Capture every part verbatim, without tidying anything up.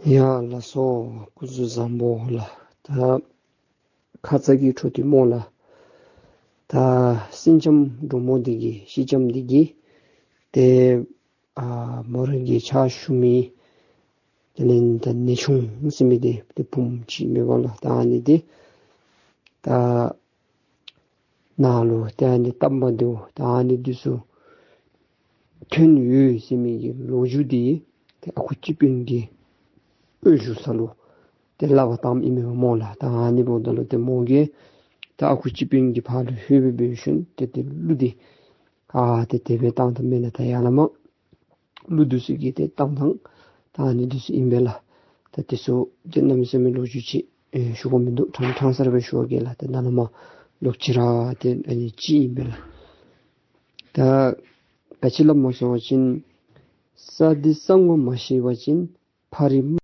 ཡ་ལགས་སོ། སྐུ་གཟུགས་བཟང་པོ་ལགས། ད་ཁ་ཙ་གི་འཕྲོ་མཐུད་སྨོ་ལགས། ད་སེང་ལྕམ་འབྲུག་མོ་འདི་གིས་སེང་ལྕམ་འདི་གིས་ཏེ་ཨ་མོ་རང་གི་ཕྱག་ཞུ་མི་དེ་ལས་ད་ནེའུ་ཆུང་ཟེར་མི་འདི་ཏེ་བུམོ་ཅིག་མེན་པ་ལགས། ད་ཨ་ནི་འདི་ད་ནང་ལུ་ཏེ་ཨ་ནི་སྟབས་མ་བདེཝ་ད་ཨ་ནི་འདི་ཚུ་ཐོན་ཡོད་ཟེར་མི་གི་ལོ་རྒྱུས་འདི་ཏེ་ཨ་ཁུ་སྤྱི་དཔོན་གྱིས་དབུ་བཞུགས་ས་ལུ་ཏེ་སླབ་པར་བཏངམ་ཨིན་མས་སྨོ་ལགས། ད་ཨ་ནི་འབདཝ་ད་ལུ་ཏེ་མོ་གིས་ད་ཨ་ཁུ་སྤྱི་དཔོན་གྱི་ཕར་ལུ་ལྷོད་སྦེ་འབད་ཞིནམ་ཏེ་ཏེ་གླུ་འདི་ཨ་ཏེ་དེ་སྦེ་བཏང་ད་མེན་ན། ད་ཡར་ལས་མར་གླུ་འདི་ཚུ་གི་ཏེ་བཏང་ཐངས་ད་ཨ་ནི་འདི་ཚུ་ཨིན་པས་ལགས། ད་དེ་ཚུ་ཏེ་གནམ་མེད་ས་མེད་ལོ་རྒྱུས་ཅིག་ཨེ་ཞུ་དགོཔ་མིན་འདུག། ཕྲང་ཕྲང་ས་ར་སྦེ་ཞུ་བ་གེ་ལགས། ཏེ་ནཱ་ལས་མར་ལོག་ཅི་ར་ཏེ་ཨ་ནི་ཅིག་ཨིན་པས་ལགས། ད་ག་ཅི་སླབ་སྨོ་ཟེར་བ་ཅིན་ས་འདི་ས་ངོ་མ་ཤེས་པ་ཅིན་ཕ་རི་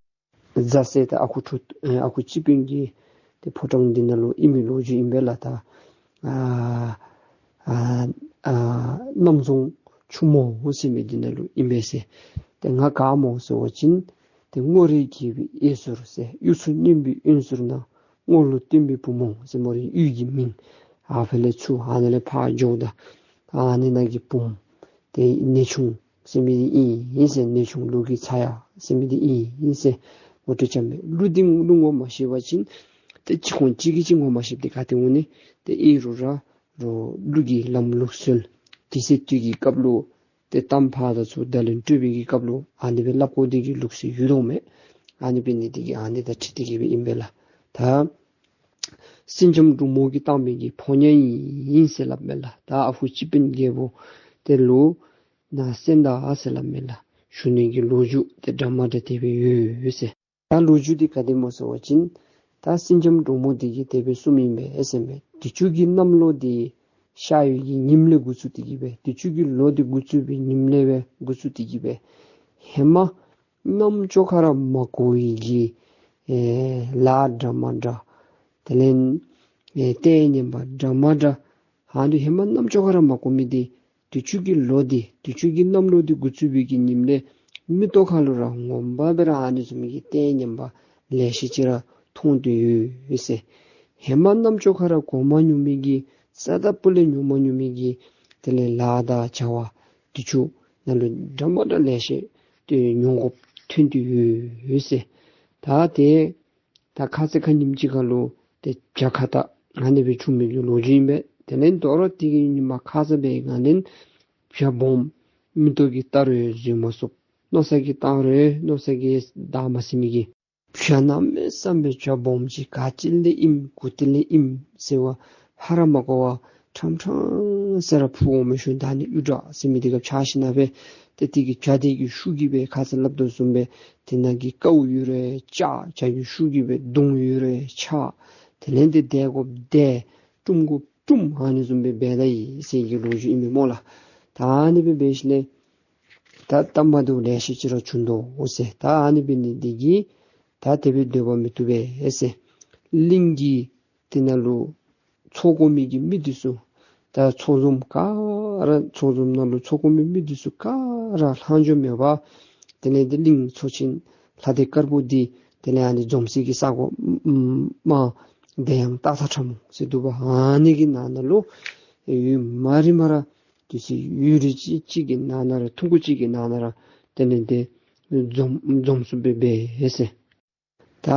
རྫ་ཟེར་ད་ཨ་ཁུ་ཁྲོ་ཨ་ཨ་ཁུ་སྤྱི་དཔོན་གྱི་ཏེ་ཕོ་བྲང་འདི་ནང་ལུ་ཨིན་མི་ལོ་རྒྱུས་ཨིན་པས་ལགས། ད་ཨ་ཨ་ཨ་གནམ་རྫོང་ཆུ་མོ་ཟེར་མི་འདི་ནང་ལུ་ཨིན་པས་ཟེར། ཏེ་ང་ག་སྨོ་ཟེར་བ་ཅིན་ཏེ་སྔོ་རིས་རྒྱས་པའི་གཡས་ཟུར་ཟེར་གཡུ་མཚོ་སྙོམས་པའི་གཡོན་ཟུར་ན་སྔོ་ལོ་སྟོན་པའི་བུ་མོ་ཟེར་མོ་རའི་གཡུས་ཀྱི་མིང་ཨ་ཕ་ལས་ཚུར་ཨ་ནཱ་ལས་ཕར་འགྱོཝ་ད་ཨ་ནི་ནང་གི་བུམོ་ཏེ་ནེའུ་ཆུང་ཟེར་མི་འདི་ཨིན་ཟེར། ནེའུ་ཆུང་ལུག་གི་ཚ་ཡ་ཟེར་མི་འདི་ཨིན་ཟེར་ངོ་སྤྲོད་རྐྱབ་མས། གླུ་འདི་གླུ་ངོ་མ་ཤེས་པ་ཅིན་ཏེ་གཅིག་ཁོང་གཅིག་གིས་གཅིག་ངོ་མ་ཤེསཔ་འདི་ག་ཏེ་འོང་ནི། ཏེ་ཨིན་རུང་ར་རོགས་གླུ་གི་ལམ་ལུགས་སྲོལ་དུས་ཚོད་དུས་ཀྱི་སྐབས་ལུ་ཏེ་གཏམ་ཕར་དང་ཚུར་བརྡ་ལན་སྤྲོད་པའི་གི་སྐབས་ལུ་ཨ་ནི་སྦེ་སླབ་དགོ་དེ་གི་ལུགས་སྲོལ་ཡོད་དོ་མས། ཨ་ནི་འབད་ནི་དེ་གིས་ཨ་ནི་དང་འཁྲིལ་ཏེ་གི་སྦེ་ཨིན་པས་ལགས། ད་སེང་ལྕམ་འབྲུག་མོ་གིས་བཏང་མི་གི་ཕོ་ཉ་ཨིན་ཟེར་སླབ་མས་ལགས། ད་ཨ་ཁུ་སྤྱི་དཔོན་རྒྱལ་པོ་དེ་ལུ་ནཱ་གསན་ད་ཟེར་སླབ་མས་ལགས། ཞུ་ནི་གི་ལོ་རྒྱུས་དེ་འདྲ་མ་འདྲཝ་དེ་སྦེ་ཡོད་ཟེར། ད་ལོ་རྒྱུས་འདི་ག་དེ་སྨོ་ཟེར་བ་ཅིན་ད་སེང་ལྕམ་འབྲུག་མོ་འདི་གིས་དེ་སྦེ་གསུངམ་ཨིན་པས་ཟེར་མས། དུས་ཅི་གི་གནམ་ལོ་འདི་ཤར་ཡོས་ཀྱི་ཉིནམ་ལས་འགོ་བཙུགས་ཏེ་གི་སྦེ་དུས་ཅི་གི་ལོ་འདི་འགོ་བཙུགས་པའི་ཉིནམ་ལས་སྦེ་འགོ་བཙུགས་ཏེ་གི་སྦེ་ཧེ་མ་རྣམ་ཅོ་ཁར་ར་མ་གོ་བའི་གི་ཨེ་ལཱ་འདྲ་མ་འདྲཝ་དེ་ལས་ཨེ་ལྟས་ངན་པ་འདྲ་མ་འདྲཝ་ཨ་ནི་ཧེ་མ་རྣམ་ཅོ་ཁར་ར་མ་གོ་མི་འདི་དུས་ཅི་གི་ལོ་འདི་དུས་ཅི་གི་གནམ་ལོ་འདི་འགོ་བཙུགས་པའི་གི་ཉིནམ་ལས་མིག་ཏོ་ཁ་ལུ་ར་ངོ་མ་སྦེ་ར་ཨ་ནི་བཟུམ་མའི་གི་ལྟས་ངན་པ་ལེ་ཤ་ཅིག་ར་མཐོང་སྟེ་ཡོད་ཟེར། ཧེ་མ་རྣམ་ཅོ་ཁར་ར་གོ་མ་མྱོང་མི་གི་རྩ་དང་སྤུ་ལས་མྱོང་མ་མྱོང་མི་གི་དེ་ལས་ལཱ་དང་བྱ་བ་དུས་ཅི་ནང་ལུ་འདྲ་མ་འདྲཝ་ལེ་ཤ་ཏེ་མྱོང་དགོཔ་ཐོན་ཏེ་ཡོད་ཟེར། ད་ཏེ་ད་ཁ་ཙ་ཁ་ཉིནམ་ཅིག་ཁར་ལུ་ཏེ་བྱ་ཁ་ཏ་ཨ་ནི་སྦེ་བྱུང་མི་གི་ལོ་རྒྱུས་ཨིན་པས། དེ་ལས་དོ་རུང་དེ་གི་ཉིནམ་ཁ་ཙ་སྦེ་ང་ལས་བྱ་སྦོམ་མིག་ཏོ་གིས་བལྟ་རུང་བཟོད་མ་ཚུགས། མནོ་བསམ་གྱིས་བཏང་རུང་མནོ་བསམ་གྱིས་བདའ་མ་ཟུན་མི་གི་བྱ་གནམ་མེད་ས་མེད་བྱ་སྦོམ་ཅིག་ག་ཅི་ལས་ཨིནམ་གུ་ཏི་ལས་ཨིནམ་ཟེར་བ་ཧ་ར་མ་གོ་བར་ཁྲམ་ཁྲང་ཟེར་ར་འཕུར་འོང་མི་ཤུལ་ད་ནི་གཡུ་བྲག་ཟེར་མི་འདི་ཁར་ཆགས་ཞིནམ་སྦེ་ཏེ་དེ་གི་བྱ་དེ་གི་ཤུགས་ཀྱིས་སྦེ་ཁ་ཙ་སླབ་དོ་བཟུམ་སྦེ་དེ་ནང་གི་ཀཝ་ཡོད་རུང་བཅག། བྱ་གི་ཤུགས་ཀྱིས་སྦེ་མདུང་ཡོད་རུང་འཕྱག། དེ་ལས་ཏེ་བསྡད་དགོཔ་བསྡད། བཀྲུམ་དགོཔ་བཀྲུམ། ཨ་ནི་བཟུམ་སྦེ་འབད་ད་ཡི་ཟེར་གྱི་ལོ་རྒྱུས་ཨིན་མས་སྨོ་ལགས། ད་ཨ་ནི་སྦེ་འབད་ཞིནམ་ལས་ད་སྟབས་མ་བདེཝ་ལེ་ཤ་ཅིག་ར་བྱུང་དོ་ཟེར། ད་ཨ་ནི་འབད་ནི་འདི་གིས་ད་དེ་སྦེ་སྡོད་པ་མི་བཏུབ་པས་ཟེར། གླིང་གི་དེ་ནང་ལུ་ཚོགས་འགོ་མི་གི་མི་འདི་ཚུ་ད་ཚོགས་འཛོམས་ག་ར་ཚོགས་འཛོམས་ནང་ལུ་ཚོགས་འགོ་མི་མི་འདི་ཚུ་ག་ར་ལྷག་འཕྲོ་མེད་པར་དེ་ལས་ཏེ་གླིང་ཚོ་ཆེན་ལྷ་སྡེ་དཀར་པོ་འདི་དེ་ལས་ཨ་ནི་འཛོམས་སའི་གི་ས་གོ་ཨམ་དམག་བདེ་ཡངས་སྟག་ཚང་ཁྲ་མོ་ཟེར་འདུག་པ། ཨ་ནི་གི་ནང་ན་ལུ་ཡུན་མ་རིངམ་ར་དུས་ཚོད་ཡུན་རིང་ཅིག་ཅིག་གི་ནང་ན་ར་ཐུང་ཀུ་ཅིག་གི་ནང་ན་ར་དེ་ལས་ཏེ་འཛོམས་འཛོམས་སུ་སྦེ་འབད་ཟེར། ད་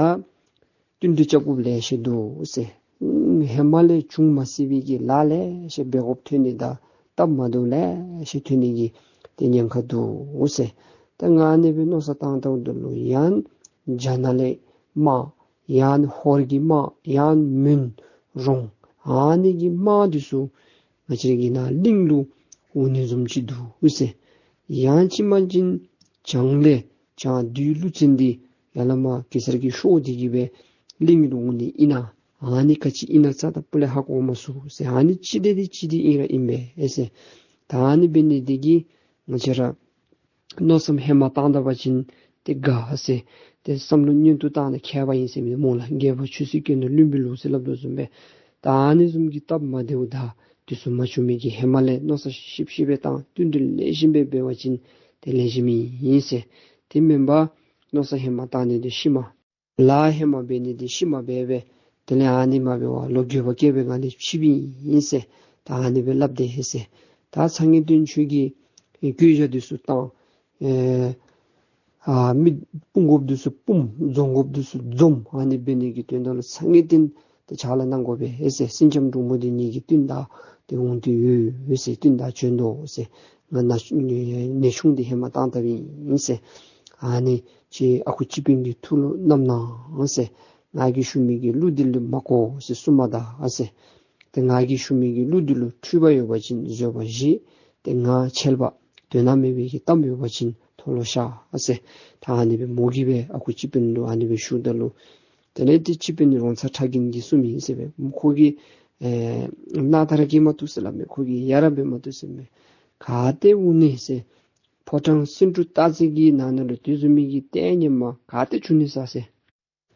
བསྟུན་གྲོས་རྐྱབ་དགོཔ་ལེ་ཤ་འདུག་ཟེར། ཧེ་མ་ལས་བྱུང་མ་ཟེར་བའི་གི་ལཱ་ལེ་ཤ་འབད་དགོཔ་ཐོན་ནི་དང་སྟབས་མ་བདེཝ་ལེ་ཤ་ཐོན་ནི་གི་ཏེ་ཉེན་ཁ་འདུག་ཟེར། ད་ང་ཨ་ནི་སྦེ་མནོ་བསམ་བཏང་བཏངམ་ད་ལུ་ཡང་རྒྱ་ནག་ལས་དམག་ཡང་ཧོར་གྱི་དམག་ཡང་མོན་རོང་ཨ་ནི་གི་དམག་འདི་ཚུ་ང་བཅས་ར་གི་ནཱ་གླིང་ལུ་འོང་ནི་བཟུམ་ཅིག་འདུག་ཟེར། ཡང་ཅིན་མ་ཅིན་བྱང་ལས་བྱང་བདུད་ཀླུ་བཙན་འདི་ཡར་ལས་མར་གེ་སར་གྱི་ཤོག་འདི་གིས་སྦེ་གླིང་ལུ་འོང་ནི་ཨིན་ན། ཨ་ནི་ག་ཅི་ཨིན་ན་རྩ་དང་སྤུ་ལས་ཧ་གོ་མ་ཚུགས་ཟེར། ཨ་ནི་ཅི་འདི་འདི་ཅི་འདི་ཨིན་ར་ཨིན་པས་ཟེར། ད་ཨ་ནི་འབད་ནི་འདི་གིས་ང་བཅས་ར་མནོ་བསམ་ཧེ་མ་བཏང་ད་པ་ཅིན་ཏེ་དགའ་ཟེར། ཏེ་བསམ་བློ་མངོན་དུ་བཏང་ནི་ཁྱད་པར་ཨིན་ཟེར་མི་སྨོ་ལགས། རྒྱལ་པོ་ཆོས་སྲིད་ཀུན་ལྡན་བློན་པོའི་ལུགས་ཟེར་སླབ་དོ་བཟུམ་སྦེ། ད་ཨ་ནི་བཟུམ་གྱི་སྟབས་མ་བདེཝ་དང་དེ་ཚུ་མ་བྱུང་མི་གི་ཧེ་མ་ལས་མནོ་བསམ་ཞིབ་ཞིབ་སྦེ་བཏང་བསྟུན་གྲོས་ལེགས་ཤོམ་སྦེ་འབད་བ་ཅིན་ཏེ་ལེགས་ཤོམ་ཨིན་ཟེར། དེ་མེན་པར་ མནོ་བསམ་ཧེ་མ་བཏང་ནི་འདི་ཤུལ་མ། ལཱ་ཧེ་མ་འབད་ནི་འདི་ཤུལ་མ་འབད་སྦེ་དེ་ལས་ཨ་ནི་མ་འབད་བར་ལོ་རྒས་པ་སྐྱེས་པའི་སྒང་ལས་ཤི་བའི་ཨིན་ཟེར། ད་ཨ་ནི་སྦེ་སླབ་དེས་ཟེར། ད་སང་གི་དོན་ཁྱོད་ཀྱིས་བཀོད་རྒྱ་འདི་ཚུ་བཏང་། ཨེ་ཨ་མི་སྤུང་དགོཔ་འདི་ཚུ་སྤུངམ་འཛོམས་དགོཔ་འདི་ཚུ་འཛོམས། ཨ་ནི་འབད་ནི་གི་དོན་དག་ལུ་སང་གི་དོན་དེ་ཕྱག་ལཱ་གནང་དགོ་པས་ཟེར། སེང་ལྕམ་འབྲུག་མོ་འདི་ངེ་གི་བསྟུན་ཟླ་དེ་འོང་དོ་ཡོད་ཟེར། བསྟུན་ཟླ་བྱོན་དོ་ཟེར། ང་ན་ནད་ཆུང་འདི་ཧེ་མ་བཏང་བཏངམ་ཨིན་ཟེར། ཨ་ནི་ཁྱེད་ཨ་ཁུ་སྤྱི་དཔོན་གྱི་ཐུགས་ལུ་བསྣམས་གནང་ཟེར། ང་གིས་ཞུ་མི་གི་གླུ་འདི་ལུ་མ་གོ་ཟེར་གསུངམ་ད་ཟེར། ཏེ་ང་གིས་ཞུ་མི་གི་གླུ་འདི་ལུ་འཁྲུལ་པ་ཡོད་པ་ཅིན་བཟོད་པ་བཞེས། ཏེ་ང་འཆལ་པ་དོན་དག་མེད་པའི་གི་གཏམ་ཡོད་པ་ཅིན་མཐོལ་ལོ་བཤགས་ཟེར། ད་ཨ་ནི་སྦེ་མོ་གིས་སྦེ་ཨ་ཁུ་སྤྱི་དཔོན་ལུ་ཨ་ནི་སྦེ་ཞུཝ་ད་ལུ། དེ་ལས་ཏེ་སྤྱི་དཔོན་རོང་ཚ་ཁྲ་རྒན་གྱིས་གསུངམ་ཨིན་ཟེར་སྦེ། ཁོ་གིས་ཨེ་རྣག་ཐར་གྱིས་མ་བཏུབ་ཟེར་སླབ་མས། ཁོ་གིས་ཡ་རབས་སྦེ་མ་བཏུབ་ཟེར་མས། ག་ཏེ་འོང་ནི་ཟེར། ཕོ་བྲང་སེང་འབྲུག་སྟག་རྩེ་གི་ནང་ན་ལུ་དེ་བཟུམ་མའི་གི་ལྟས་ངན་མ་ག་ཏེ་བྱུང་ནི་ཟེར་ཟེར།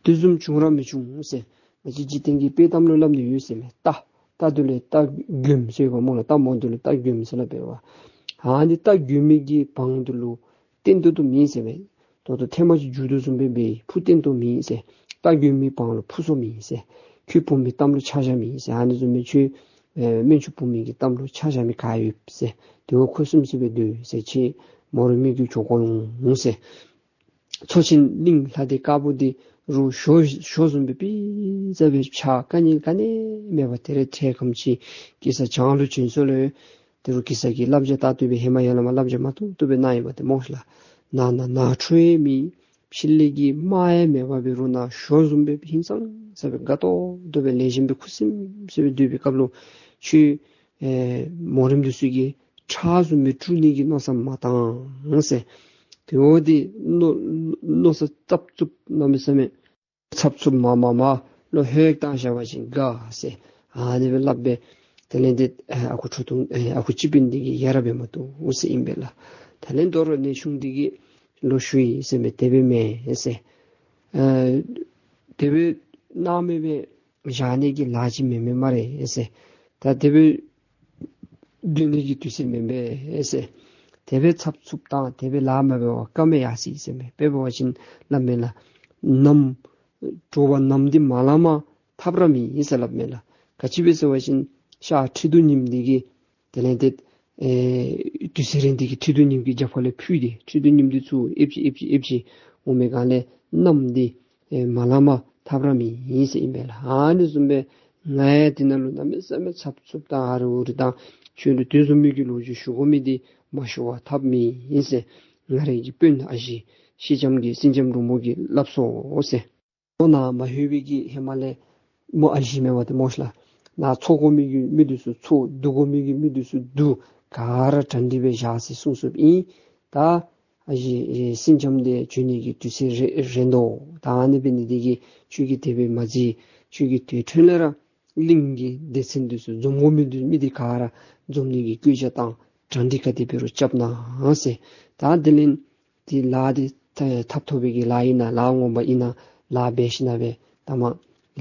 དེ་བཟུམ་བྱུང་ར་མི་བྱུང་ཟེར། ང་བཅས་འཇིག་རྟེན་གྱི་དཔྱེ་གཏམ་ལུ་སླབ་ནི་ཡོད་ཟེར་མས། རྟ་རྟ་འདི་ལུ་རྟ་རྒོདམ་ཟེར་བ་སྨོ་ལགས། རྟ་མོ་འདི་ལུ་རྟ་རྒོདམ་ཟེར་སླབ་པས་པ། ཨ་ནི་རྟ་རྒོད་མའི་གི་བང་འདི་ལུ་བརྟེན་ཏོག་ཏོ་མེད་ཟེར་མས། ད་ལྟོ་ཐེངས་མ་ཅིག་མཇུག་བསྡུ་བཟུམ་སྦེ་འབད་ཕུ་བརྟེན་ཏོག་མེད་ཟེར། རྟ་རྒོད་མའི་བང་ལུ་ཕུ་སོ་མེད་ཟེར། ཁྱོད་བུ་མོའི་གཏམ་ལུ་ཆ་བཞག་མེད་ཟེར། ཨ་ནི་བཟུམ་སྦེ་ཁྱོད་ཨེ་སྨན་ཆུང་བུ་མོའི་གི་གཏམ་ལུ་ཆ་བཞག་མི་ག་ཡོད་ཟེར། དེ་བ་ཁོ་བཟུམ་ཅིག་སྦེ་སྡོད་ཟེར། ཁྱེད་མོ་ར་མི་གི་ཇོ་ཁོ་ཡོང་ཟེར། མཚོ་ཆེན་གླིང་ལྷ་སྡེ་དཀར་པོ་འདི་རུ་ཞོ་ཞོ་བཟུམ་སྦེ་པི་ཙ་སྦེ་ཆགས། དཀའ་ངལ་ག་ནི་མེད་པར་དེ་རེ་ཐེ་ཁམ་ཅིག་གེ་སར་བྱང་ལུ་བྱོན་སོ་ལོ། དེ་རུ་གེ་སར་གྱིས་བསླབ་བྱ་ད་བཏུབ་སྦེ་ཧེ་མ་ཡར་ལས་མར་བསླབ་བྱ་མ་བཏུབ་བཏུབ་སྦེ་གནང་ཡི་པ་དེ་སྨོ་ལགས། ནང་ན་ནང་འཁྲུག་ཡང་མེད། ཕྱི་ལས་ཀྱི་དམག་ཡང་མེད་པར་འབད་རུང་ན་ཞོ་བཟུམ་སྦེ་ཧིང་སངས་ས་སྦེ་དགའ་ཏོག་ཏོ་སྦེ་ལེགས་ཤོམ་སྦེ་ཁུ་སིམ་སིམ་སྦེ་སྡོད་པའི་སྐབས་ལུ་ཁྱོད་ཨེ་མོ་རེངམ་འདི་ཚུ་གིས་ཁྲག་བཟུམ་སྦེ་བཀྲུ་ནི་གི་མནོ་བསམ་མ་བཏང་ཟེར། དེ་འོ་དེ་མནོ་མནོ་བསམ་ཚབ་ཚུབ་གནམ་མེད་ས་མེད་ཚབ་ཚུབ་མ་མ་མ་ལུ་ཧེག་བཏང་བཞག་པ་ཅིན་དགའ་ཟེར། ཨ་ནི་སྦེ་སླབ་སྦེ་དེ་ལས་དེ་ཨ་ཨ་ཁུ་ཁྲོ་ཐུང་ཨ་ཨ་ཁུ་སྤྱི་དཔོན་འདི་གིས་ཡ་རབས་སྦེ་མ་བཏུབ་ཟེར་ཨིན་པས་ལགས། དེ་ལས་དོ་རུང་ནད་ཆུང་འདི་གིས་ལོག་ཞུ་ཡི་ཟེར་མས། དེ་སྦེ་མེན་ཟེར། ཨ་དེ་སྦེ་གནང་མི་སྦེ་བཞག་ནི་གི་ལཱ་ཅིག་མེན་མས་སྨ་རེ་ཟེར། ད་དེ་སྦེ་སྡོད་ནི་གི་དུས་ཚོད་མེན་པས་ཟེར། དེ་སྦེ་ཚབ་ཚུབ་དང་དེ་སྦེ་ལཱ་མ་འབད་བར་བཀའ་མེད་ཡར་སོ་ཡི་ཟེར་མས། དཔེ་འབད་བ་ཅིན་སླབ་མས་ལགས། ནམ་དྲོ་པ་ནམ་འདི་མ་ལངམ་ཐབས་ར་མེད་ཟེར་སླབ་མས་ལགས། ག་ཅི་སྦེ་ཟེར་བ་ཅིན་ཤར་ཁྲི་གདུགས་ཉིམ་འདི་གིས་དེ་ལས་དེ་ཨེ་དུས་ཚོད་རན་འདི་གིས་ཁྲི་གདུགས་ཉིམ་གྱི་རྒྱབ་ཁ་ལས་ཕུད་དེ་ཁྲི་གདུགས་ཉིམ་འདི་ཚུར་ཨེབ་ཅི་ཨེབ་ཅི་ཨེབ་ཅི་འོང་མི་སྒང་ལས་གནམ་འདི་ཨེ་མ་ལངམ་ཐབས་ར་མེད་ཟེར་ཨིན་པས་ལགས། ཨ་ནི་བཟུམ་སྦེ་ང་ཡང་དེ་ནང་ལུ་གནམ་མེད་ས་མེད་ཚབ་ཚུབ་དང་ཨ་རི་ཨུ་རི་དང་ཁྱོད་ལུ་དེ་བཟུམ་མའི་གི་ལོ་རྒྱུས་ཞུ་དགོ་མི་འདི་མ་ཞུ་བར་ཐབས་མེད་ཟེར། ང་རའི་གི་དཔོན་ཨ་ཞེ་སེང་ལྕམ་གྱི་སེང་ལྕམ་འབྲུག་མོ་གིས་སླབ་སོ་ཟེར། ཁོ་ནཱ་མ་ལྷོད་པའི་གི་ཧེ་མ་ལས་མོ་ཨ་ཞེ་མེད་པ་དེ་སྨོ་ལགས། ནཱ་འཚོ་དགོ་མི་གི་མི་འདི་ཚུ་འཚོ་སྡུག་དགོ་མི་གི་མི་འདི་ཚུ་སྡུག། ག་ར་གྲ་སྒྲིག་སྦེ་བཞག་ཟེར་གསུངས་གསུངསཔ་ཨིན། ད་ཨ་ཞེ་ཨེ་སེང་ལྕམ་འདི་བྱོན་ནི་གི་དུས་ཚོད་རན་རན་དོ། ད་ཨ་ནི་འབད་ནི་འདི་གིས་ཁྱོད་ཀྱིས་དེ་སྦེ་མ་མཛད། ཁྱོད་ཀྱིས་དེ་འཕྲོ་ལས་ར་གླིང་གི་སྡེ་ཚན་འདི་ཚུ་འཛོམས་དགོ་མི་འདི་མི་འདི་ག་ར་འཛོམས་ནི་གི་བཀོད་རྒྱ་དང་གྲ་སྒྲིག་ག་དེ་འབད་རུང་རྐྱབ་གནང་ཟེར། ད་དེ་ལས་དེ་ལཱ་དེ་ཐ་ཐབས་ཐོབ་པའི་གི་ལཱ་ཨིན་ན་ལཱ་ངོ་མ་ཨིན་ན་ལཱ་འབད་ཞིན་ན་སྦེ་ད་མ་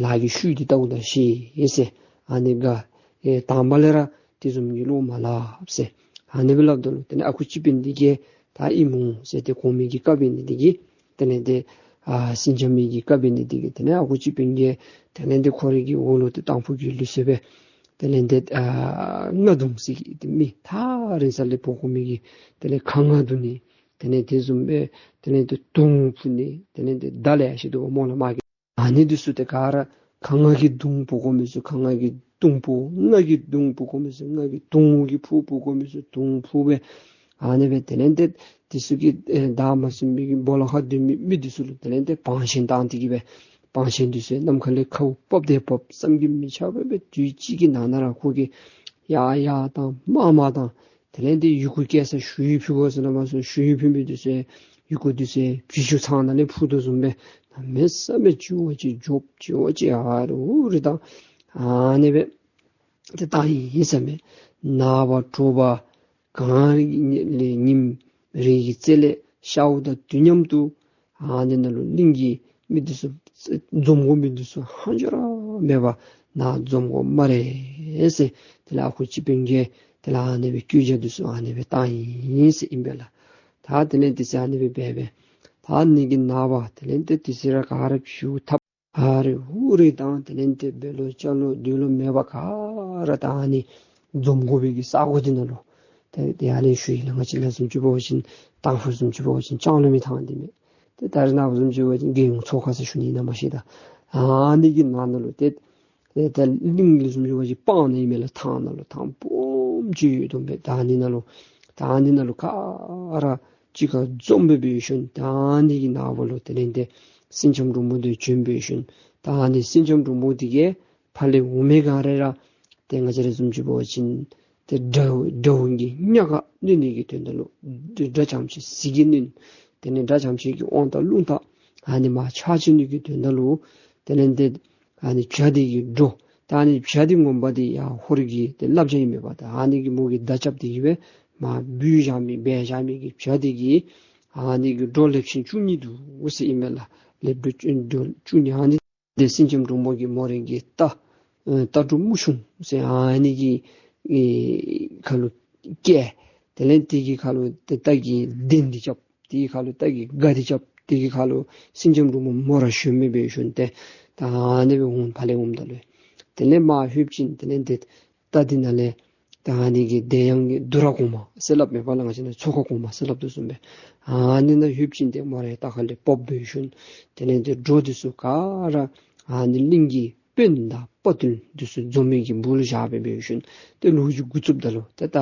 ལཱ་གི་ཤུལ་འདི་བལྟཝ་ད་ཤེས་ཟེར། ཨ་ནི་ག་ཨེ་དང་པ་ལས་ར་དེ་བཟུམ་གྱི་བློ་མ་སླབ་ཟེར། ཨ་ནི་སྦེ་སླབ་ད་ལུ་དེ་ལས་ཨ་ཁུ་སྤྱི་དཔོན་འདི་གིས་ད་ཨིན་མོ་ཟེར་ཏེ་གོང་མའི་གི་བཀའ་འབད་ནི་འདི་གིས་དེ་ལས་དེ་ཨ་སེང་ལྕམ་མའི་གི་བཀའ་འབད་ནི་འདི་གིས་དེ་ལས་ཨ་ཁུ་སྤྱི་དཔོན་གྱིས་དེ་ལས་དེ་ཁོ་རའི་གི་འོག་ལུ་དེ་དང་ཕུ་གི་ལུགས་སྲོལ་སྦེ་དེ་ལས་དེ་ཨ་རྔ་བརྡུང་ཟེར་གི་དེ་མི་ཐག་རིང་ས་ལས་འབོ་དགོ་མི་གི་དེ་ལས་ཁ་རྔ་བརྡུང་ནི། དེ་ལས་དེ་བཟུམ་སྦེ་དེ་ལས་དེ་དུང་ཕུ་ནི། དེ་ལས་དེ་མདའ་ལས་ཡར་ཞིག་འདུག་པ་སྨོ་ལགས་མ་གི། ཨ་ནི་འདི་ཚུ་དེ་ག་ར་ཁ་རྔ་གི་དུང་འབོ་དགོ་མི་ཚུ་ཁ་རྔ་གི་དུང་འབོ། རྔ་གི་དུང་འབོ་དགོ་མི་ཚུ་རྔ་གི་དུང་གི་ཕུ་འབོ་དགོ་མི་ཚུ་དུང་ཕུ་སྦེ། ཨ་ནི་སྦེ་དེ་ལས་དེ་དེ་ཚུ་གི་ཨེ་བདག་མ་ཟིན་པའི་གི་སྦོ་ལོགས་ཁར་སྡོད་མི་མི་འདི་ཚུ་ལུ་དེ་ལས་དེ་བང་ཆེན་བཏང་སྟེ་གི་སྦེ་བང་ཆེན་འདི་ཚུ་ནམ་མཁའ་ལས་ཁཝ་འབབ་དེ་འབབ། བསམ་གྱིས་མི་ཁྱབ་པ་སྦེ་དུས་གཅིག་གི་ནང་ན་ར་ཁོ་གིས་ཡར་ཡར་བཏང་མར་མར་བཏང་། དེ་ལས་དེ་ཡི་གུ་བསྐྱལ་ས་ཞུ་ཡིག་ཕུལ་དགོ་ཟེར་ན་མ་གསུང་། ཞུ་ཡིག་ཕུལ་མི་འདི་ཚུ་ཡི་གུ་འདི་ཚུ་བི་ཤུ་ཚང་ནང་ལས་ཕུལ་དོ་བཟུམ་སྦེ་གནམ་མེད་ས་མེད་ཅིག་འབྱོར་བ་ཅིག་འབྱོར་བ་ཅིག་ཨ་རི་ཨུ་རི་དང་ཨ་ནི་སྦེ་དེ་བཏང་ཡི་ཟེར་མས། ནངས་པ་དྲོ་པ་གངས་ལས་ཉིམ་རེ་གི་རྩེ་ལས་ཤརཝ་དང་དུས་མཉམ་དུ་ཨ་ནི་ནང་ལུ་གླིང་གི་མི་འདི་ཚུ་འཛོམས་དགོ་མི་འདི་ཚུ་ཧང་ཅོ་ར་མེད་པར་ནཱ་འཛོམས་དགོ་སྨ་རེ་ཟེར། དེ་ལས་ཨ་ཁུ་སྤྱི་དཔོན་གྱིས་དེ་ལས་ཨ་ནི་སྦེ་བཀོད་རྒྱ་འདི་ཚུ་ཨ་ནི་སྦེ་བཏང་ཡི་ཟེར་ཨིན་པས་ལགས། ད་དེ་ལས་དེ་ཚེ་ཨ་ནི་སྦེ་འབད་སྦེ་ ད་ཨ་ནི་གི་ནངས་པ་དེ་ལས་ཏེ་དུས་ཚོད་ར་ག་ར་བཞུགས་ཐབས་ཨ་རེ་ཧུ་རེ་དང་དེ་ལས་ཏེ་འབད་ལོ་ཅ་ལོ་དུས་ལོ་མེད་པར་ག་ར་ད་ཨ་ནི་འཛོམས་དགོ་པའི་གི་ས་གོ་འདི་ནང་ལུ་ཏེ་ཏེ་ཨ་ནི་ཞུ་ཡི་ལགས། ང་བཅས་ལ་བཟུམ་ཅིག་འབད་བ་ཅིན་ཏང་ཕུག་བཟུམ་ཅིག་འབད་བ་ཅིན་ལྕང་གླིང་མི་ཐང་འདི་མས། ཏེ་ད་རེས་ནངས་པ་བཟུམ་ཅིག་འབད་བ་ཅིན་རྒྱལ་ཡོངས་ཚོགས་ཁང་ཟེར་ཞུ་ནི་ཨིན་ན་མ་ཤེས་ད། ཨ་ནི་གི་ནང་ན་ལུ་ཏེ་ཏེ་ད་གླིང་ལུ་བཟུམ་ཅིག་འབད་བ་ཅིན་སྤང་ནི་ཨིན་མས་ལགས། ཐང་ནང་ལུ་ཐང་སྦོམ་ཅིག་ཡོད་དོ་མས། ད་ཨ་ནི་ནང་ལུ་ད་ཨ་ནི་ནང་ལུ་ག་ར་གཅིག་ཁར་འཛོམས་སྦེ་འབད་ཞིནམ་ད་ཨ་ནི་གི་ནངས་པ་ལུ་དེ་ལས་ཏེ་སེང་ལྕམ་འབྲུག་མོ་འདི་བྱོན་འབད་ཞིནམ་ད་ཨ་ནི་སེང་ལྕམ་འབྲུག་མོ་འདི་གིས་ཕར་ལས་འོང་མི་ག་ར་ར་ཏེ་ང་བཅས་ར་བཟུམ་ཅིག་འབད་བ་ཅིན་ཏེ་དགྲ་དགྲ་བོ་གི་ཉག་ག་གནོན་ནི་གི་དོན་དག་ལུ་དགྲ་དགྲ་ཙམ་ཅིག་ཟིལ་གྱིས་གནོན། དེ་ལས་དགྲ་ཙམ་ཅིག་གི་དབང་ཐང་རླུང་རྟ་ཨ་ནི་མར་ཆག་བཅུག་ནི་གི་དོན་དག་ལུ་དེ་ལས་ཏེ་ཨ་ནི་བྱ་འདི་གི་སྒྲོ། ད་ཨ་ནི་བྱ་འདི་ངོ་མ་འདི་ཡང་ཧོར་གྱི་ཏེ་བླ་བྱ་ཨིན་མས་པ། ད་ཨ་ནི་གི་མོ་གིས་མདའ་རྐྱབ་སྟེ་གི་སྦེ་མར་འབུད་བཞག་མི་འབལ་བཞག་མི་གི་བྱ་འདི་གི་ཨ་ནི་གི་སྒྲོ་ལེབ་ཤིང་བཅུ་གཉིས་འདུག་ཟེར་ཨིན་མས་ལགས། ལེབ་སྒྲོ་བཅུ་བཅུ་གཉིས། ཨ་ནི་འདི་སེང་ལྕམ་འབྲུག་མོ་གིས་མོ་རའི་གི་རྟ་ཨེ་རྟ་སྒྲོ་སྨུག་ཆུང་ཟེར་ཨ་ནི་གི་ཨེ་ཁ་ལུ་བཀལ། དེ་ལས་དེ་གི་ཁ་ལུ་ཏེ་རྟ་གི་གདན་འདི་རྐྱབ། དེ་གི་ཁ་ལུ་རྟ་གི་སྒ་འདི་རྐྱབ། དེ་གི་ཁ་ལུ་སེང་ལྕམ་འབྲུག་མོ་མོ་ར་ཞོན་མི་སྦེ་ཞོན་ཏེ་ད་ཨ་ནི་སྦེ་འོང་ཕར་ལས་འོངམ་ད་ལུ་དེ་ལས་མར་ལྷོདཔ་ཅིག་དེ་ལས་ཏེ་རྟ་འདི་ནང་ལས་ད་ཨ་ནི་གི་གདན་ཡང་གི་འདུ་ར་གོང་མ་ཟེར་སླབ་མས་པ་ལགས། ང་བཅས་ནཱ་ཚོགས་ཁང་གོང་མ་ཟེར་སླབ་དོ་བཟུམ་སྦེ་ཨ་ནི་ནང་ལྷོདཔ་ཅིག་ཏེ་མོ་རའི་རྟ་ཁ་ལས་ཕབ་འབད་ཞིནམ་དེ་ལས་ཏེ་སྒྲོ་འདི་ཚུ་ག་ར་ཨ་ནི་གླིང་གི་དཔོན་དང་དཔའ་རྟུལ་འདི་ཚུ་འཛོམས་མི་གི་སྦུག་ལུ་བཞག་སྦེ་འབད་ཞིནམ་ཏེ་ལོ་རྒྱུས་འགོ་བཙུགསཔ་ད་ལུ་ཏེ་ད་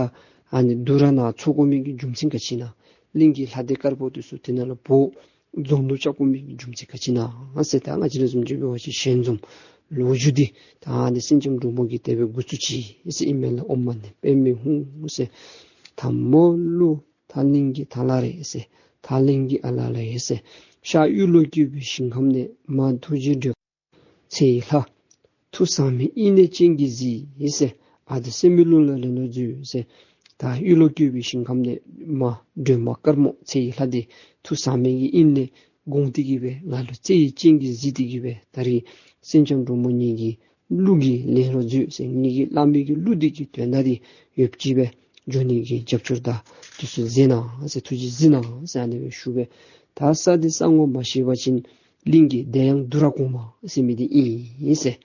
ཨ་ནི་འདུ་ར་ནང་ཚོགས་དགོ་མི་གི་རྒྱུ་མཚན་ག་ཅི་ཨིན་ན། གླིང་གི་ལྷ་སྡེ་དཀར་པོ་འདི་ཚུ་དེ་ནང་ལུ་འབོ་འཛོམས་འདུ་རྐྱབ་དགོ་མི་གི་རྒྱུ་མཚན་ག་ཅི་ཨིན་ན་ཟེར་ད་ང་བཅས་ར་བཟུམ་ཅིག་འབད་བ་ཅིན་ཞལ་འཛོམས་ལོ་རྒྱུས་འདི་ད་ཨ་ནི་སེང་ལྕམ་འབྲུག་མོ་གིས་དེ་སྦེ་འགོ་བཙུགས་ཅི་ཟེར་ཨིན་མས་ལགས། ཨོཾ་མ་ཎི་པདྨེ་ཧཱུྃ་ཟེར། ཐ་མ་ལུ་ད་གླིང་གི་ཐ་ལ་རེད་ཟེར། ད་གླིང་གི་ཨ་ལ་ལ་ཡེ་ཟེར། ཤར་གཡུ་ལོ་བཀོད་པའི་ཞིང་ཁམས་ནས། མར་ཐུགས་རྗེ་སྒྲོལ་མ་ཚེ་ཡི་ལྷ། ཐུགས་ཟག་མེད་དབྱིངས་ནས་སྤྱན་གྱིས་གཟིགས་ཟེར། ཨ་ཏི་སེམས་དཔའི་ཀླུ་ལ་རེ་ལོ་མཛོད་ཟེར། ད་གཡུ་ལོ་བཀོད་པའི་ཞིང་ཁམས་ནས་མར་སྒྲོལ་མ་དཀར་མོ་ཚེ་ཡི་ལྷ་འདི་ཐུགས་ཟག་མེད་ཀྱི་དབྱིངས་ལས་དགོངས་ཏེ་གི་སྦེ་ང་ལུ་ཚེ་ཡི་སྤྱན་གྱིས་གཟིགས་ཏེ་གི་སྦེ་ད་རིས་སེང་ལྕམ་འབྲུག་མོ་ངེ་གི་ཀླུ་གི་ལེན་རོགས་མཛོད་ཟེར། ངེ་གི་བླ་མའི་གི་ཀླུ་འདི་གི་དོན་དག་འདི་ཡོདཔ་ཅིག་སྦེ་འགྱོ་ནི་གི་རྒྱབ་སྐྱོར་དང་དུས་ཚོད་གཟིགས་གནང་ཟེར། ཐུགས་རྗེ་གཟིགས་གནང་ཟེར་ཨ་ནི་སྦེ་ཞུ་སྦེ་ད་ས་འདི་ས་ངོ་མ་ཤེས་པ་ཅིན་གླིང་གི་གདན་ཡང་འདུ་ར་གོང་མ་ཟེར་མི་འདི་ཨིན་ཟེར།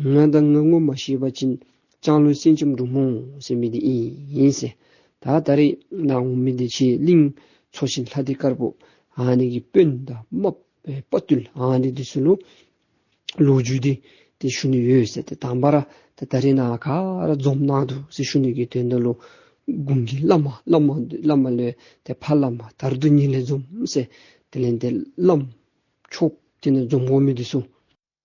ང་དང་ང་ངོ་མ་ཤེས་པ་ཅིན་ལྕང་ལོ་སེང་ལྕམ་འབྲུག་མོ་ཟེར་མི་འདི་ཨིན་ཟེར། ད་ད་རིས་ནཱ་འོང་མི་འདི་ཁྱེད་གླིང་ཚོ་ཆེན་ལྷ་སྡེ་དཀར་པོ་ཨ་ནི་གི་དཔོན་དང་དམག་དཔའ་རྟུལ་ཨ་ནི་འདི་ཚུ་ལུ་ལོ་རྒྱུས་འདི་ཏེ་ཞུ་ནི་ཡོད་ཟེར། ཏེ་དང་པ་ར་ཏེ་ད་རིས་ནཱ་ག་ར་འཛོམས་གནང་འདུག་ཟེར་ཞུ་ནི་གི་དོན་དག་ལུ་དགུང་གི་བླ་མ་བླ་མ་བླ་མ་ལས་ཏེ་ཕ་བླ་མ་དར་རྡོ་ཉི་ལས་འཛོམས་ཟེར། དེ་ལས་ཏེ་བླམ་ཆོསཔ་དེ་ནང་འཛོམས་དགོ་མི་འདི་ཚུ་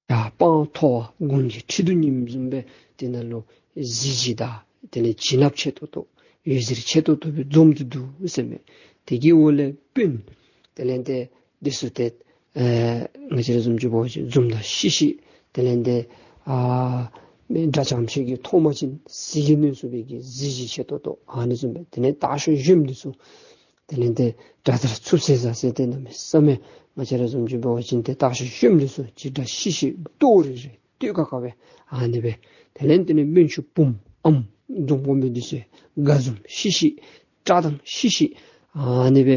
ཡར་སྤང་མཐོ་བ་དགུང་གི་ཁྲི་གདུགས་ཉིམ་བཟུམ་སྦེ་དེ་ནང་ལུ་གཟི་བརྗིད་དང་དེ་ལས་བྱིན་རླབས་ཆེ་ཏོག་ཏོ་འོད་ཟེར་ཆེ་ཏོག་ཏོ་སྦེ་འཛོམས་ཏེ་འདུག་ཟེར་མས། དེ་གི་འོག་ལས་དཔོན་དེ་ལས་ཏེ་འདི་ཚུ་ཏེ་ཨེ་ང་བཅས་ར་བཟུམ་ཅིག་འབད་བ་ཅིན་འཛུམ་དང་ཤིག་ཤིག་དེ་ལས་ཏེ་ཨ་དགྲ་ཙམ་ཅིག་གིས་མཐོང་པ་ཅིན་ཟིལ་གྱིས་གནོན་ཚུགས་པའི་གི་གཟི་བརྗིད་ཆེ་ཏོག་ཏོ་ཨ་ནི་བཟུམ་སྦེ་དེ་ལས་སྟག་ཤར་གཞོནམ་འདི་ཚུ་དེ་ལས་ཏེ་དགྲ་དར་ཚུབ་ཟེར་ཟ་ཟེར་ཏེ་གནམ་མེད་ས་མེད་ང་བཅས་ར་བཟུམ་ཅིག་འབད་བ་ཅིན་ཏེ་སྟག་ཤར་གཞོནམ་འདི་ཚུ་ཅིག་དགྲ་ཤིག་ཤིག་ལྟོ་རི་རི་ལྟོ་ཁ་ཁ་སྦེ་ཨ་ནི་སྦེ་དེ་ལས་ཏེ་ནི་སྨན་ཆུང་བུམོ་ཨམ་འཛོམས་དགོ་མི་འདི་ཚུ་དགའ་འཛུམ་ཤིག་ཤིག་བཀྲག་མདངས་ཤིག་ཤིག་ཨ་ནི་སྦེ་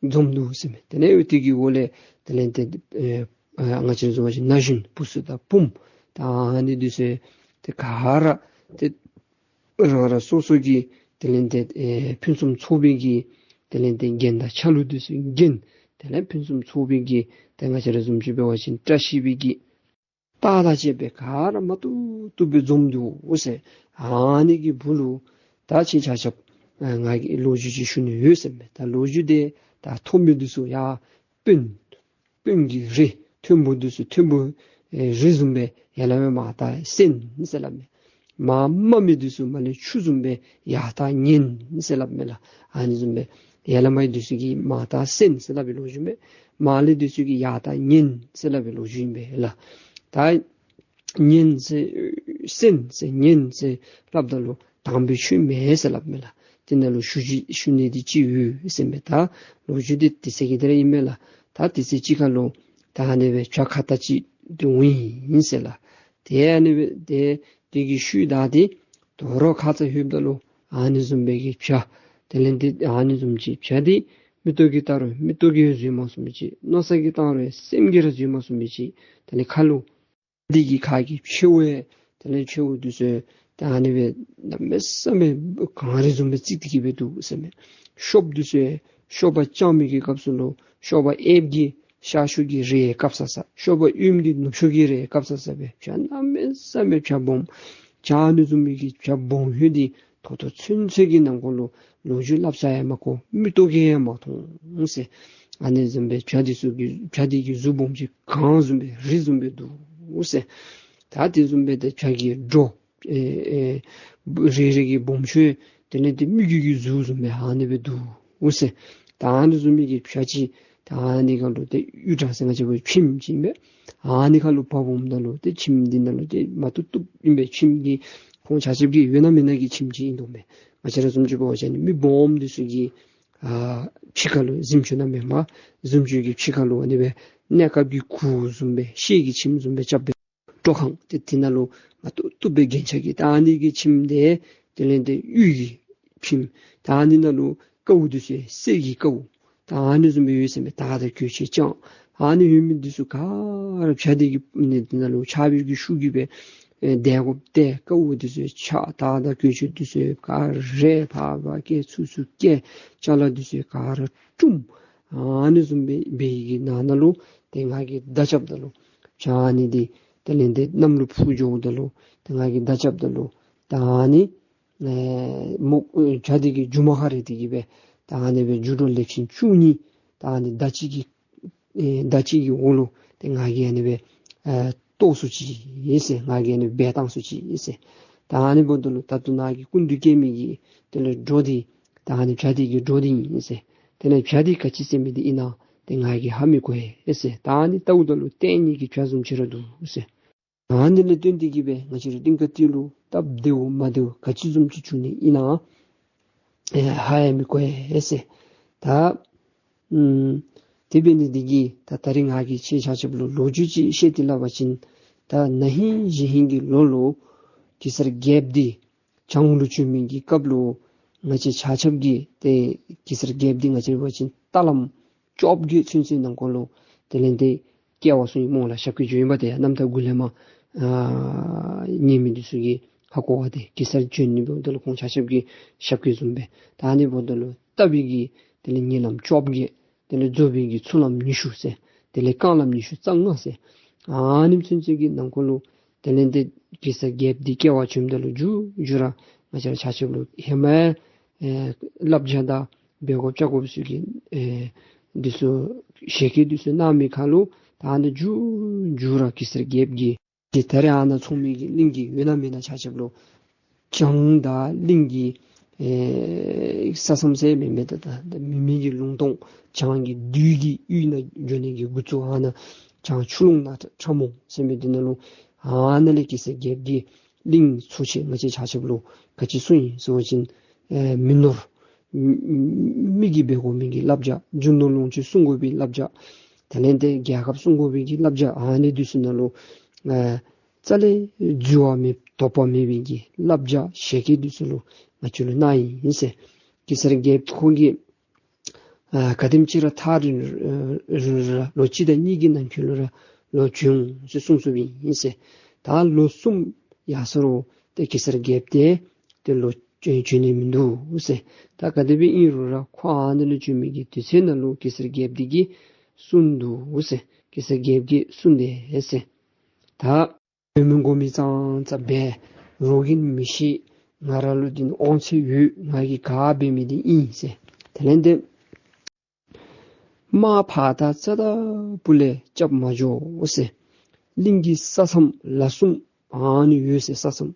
འཛོམས་འདུག་ཟེར་མས། དེ་ལས་དེ་གི་འོག་ལས་དེ་ལས་ཏེ་ཨེ་ཨ་ང་བཅས་ར་བཟུམ་ཅིག་ན་གཞོན་བུ་ཚུ་དང་བུམོ་ད་ཨ་ནི་འདི་ཚུ་ཏེ་ག་ར་ཏེ་རང་རང་སོ་སོ་གི་དེ་ལས་ཏེ་ཨེ་ཕུན་སུམ་ཚོགས་པའི་གི་དེ་ལས་ཏེ་རྒྱན་དང་ཆ་ལུགས་འདི་ཚུ་གྱོན། དེ་ལས་ཕུན་སུམ་ཚོགས་པའི་གི་ཏེ་ང་བཅས་ར་བཟུམ་ཅིག་འབད་བ་ཅིན་བཀྲ་ཤིས་པའི་གི་རྟགས་དང་བཅས་པའི་ག་ར་མ་བཏུབ་བཏུབ་སྦེ་འཛོམས་འདུག་ཟེར། ཨ་ནི་གི་སྦུག་ལུ་ད་ཁྱེད་ཆ་ཁྱབ་ཨ་ང་གིས་ལོ་རྒྱུས་ཅིག་ཞུ་ནི་ཡོད་ཟེར་མས། ད་ལོ་རྒྱུས་འདི་ད་མཐོ་མི་འདི་ཚུ་ཡར་དཔོན་དཔོན་གྱི་རི་མཐོན་པོ་འདི་ཚུ་མཐོན་པོ་ཨེ་རི་བཟུམ་སྦེ་ཡར་ལས་མར་ལྟ་སེང་ཟེར་སླབ་མས། མར་དམའ་མི་འདི་ཚུ་མར་ལས་ཆུ་བཟུམ་སྦེ་ཡར་ལྟ་ཉན་ཟེར་སླབ་མས་ལགས། ཨ་ནི་བཟུམ་སྦེ་ཡར་ལས་དམའ་བའི་འདི་ཚུ་གིས་མར་ལྟ་སེང་ཟེར་སླབ་པའི་ལོ་རྒྱུས་མས། མར་ལས་འདི་ཚུ་གིས་ཡར་ལྟ་ཉན་ཟེར་སླབ་པའི་ལོ་རྒྱུས་ཨིན་པས་ལགས། ད་ཉན་ཟེར་སེང་ཟེར་ཉན་ཟེར་སླབ་ད་ལུ་དང་པའི་ཆོས་མེད་ཟེར་སླབ་མས་ལགས། དེ་ནང་ལུ་ཞུ་ཅིག་ཞུ་ནི་འདི་ཅིག་ཡོད་ཟེར་མས། ད་ལོ་རྒྱུས་འདི་དེ་ཚེ་གི་དེ་ར་ཨིན་མས་ལགས། ད་དེ་ཚེ་ཅིག་ཁ་ལུ་ད་ཨ་ནི་སྦེ་བྱ་ཁྭ་ཏ་ཅིག་འདི་འོང་ཡི་ཟེར་ལགས། དེ་ཨ་ནི་སྦེ་དེ་དེ་གི་ཤུལ་ད་དེ་དོ་རུང་ཁ་ཙ་ལྷོདཔ་ད་ལུ་ཨ་ནི་བཟུམ་སྦེ་གི་བྱ་དེ་ལས་འདི་ཨ་ནི་བཟུམ་ཅིག་བྱ་འདི་ མིག་ཏོ་གིས་བལྟ་རུང་མིག་ཏོ་གིས་བཟོད་མ་ཚུགས་མི་ཅིག། མནོ་བསམ་གྱིས་བཏང་རུང་སེམས་ཀྱིས་ར་བཟོད་མ་ཚུགས་མི་ཅིག། དེ་ལས་ཁ་ལུ་འདི་གི་ཁ་གི་མཆེཝ་དེ་ལས་མཆེཝ་འདི་ཚུ་ད་ཨ་ནི་སྦེ་གནམ་མེད་ས་མེད་གངས་རི་བཟུམ་སྦེ་བརྩིགས་ཏེ་གི་སྦེ་འདུག་ཟེར་མས། གཤོགཔ་འདི་ཚུ་གཤོག་པ་རྐྱང་མི་གི་སྐབས་སུ་ལུ་གཤོག་པ་གཡསཔ་གིས་ཤར་ཕྱོགས་ཀྱི་རི་ཡང་བཀབ་ས་ས། གཤོག་པ་གཡོནམ་གིས་ནུབ་ཕྱོགས་ཀྱི་རི་ཡང་བཀབ་ས་ས་སྦེ་བྱ་གནམ་མེད་ས་མེད་བྱ་སྦོམ་བྱ་ཨ་ནི་བཟུམ་མའི་གི་བྱ་སྦོམ་ཧོད་འདི་ད་ལྟོ་ཚུན་ཚོད་ཀྱི་ནང་འཁོད་ལུ་ལོ་རྒྱུས་སླབ་ས་ཡང་མ་གོ། མིག་ཏོ་གིས་ཡང་མ་མཐོང་ཟེར། ཨ་ནི་བཟུམ་སྦེ་བྱ་འདི་ཚུ་གི་བྱ་འདི་གི་གཟུགས་སྦོམ་ཅིག་གངས་བཟུམ་སྦེ་རི་བཟུམ་སྦེ་འདུག་ཟེར། ད་དེ་བཟུམ་སྦེ་ཏེ་བྱ་གི་སྒྲོ་ཨེ་ཨེ་རེ་རེ་གི་སྦོམ་ཆུང་དེ་ལས་ཏེ་མི་རྒྱུད་ཀྱི་གཟུགས་བཟུམ་སྦེ་ཨ་ནི་སྦེ་འདུག་ཟེར། ད་ཨ་ནི་བཟུམ་མའི་གི་བྱ་ཅིག་ད་ཨ་ནི་ག་ལུ་ཏེ་གཡུ་བྲག་ཟེར་ང་བཅས་པའི་ཁྱིམ་ཅིག་ཨིན་པས། ཨ་ནི་ཁ་ལུ་བབས་འོངམ་ད་ལུ་ཏེ་ཁྱིམ་འདི་ནང་ལུ་ཏེ་མ་བཏུབ་བཏུབ་ཨིན་པས། ཁྱིམ་གྱི་ཁོང་ཆ་ཁྱབ་ཀྱི་ཡོད་ན་མེད་ན་གི་ཁྱིམ་ཅིག་ཨིན་དོ་མས། ང་བཅས་ར་བཟུམ་ཅིག་འབད་བ་ཅིན་མི་སྦོམ་འདི་ཚུ་གི་ཨ་ཕྱི་ཁ་ལུ་གཟིམ་ཅུང་ནང་མེན་པར་གཟིམ་ཅུང་གི་ཕྱི་ཁ་ལུ་ཨ་ནི་སྦེ་གནས་སྐབས་ཀྱི་གུར་བཟུམ་སྦེ་ཤེལ་གྱི་ཁྱིམ་བཟུམ་སྦེ་རྐྱབ་སྦེ་སྤྲོ་ཁང་ཏེ་དེ་ནང་ལུ་མ་བཏུབ་བཏུབ་སྦེ་རྒྱན་ཆ་གི་ད་ཨ་ནི་གི་ཁྱིམ་དེ་དེ་ལས་ཏེ་གཡུ་གི་ཁྱིམ། ད་ཨ་ནི་ནང་ལུ་ཀཝ་འདི་ཚུ་གསེར་གྱི་ཀཝ། ད་ཨ་ནི་བཟུམ་སྦེ་ཡོད་ཟེར་མས། དར་དང་གོས་ཆེན་རྐྱང་། ཨ་ནི་ཡོད་མི་འདི་ཚུ་ག་ར་བྱ་འདི་གི་ནི་འདི་ནང་ལུ་ཆརཔ་གི་ཤུགས་ཀྱིས་སྦེ་ཨེ་བརྡབ་དགོཔ་བརྡབ། ཀཝ་འདི་ཚུ་ཆག། དར་དང་གོས་ཆེན་འདི་ཚུ་ག་ར་ཕར་ཕར་བཀལ། ཚུར་ཚུར་བཀལ། ཅ་ལ་འདི་ཚུ་ག་ར་བཀྲུམ། ཨ་ནི་བཟུམ་སྦེ་འབད་བའི་གི་ནང་ན་ལུ་ཏེ་ང་གིས་མདའ་རྐྱབ་ད་ལུ་བྱ་ཨ་ནི་འདི་དེ་ལས་ཏེ་གནམ་ལུ་འཕུར་འགྱོཝ་ད་ལུ་ཏེ་ང་གིས་མདའ་རྐྱབ་ད་ལུ་ད་ཨ་ནི་ཨེ་མོ་ཨེ་བྱ་འདི་གི་མཇུག་མ་ཁར་རེག་སྟེ་གི་སྦེ་ད་ཨ་ནི་སྦེ་མཇུག་སྒྲོ་ལེབ་ཤིང་བཅུ་གཉིས་ད་ཨ་ནི་མདའ་གཅིག་གི་ཨེ་མདའ་གཅིག་གི་འོག་ལུ་ཏེ་ང་གིས་ཨ་ནི་སྦེ་ཨེ་གཏོར་སོ་ཅི་ཟེར། ང་གིས་ཨ་ནི་སྦེ་བཏང་སོ་ཅི་ཟེར། ད་ཨ་ནི་འབདཝ་ད་ལུ་ད་ལྟོ་ནཱ་གི་སྐུ་མདུན་བསྐྱལ་མི་གི་དེ་ལས་སྒྲོ་འདི་ད་ཨ་ནི་བྱ་འདི་གི་སྒྲོ་འདི་ཨིན་ཟེར། དེ་ལས་བྱ་འདི་ག་ཅི་ཟེར་མི་འདི་ཨིན་ན་ཏེ་ང་གིས་ཧ་མི་གོ་ཨེ་ཟེར། ད་ཨ་ནི་བལྟཝ་ད་ལུ་ལྟས་ངན་གྱི་བྱ་བཟུམ་ཅིག་ར་འདུག་ཟེར། ཨ་ནི་ལས་བརྟེན་ཏེ་གི་སྦེ་ང་བཅས་ར་གླིང་དཀར་སྟོད་ལུ་སྟབས་བདེཝ་མ་བདེཝ་ག་ཅི་བཟུམ་ཅིག་བྱུང་ནི་ཨིན་ན་ཨེ་ཧ་ཡང་མི་གོ་ཨེ་ཟེར། ད་ཨམ་དེ་འབད་ནི་འདི་གིས་ད་ད་རིས་ང་གིས་ཁྱེད་ཆ་ཁྱབ་ལུ་ལོ་རྒྱུས་ཅིག་བཤད་དེ་སླབ་པ་ཅིན་ད་ན་ཧིང་གཞེས་ཧིང་གི་ལོ་ལུ་གེ་སར་རྒྱལཔོ་འདི་བྱང་ལུ་བྱོན་མི་གི་སྐབས་ལུ་ང་བཅས་ཆ་ཁྱབ་ཀྱིས་ཏེ་གེ་སར་རྒྱལཔོ་འདི་ང་བཅས་འབད་བ་ཅིན་རྟ་ལམ་བཅོ་བརྒྱད་ཚུན་ཚོད་ནང་འཁོད་ལུ་དེ་ལས་ཏེ་སྐྱེ་བ་བཟུང་ཡི་སྨོ་ལགས། ཞབས་སྐྱེལ་བྱོན་ཡི་པ་ཏེ་ཡང་རྣམ་ཐར་གུ་ལས་མར་ཨ་ཉན་མི་འདི་ཚུ་གིས་ཧ་གོ་བ་ཏེ་གེ་སར་བྱོན་ནི་འབདཝ་ད་ལུ་ཁོང་ཆ་ཁྱབ་ཀྱི་ཞབས་སྐྱེལ་བཟུམ་སྦེ་ད་ཨ་ནི་འབདཝ་ད་ལུ་རྟ་པའི་གི་དེ་ལས་ཉེ་ལམ་བཅོ་བརྒྱད། དེ་ལས་རྫོང་པའི་གི་ཚུར་ལམ་ཉི་ཤུ་ཟེར། དེ་ལས་རྐང་ལམ་ཉི་ཤུ་རྩ་ལྔ་ཟེར། ཨ་ནེམ་ཚུན་ཚོད་ཀྱི་ནང་འཁོད་ལུ་དེ་ལས་ཏེ་གེ་སར་རྒྱལཔོ་འདི་སྐྱེ་བ་བྱོནམ་ད་ལུ་མཇུག་མཇུག་ར་ང་བཅས་ར་ཆ་ཁྱབ་ལུ་ཧེ་མ་ཨེ་བསླབ་བྱ་དང་འབད་དགོཔ་བྱ་དགོཔ་ཚུ་གི་ཨེ་འདི་ཚུ་ཞལ་བཀོད་འདི་ཚུ་གནང་མི་ཁར་ལུ་ད་ཨ་ནི་མཇུག་མཇུག་ར་གེ་སར་རྒྱལཔོ་གིས་ཏེ་ད་རེས་ཨ་ནཱ་ཚོང་མི་གི་གླིང་གི་ཡོད་ན་མེད་ན་ཆ་ཁྱབ་ལུ་བྱང་དང་གླིང་གི་ཨེ་ས་མཚམས་ཟེར་མི་མེད་ད་ད་མི་མེད་ཀྱི་ལུང་སྟོང་བྱང་གི་བདུད་ཀྱི་ཡུལ་ནང་འགྱོ་ནི་གི་འགོ་བཙུགས་ཨ་ནཱ་བྱང་ཆུ་ཀླུང་ནག་ཁྲ་མོ་ཟེར་མི་འདི་ནང་ལུ་ཨ་ནཱ་ལས་གེ་སར་རྒྱལཔོ་གིས་གླིང་ཚུ་ཆེ་ང་བཅས་ཆ་ཁྱབ་ལུ་ག་ཅི་གསུངས་ཡི་ཟེར་བ་ཅིན་ཨེ་མི་ནོར་མི་མི་གིས་འབད་དགོ་མི་གི་བསླབ་བྱ། རྒྱུ་ནོར་ལོངས་སྤྱོད་སྲུང་དགོ་པའི་བསླབ་བྱ། དེ་ལས་ཏེ་རྒྱལ་ཁབ་སྲུང་དགོ་པའི་གི་བསླབ་བྱ། ཨ་ནི་འདི་ཚུ་ནང་ལུ་ཨ་རྩ་ལས་འཛོལ་བ་མེད་དོགས་པ་མེད་པའི་གི་བསླབ་བྱ་ཞལ་བཀོད་འདི་ཚུ་ལུ་ང་བཅས་ལུ་གནང་ཡི་ཟེར། གེ་སར་རྒྱལཔོ་ཁོ་གིས་ཨ་ག་དེམ་ཅིག་ར་ཐག་རིང་རུང་ར་ལོ་གཅིག་དང་གཉིས་ཀྱི་ནང་འཁོད་ལུ་ར་ལོག་བྱོན་ཟེར་གསུངས་གསུངསམ་ཨིན་ཟེར། ད་ལོ་གསུམ་ཡར་སོང་རུང་ཏེ་གེ་སར་རྒྱལཔོ་དེ་ཏེ་ལོག་བྱོན་བྱོན་ནི་མིན་འདུག་ཟེར། ད་ག་དེ་སྦེ་ཨིན་རུང་ར་ཁོ་ཨ་ནཱ་ལུ་བྱོན་མི་གི་དུས་ཚོད་ནང་ལུ་གེ་སར་རྒྱལཔོ་འདི་གིས་གསུངས་འདུག་ཟེར། གེ་སར་རྒྱལཔོ་གིས་གསུངས་དེས་ཟེར། ད་འོས་མི་འགོ་མི་ཙང་ཙ་འབད། རོགས་ཀྱིས་མི་ཤེས། ང་ར་ལུ་འདི་ནི་དབང་ཚད་ཡོད། ང་གིས་ག་འབད་མི་འདི་ཨིན་ཟེར། དེ་ལས་ཏེ་དམག་ཕར་ད་རྩ་དང་པོ་ལས་རྐྱབ་མ་འགྱོ་ཟེར། གླིང་གི་ས་མཚམས་ལ་གསུམ་ཨ་ནི་ཡོད་ཟེར། ས་མཚམས་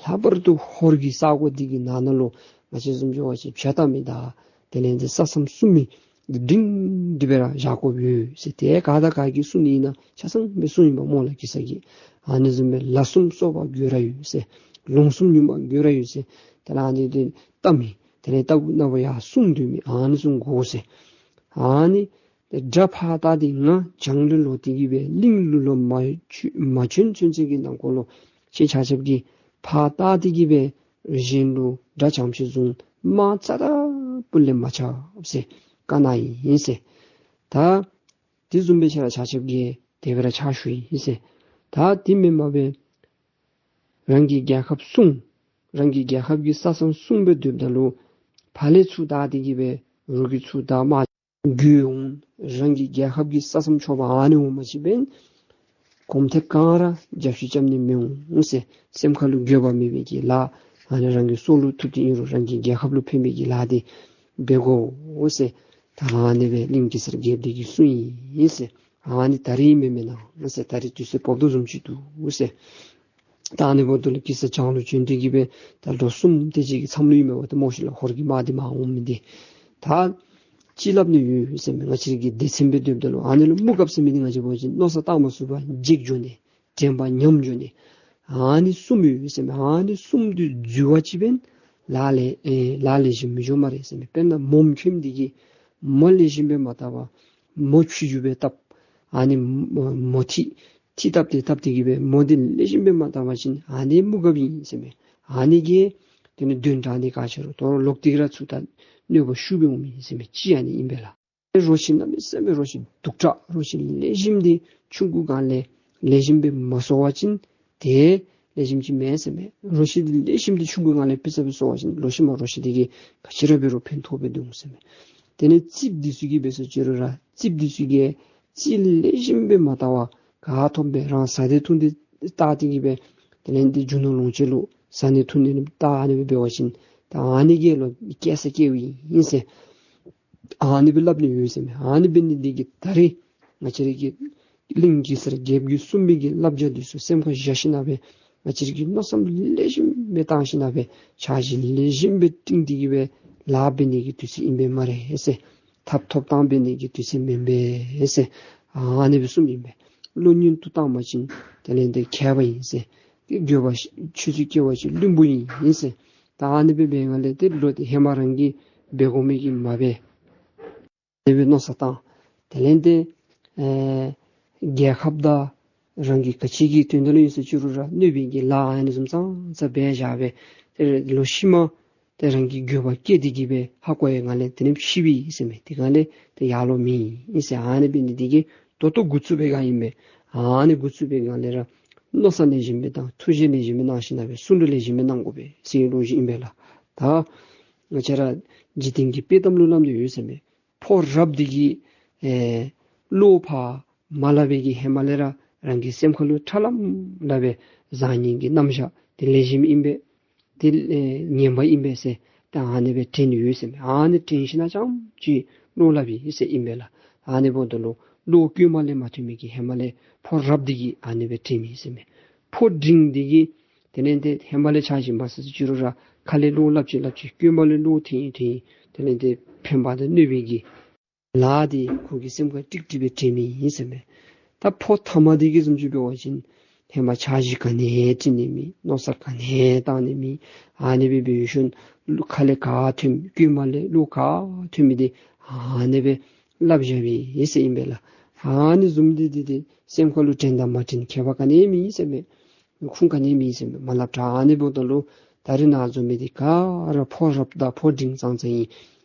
ལྷག་པར་དུ་ཧོར་གྱི་ས་གོ་འདི་གི་ནང་ན་ལུ་ང་བཅས་བཟུམ་ཅིག་འབད་བ་ཅིན་བྱ་བལྟ་མི་དང་དེ་ལས་ཏེ་ས་མཚམས་སྲུང་མི་འདི་སྒྲིང་སྒྲི་སྦེ་ར་བཞག་དགོཔ་ཡོད་ཟེར། ཏེ་ག་དང་ག་གིས་སྲུང་ནི་ཨིན་ན་ཆ་ཚང་སྦེ་སྲུང་ཡི་པ་སྨོ་ལགས་གེ་སར་གྱིས། ཨ་ནི་བཟུམ་སྦེ་ལ་གསུམ་སོ་པ་དགོས་ར་ཡོད་ཟེར། ལུང་གསུམ་ཉུལ་མ་དགོས་ར་ཡོད་ཟེར། དེ་ལས་ཨ་ནི་འདི་བལྟ་མི་དེ་ལས་ལྟ་བུ་ན་བུ་ཡར་སྲུང་སྡོད་མི་ཨ་ནི་ཚུ་དགོ་ཟེར། ཨ་ནི་དགྲ་ཕར་བལྟ་སྟེ་ང་བྱང་ལུ་ལོག་སྟེ་གི་སྦེ་གླིང་ལུ་ལོག་མ་བྱོན་མ་བྱོན་ཚུན་ཚོད་ཀྱི་ནང་འཁོད་ལུ་ཁྱེད་ཆ་ཁྱབ་ཀྱིས་ཕར་བལྟ་སྟེ་གི་སྦེ་གཞན་ལུ་དགྲ་བྱང་ཕྱོགས་བཟུང་དམག་རྩ་དང་པོ་ལས་མ་རྐྱབ་ཟེར། བཀའ་གནང་ཡི་ཟེར། ད་དེ་བཟུམ་སྦེ་ཁྱེད་ར་ཆ་ཁྱབ་ཀྱིས་དེ་སྦེ་ར་ཕྱག་ཞུ་ཡི་ཟེར། ད་དེ་མེན་པར་སྦེ་རང་གི་རྒྱལ་ཁབ་སྲུང་། རང་གི་རྒྱལ་ཁབ་ཀྱི་ས་མཚམས་སྲུང་སྦེ་སྡོདཔ་ད་ལུ་ཕར་ལས་ཚུར་བདའ་སྟེ་གི་སྦེ་རོགས་ཀྱིས་ཚུར་བདའ་དམག་རྒྱུག་འོང་། རང་གི་རྒྱལ་ཁབ་ཀྱི་ས་མཚམས་ཕྱོགས་པ་ཨ་ནི་འོང་པ་ཅིན་འབདན་གོམ་ཐེངས་གང་ར་རྒྱབ་བཤུད་རྐྱབ་ནི་མི་འོང་ཟེར། སེམས་ཁ་ལུ་འགྱོད་པ་མེད་པའི་གི་ལཱ་ཨ་ནི་རང་གི་སྲོག་ལུ་ཐུག་སྟེ་ཨིན་རུང་རང་གི་རྒྱལ་ཁབ་ལུ་ཕན་པའི་གི་ལཱ་འདི་འབད་དགོ་ཟེར། ད་ཨ་ནི་སྦེ་གླིང་གེ་སར་རྒྱལཔོ་འདི་གིས་གསུངས་ཡི་ཟེར། ཨ་ནི་ད་རིས་མེན་མེན་ན་ཟེར། ད་རིས་དུས་ཚོད་བབ་དོ་བཟུམ་ཅིག་འདུག་ཟེར། ད་ཨ་ནི་འབདཝ་ད་ལུ་གེ་སར་བྱང་ལུ་བྱོན་ཏེ་གི་སྦེ་ད་ལོ་གསུམ་དེ་ཅིག་གི་མཚམས་ལུ་ཨིན་མས་པ། ད་མོ་ཤིག་ལུ་ཧོར་གྱི་དམག་འདི་མར་འོང་མི་འདི་ད་ཅིག་སླབ་ནི་ཡོད་ཟེར་མས། ང་བཅས་ར་གི་སྡེ་ཚན་སྦེ་སྡོདཔ་ད་ལུ་ཨ་ནི་ལུ་དམུ་གབ་ཟེར་མི་འདི་ང་བཅས་འབད་བ་ཅིན་མནོ་བསམ་བཏང་མ་ཚུགས་པར་འཇིགས་འགྱོ་ནི། དྲན་པ་ཉམས་འགྱོ་ནི། ཨ་ནི་གསུམ་ཡོད་ཟེར་མས། ཨ་ནི་གསུམ་འདི་འཛོལ་བ་ཅིན་འབདན་ལཱ་ལེགས་ཨེ་ལཱ་ལེགས་ཤོམ་མི་འགྱོ་སྨ་རེ་ཟེར་མས། དཔེར་ན་མོ་ཁྱིམ་འདི་གིས་མོ་ལེགས་ཤོམ་སྦེ་མ་བཏབ་པར་མོ་ཆུང་ཀུ་སྦེ་བཏབ། ཨ་ནི་མོ་མོ་ཐིག་ཐིག་བཏབ་སྟེ་བཏབ་སྟེ་གི་སྦེ་མོ་འདི་ལེགས་ཤོམ་སྦེ་མ་བཏབ་པ་ཅིན་ཨ་ནི་དམུ་གབ་ཨིན་ཟེར་མས། ཨ་ནི་གིས་དེ་ནི་གདོན་དྲག་ནི་ག་ཅི་རུང་དོ་རུང་ལོག་སྟེ་ར་ཚུར་ད་གནོད་པ་ཤུགས་སྦེ་འོང་མི་ཨིན་ཟེར་མས། གཅིག་ཨ་ནི་ཨིན་པས་ལགས། རོ་ཁྱི་གནམ་མེད་ས་མེད་རོ་ཁྱི་སྡུག་དྲགས་རོ་ཁྱི་ལེགས་ཤོམ་འདི་ཆུང་ཀུ་སྒང་ལས་ལེགས་ཤོམ་སྦེ་མ་གསོ་བ་ཅིན་དེ་ལེགས་ཤོམ་ཅིག་མེན་ཟེར་མས། རོ་ཁྱི་འདི་ལེགས་ཤོམ་འདི་ཆུང་ཀུ་སྒང་ལས་ཕུད་ས་སྦེ་གསོ་བ་ཅིན་ལོག་ཤུལ་མ་རོ་ཁྱི་འདི་གིས་ག་ཅི་ར་འབད་རུང་ཕན་ཐོགས་སྦེ་འདུག་ཟེར་མས། དེ་ནས་རྩིགཔ་འདི་ཚུ་གིས་འབད་སོང་ཅི་རུང་ར་རྩིགཔ་འདི་ཚུ་གིས་རྩིག་ལེགས་ཤོམ་སྦེ་མ་བཏབ་པར་ག་ཐོབ་སྦེ་རང་ཟ་ནི་འཐུང་ནི་བལྟ་སྟེ་གི་སྦེ་དེ་ལས་འདི་རྒྱུ་ནོར་ལོངས་སྤྱོད་ལུ་ཟ་ནི་འཐུང་ནི་བལྟ་ཨ་ནི་སྦེ་འབད་བ་ཅིན་ད་ཨ་ནི་གིས་ལོག་སྐྱེ་ས་སྐྱེཝ་ཨིན་ཟེར། ཨ་ནི་སྦེ་སླབ་ནི་ཡོད་ཟེར་མས། ཨ་ནི་འབད་ནི་འདི་གིས་ད་རིས་ང་བཅས་ར་གི་གླིང་གེ་སར་རྒྱལཔོ་གིས་གསུངས་མི་གི་བསླབ་བྱ་འདི་ཚུ་སེམས་ཁར་བཞག་ཞིན་ན་སྦེ་ང་བཅས་ར་གིས་མནོ་བསམ་ལེགས་ཤོམ་སྦེ་བཏང་ཞིན་ན་སྦེ་འཆར་གཞི་ལེགས་ཤོམ་སྦེ་བཏིང་སྟེ་གི་སྦེ་ལཱ་འབད་ནི་གི་དུས་ཚོད་ཨིན་པས་སྨ་རེ་ཟེར། ཐབ་ཐོབ་ཐང་འབད་ནི་གི་དུས་ཚོད་མེན་པས་ཟེར། ཨ་ནི་སྦེ་གསུངམ་ཨིན་པས། བློ་ཉུང་དུ་བཏང་པ་ཅིན་དེ་ལས་འདི་མཁས་པ་ཨིན་ཟེར། འགྱོད་པ་ཆུད་ཟོས་སྐྱེ་བ་ཅིན་བླུན་པོ་ཨིན་ཟེར། ད་ཨ་ནི་སྦེ་འབད་བའི་སྒང་ལས་ཏེ་བློ་འདི་ཧེ་མ་རང་གིས་འབད་དགོ་མི་གི་མ་འབད། དེ་སྦེ་མནོ་བསམ་བཏང་། དེ་ལས་འདི་ཨེ་རྒྱལ་ཁབ་དང་རང་གི་ག་ཅི་གི་དོན་དག་ལུ་ཨིན་ཟེར་ཅི་རུང་ར་གནོད་པའི་གི་ལཱ་ཨ་ནི་བཟུམ་ཙང་ཙ་འབད་བཞག་སྦེ་ཏེ་ལོག་ཤུལ་མ་ཏེ་རང་གི་འགྱོད་པ་སྐྱེས་ཏེ་གི་སྦེ་ཧ་གོ་བའི་སྒང་ལས་དེ་ནི་ཤི་བའི་ཟེར་མས། དེ་སྒང་ལས་ཏེ་ཡར་ལོང་མི་ཨིན་ཟེར། ཨ་ནི་འབད་ནི་འདི་གིས་ད་ལྟོ་འགོ་བཙུགས་པའི་སྒང་ཨིན་པས། ཨ་ནི་འགོ་བཙུགས་པའི་སྒང་ལས་ར་མནོ་བསམ་ལེགས་ཤོམ་སྦེ་དང་ཐུགས་བཞེད་ལེགས་ཤོམ་སྦེ་གནང་ཞིན་ན་སྦེ་གསུང་གྲོས་ལེགས་ཤོམ་སྦེ་གནང་དགོ་པས་ཟེར་བའི་ལོ་རྒྱུས་ཨིན་པས་ལགས། ད་ང་བཅས་ར་འཇིག་རྟེན་གྱི་དཔྱེ་གཏམ་ལུ་སླབ་ནི་ཡོད་ཟེར་མས། ཕོ་རབ་འདི་གིས་ཨེ་བློ་ཕར་མ་སླབ་པའི་གི་ཧེ་མ་ལས་ར་རང་གི་སེམས་ཁ་ལུ་ཁྲ་ལམ་ལམ་སྦེ་བཟང་ངན་གྱི་རྣམ་གཞག་འདི་ལེགས་ཤོམ་ཨིན་པས། འདི་ཨེ་ངན་པ་ཨིན་པས་ཟེར་ད་ཨ་ནི་སྦེ་དྲན་ནི་ཡོད་ཟེར་མས། ཨ་ནི་དྲན་ཞིན་ན་ཙམ་ཅིག་བློ་སླབ་ཨིན་ཟེར་ཨིན་པས་ལགས། ཨ་ནི་འབདཝ་ད་ལུ་བློ་གོང་མ་ལས་མ་ཐོན་མི་གི་ཧེ་མ་ལས་ཕོ་རབ་འདི་གིས་ཨ་ནི་སྦེ་དྲནམ་ཨིན་ཟེར་མས། ཕོ་འབྲིང་འདི་གིས་དེ་ལས་འདི་ཧེ་མ་ལས་འཆར་གཞི་མ་ཚར་ཟེར་ཅི་རུང་ར་ཁ་ལས་བློ་སླབ་ཅི་སླབ་ཅི་གོང་མ་ལས་བློ་ཐོན་ཡི་ཐོན་ཡི་དེ་ལས་འདི་ཕན་པ་དང་གནོད་པའི་གི་ལཱ་འདི་ཁོ་གི་སེམས་ཁར་ཀྲིག་ཀྲི་སྦེ་དྲནམ་ཨིན་ཟེར་མས། ད་ཕོ་ཐ་མ་འདི་གིས་བཟུམ་ཅིག་འབད་བ་ཅིན་ཧེ་མ་འཆར་གཞི་ག་ནི་ཡང་དྲན་ནི་མེད། མནོ་བསམ་ག་ནི་ཡང་བཏང་ནི་མེད། ཨ་ནི་སྦེ་འབད་ཞིནམ་ཁ་ལས་ག་ཐོནམ་གོང་མ་ལས་བློ་ག་ཐོན་མི་འདི་ཨ་ནི་སྦེ་སླབ་བཞག་པས་ཟེར་ཨིན་པས་ལགས། ཨ་ནི་བཟུམ་འདི་འདི་འདི་སེམས་ཁ་ལུ་དྲན་དང་མ་དྲན་ཁྱད་པར་ག་ནི་ཡང་མེད་ཟེར་མས། ཁུངས་ག་ནི་མེད་ཟེར་མས། མ་སླབ་དྲག། ཨ་ནི་འབདཝ་ད་ལུ་ད་རིས་ནཱ་འཛོམས་མི་འདི་ག་ར་ཕོ་རབ་དང་ཕོ་འབྲིང་ཙང་ཙ་ཨིན།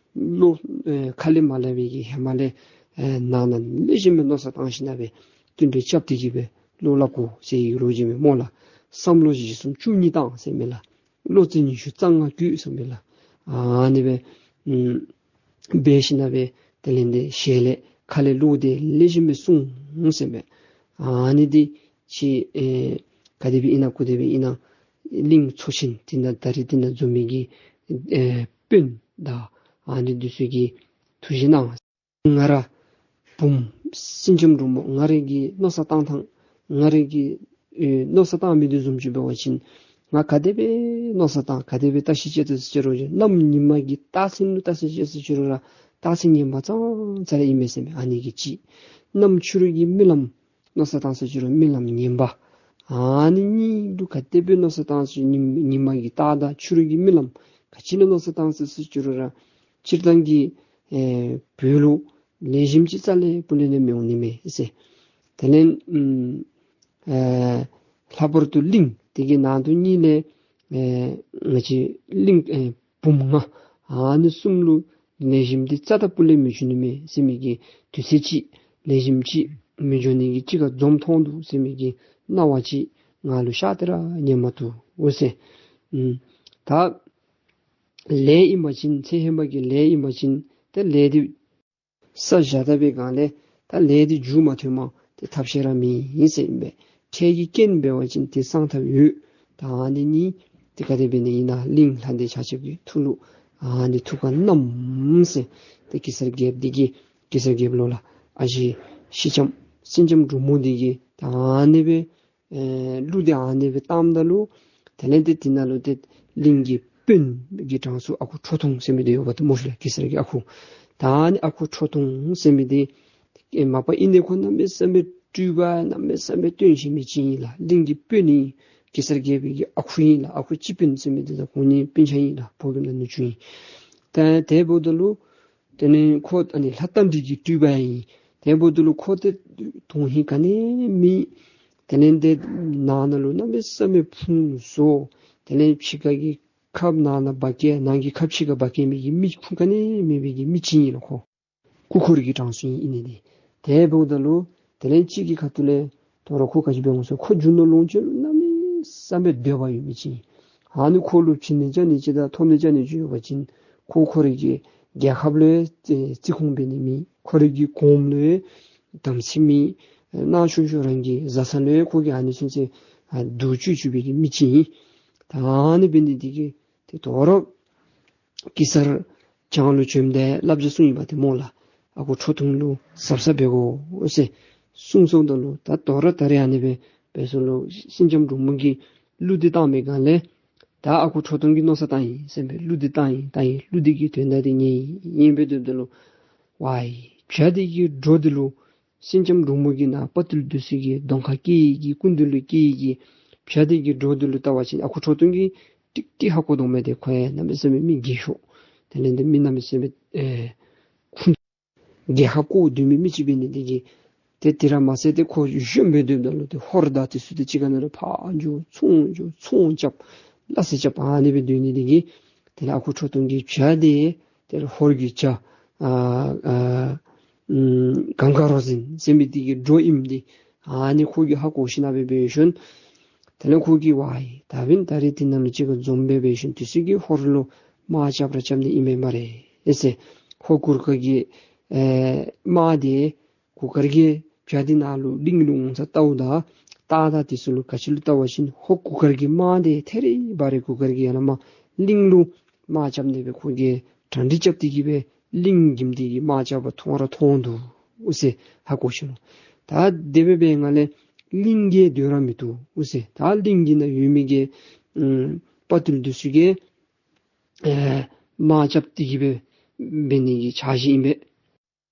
བློ་ཨེ་ཁ་ལས་མ་སླབ་པའི་གི་ཧེ་མ་ལས་ཨེ་ནང་ན་ལེགས་ཤོམ་སྦེ་མནོ་བསམ་བཏང་ཞིན་ན་སྦེ་བསྟུན་གྲོས་རྐྱབ་སྟེ་གི་སྦེ་བློ་སླབ་དགོ་ཟེར་བའི་ལོ་རྒྱུས་མས་སྨོ་ལགས། བསམ་བློ་བཞི་གསུམ་བཅུ་གཉིས་བཏང་ཟེར་མས་ལགས། བློ་རྩེ་ཉི་ཤུ་རྩ་ལྔ་བསྐྱེད་ཟེར་མས་ལགས། ཨ་ནི་སྦེ་ཨམ་འབད་ཞིན་ན་སྦེ་དེ་ལས་འདི་ཞལ་ལས་ཁ་ལས་བློ་འདི་ལེགས་ཤོམ་སྦེ་གསུངས་ཟེར་མས། ཨ་ནི་འདི་ཅིག་ཨེ་ག་དེ་སྦེ་ཨིན་ན་གུ་དེ་སྦེ་ཨིན་ན་གླིང་ཚོ་ཆེན་འདི་ནང་ད་རིས་འདི་ནང་འཛོམས་མི་གི་ཨེ་དཔོན་དང་ཨ་ནི་འདི་ཚུ་གིས་ཐུགས་བཞེད་གནང་། ང་ར་བུམོ་སེང་ལྕམ་འབྲུག་མོ་ང་རའི་གི་མནོ་བསམ་བཏང་ཐངས་ང་རའི་གི་ཨེ་མནོ་བསམ་བཏང་མི་འདི་བཟུམ་ཅིག་འབད་བ་ཅིན་ང་ག་དེ་སྦེ་མནོ་བསམ་བཏང་ག་དེ་སྦེ་བརྟག་ཞིབ་དཔྱད་བསྡུར་ཅི་རུང་ར་གནམ་ཉིན་མ་གི་རྟགས་མཚན་ལུ་བརྟག་ཞིབ་དཔྱད་བསྡུར་ཅི་རུང་ར་རྟགས་མཚན་ངན་པ་ཙང་ཙ་ར་ཨིན་མས་ཟེར་མས། ཨ་ནི་གི་གཅིག། གནམ་ཕྱི་རུ་གི་རྨི་ལམ་མནོ་བསམ་བཏང་ཟེར་ཅི་རུང་རྨི་ལམ་ངན་པ། ཨ་ནི་གཉིས་ལུ་ག་དེ་སྦེ་མནོ་བསམ་བཏང་ཟེར་ཉིན་ཉིན་མ་གི་རྟགས་དང་ཕྱི་རུ་གི་རྨི་ལམ་ག་ཅི་ལུ་མནོ་བསམ་བཏང་ཟེར་ཟེར་ཅི་རུང་ར་སྤྱིར་བཏང་གི་ཨེ་བོད་ལུ་ལེགས་ཤོམ་ཅིག་རྩ་ལས་སྤུ་ལས་ནི་མི་འོང་ནི་མས་ཟེར། དེ་ལས་ཨམ་ཨེ་ལྷག་པར་དུ་གླིང་དེ་གི་ནང་དུ་གཉིས་ལས་ཨེ་ང་བཅས་གླིང་ཨེ་བུམོ་ང་ཨ་ནི་གསུམ་ལུ་ ལེགས་ཤོམ་འདི་རྩ་དང་སྤུ་ལས་མི་འབྱུང་ནི་མས་ཟེར་མི་གི་དུས་ཚོད་ཅིག་ལེགས་ཤོམ་ཅིག་མི་འབྱུང་ནི་གི་ཅིག་ཁར་འཛོམས་ཐོན་འདུག་ཟེར་མི་གི་སྣང་བ་ཅིག་ང་ལུ་ཤར་ཏེ་ར་ཉན་མ་བཏུབ་འོ་ཟེར། ཨུམ། ད་ལས་ཨིན་པ་ཅིན་ཚེ་ཧེ་མ་གི་ལས་ཨིན་པ་ཅིན་ཏེ་ལས་འདི་བསགས་བཞག་ད་པའི་སྒང་ལས་ད་ལས་འདི་མཇུག་མ་ཐོན་མ་ཏེ་ཐབས་ཤེས་ར་མེད་ཟེར་ཨིན་པས། འཕྲལ་གྱི་རྐྱེན་འབད་བ་ཅིན་ཏེ་སངས་ཐབས་ཡོད། ད་ཨ་ནི་གཉིས་ཏེ་ག་དེ་འབད་ནི་ཨིན་ན་གླིང་ལྷ་འདྲེ་ཆ་ཁྱབ་ཀྱི་ཐུགས་ལུ་ཨ་ནི་ཐུགས་ཁར་བསྣམས་ཟེར། ཏེ་གེ་སར་རྒྱལཔོ་འདི་གིས་གེ་སར་རྒྱལཔོ་ལོ་ལ་ཨ་ཞེ་སེང་ལྕམ་སེང་ལྕམ་འབྲུག་མོ་འདི་གིས་ད་ཨ་ནི་སྦེ་ཨེ་གླུ་འདི་ཨ་ནི་སྦེ་བཏངམ་ད་ལུ་དེ་ལས་ཏེ་དེ་ནང་ལུ་ཏེ་གླིང་གི་དཔོན་གྱི་གྲངས་སུ་ཨ་ཁུ་ཁྲོ་ཐུང་ཟེར་མི་འདི་ཡོདཔ་ད་སྨོ་ཤིག་ལགས། གེ་སར་གྱི་ཨ་ཁུ། ད་ཨ་ནི་ཨ་ཁུ་ཁྲོ་ཐུང་ཟེར་མི་འདི་ཨེ་མ་པ་ཨིན་ནི་ཁོ་གནམ་མེད་ས་མེད་སྤྲུལ་པ་གནམ་མེད་ས་མེད་སྟོན་ཤེས་མི་ཅིག་ཨིན་ལགས། གླིང་གི་དཔོན་ཨིན། གེ་སར་རྒྱལ་པོའི་གི་ཨ་ཁུ་ཨིན་ལགས། ཨ་ཁུ་སྤྱི་དཔོན་ཟེར་མི་འདི་དང་ཁོང་གཉིས་སྤུན་ཆ་ཨིན་ལགས། ཕོ་རྒནམ་དང་ནུ་གཅུང་ཨིན། ད་དེ་འབདཝ་ད་ལུ་དེ་ལས་ཁོ་ཨ་ནི་ལྷ་རྟ་མགྲིན་གྱི་སྤྲུལ་པ་ཨིན། དེ་འབདཝ་ད་ལུ་ཁོ་ཏེ་དོན་ཧིང་ག་ནི་མེད། དེ་ལས་ཏེ་ནང་ན་ལུ་གནམ་མེད་ས་མེད་ཕུང་བཟོ། དེ་ལས་ཕྱི་ཁ་གི་ཁབ་ནང་ན་འབག་སྐྱེལ་ནང་གི་ཁབ་ཕྱི་ཁར་འབག་སྐྱེལ་མི་གི་མི་ཕུང་ག་ནི་མེད་པའི་གི་མི་ཅིག་ཨིན་ལགས་ཁོ། སྐུ་འཁོར་གྱི་གྲངས་སུ་ཨིན་ནི་འདི། དེ་འབདཝ་ད་ལུ་དེ་ལས་གཅིག་གི་ཁ་ཐུག་ལས་དོ་རུང་ཁོ་ག་ཅི་འབད་འོང་ཟེར་ཁོ་རྒྱུ་ནོར་ལོངས་སྤྱོད་ལུ་གནམ་མེད་ས་མེད་འདོད་པ་ཡོད་མི་ཅིག་ཨིན། ཨ་ནི་ཁོ་ལུ་བྱིན་ནི་བྱིན་ནི་ཅིག་དང་ཐོབ་ནི་བྱིན་ནི་ཅིག་ཡོད་པ་ཅིན་ཁོ་ཁོ་རའི་གི་རྒྱལ་ཁབ་ལུ་ཨེ་བརྩི་ཁུངས་འབད་ནི་མེད། ཁོ་རའི་གི་གོངམ་ལུ་ཨེ་དམ་ཚིག་མེད། ནང་ཆུང་ཆུང་རང་གི་བཟའ་ཚང་ལུ་ཨེ་ཁོ་གིས་ཨ་ནི་ཚུན་ཚོད་ཨ་སྡུག་བཅུག་བཅུག་པའི་གི་མི་ཅིག་ཨིན། ད་ཨ་ནི་འབད་ནི་འདི་གིས་ཏེ་དོ་རུང་གེ་སར་བྱང་ལུ་བྱོནམ་ད་བསླབ་བྱ་གསུངས་ཡི་པ་ཏེ་སྨོ་ལགས། ཨ་ཁུ་ཁྲོ་ཐུང་ལུ་གཟབ་གཟབ་འབད་དགོ་ཟེར་གསུངས་སོངམ་ད་ལུ་ད་དོ་རུང་ད་རེས་ཨ་ནི་སྦེ་འབད་སོང་ལོ། སེང་ལྕམ་འབྲུག་མོ་གིས་གླུ་འདི་བཏང་བའི་སྒང་ལས་ད་ཨ་ཁུ་ཁྲོ་ཐུང་གིས་མནོ་བསམ་བཏང་ཡི་ཟེར་སྦེ་གླུ་འདི་བཏང་ཡི་བཏང་ཡི་གླུ་འདི་གི་དོན་དག་འདི་ཉན་ཡི་ཨིན་པའི་དོན་དག་ལུ་ཝའི་བྱ་འདི་གི་སྒྲོ་འདི་ལུ་སེང་ལྕམ་འབྲུག་མོ་གིས་ནཱ་དཔའ་རྟུལ་འདི་ཚུ་གི་གདོང་ཁར་བཀལ་ཡི་གི་སྐུ་མདུན་ལུ་བཀལ་ཡི་གི་བྱ་འདི་གི་སྒྲོ་འདི་ལུ་བལྟ་བ་ཅིན་ཨ་ཁུ་ཁྲོ་ཐུང་གིས་ཏིག་ཏིག་ཧ་གོ་དོ་མས། ཏེ་ཁོ་ཡང་གནམ་མེད་ས་མེད་མི་རྒས་ཤོས། དེ་ལས་ཏེ་མི་གནམ་མེད་ས་མེད་ཨེ་ཁུངས་རྒྱལ་ཁ་བཀོ་སྡོད་མི་མི་ཅིག་འབད་ནི་འདི་གིས་ཏེ་དེ་ར་མ་ཚད་ཏེ་ཁོ་གཞོནམ་སྦེ་སྡོདཔ་ད་ལུ་ཏེ་ཧོར་དང་དེ་ཚུ་དང་གཅིག་ཁར་ནང་ལུ་ཕར་འགྱོ་ཚུར་འགྱོ་ཚོང་རྐྱབ་སླ་བསྲེ་རྐྱབ་ཨ་ནི་སྦེ་སྡོད་ནི་འདི་གིས་དེ་ལས་ཨ་ཁུ་ཁྲོ་ཐུང་གིས་བྱ་འདི་དེ་ལས་ཧོར་གྱི་བྱ་ཨ་ཨ་ཨམ་གངས་དཀར་རོ་འཛིན་ཟེར་མི་འདི་གི་སྒྲོ་ཨིནམ་འདི་ཨ་ནི་ཁོ་གིས་ཧ་གོ་ཞིན་ན་སྦེ་འབད་ཞིནམ་དེ་ལས་ཁོ་གིས་ཝའི་ད་འབདན་ད་རེས་འདི་ནང་ལུ་གཅིག་ཁར་འཛོམས་སྦེ་འབད་ཞིནམ་དེ་ཚུ་གིས་ཧོར་ལུ་དམག་རྐྱབ་ར་རྐྱབ་ནི་ཨིན་མས་སྨ་རེ་ཨེ་ཟེར། ཧོར་གུར་དཀར་གྱི་ཨེ་དམག་འདི་གུར་དཀར་གྱི་བྱ་འདི་ནང་ལུ་གླིང་ལུ་འོང་ས་ལྟཝ་ད་སྟག་དང་དེ་ཚུ་ལུ་ག་ཅི་ལུ་བལྟ་བ་ཅིན་ཧོར་གུར་དཀར་གྱི་དམག་འདི་ཐད་རི་བ་རི་གུར་དཀར་གྱི་ཡང་ན་མ་གླིང་ལུ་དམག་རྐྱབ་ནི་སྦེ་ཁོ་གིས་གྲ་སྒྲིག་རྐྱབ་སྟེ་གི་སྦེ་གླིང་གི་མི་འདི་གིས་དམག་རྐྱབ་པ་མཐོང་ར་མཐོང་འདུག་ཟེར་ཧ་གོ་ཞིནམ་ལོ། ད་དེ་སྦེ་འབད་བའི་སྒང་ལས་གླིང་གིས་སྡོད་ར་མི་བཏུབ་ཟེར། ད་གླིང་གི་ནང་ཡོད་མི་གི་ཨམ་དཔའ་རྟུལ་འདི་ཚུ་གིས་ཨེ་དམག་རྐྱབ་སྟེ་གི་སྦེ་འབད་ནི་གི་འཆར་གཞི་ཨིན་པས།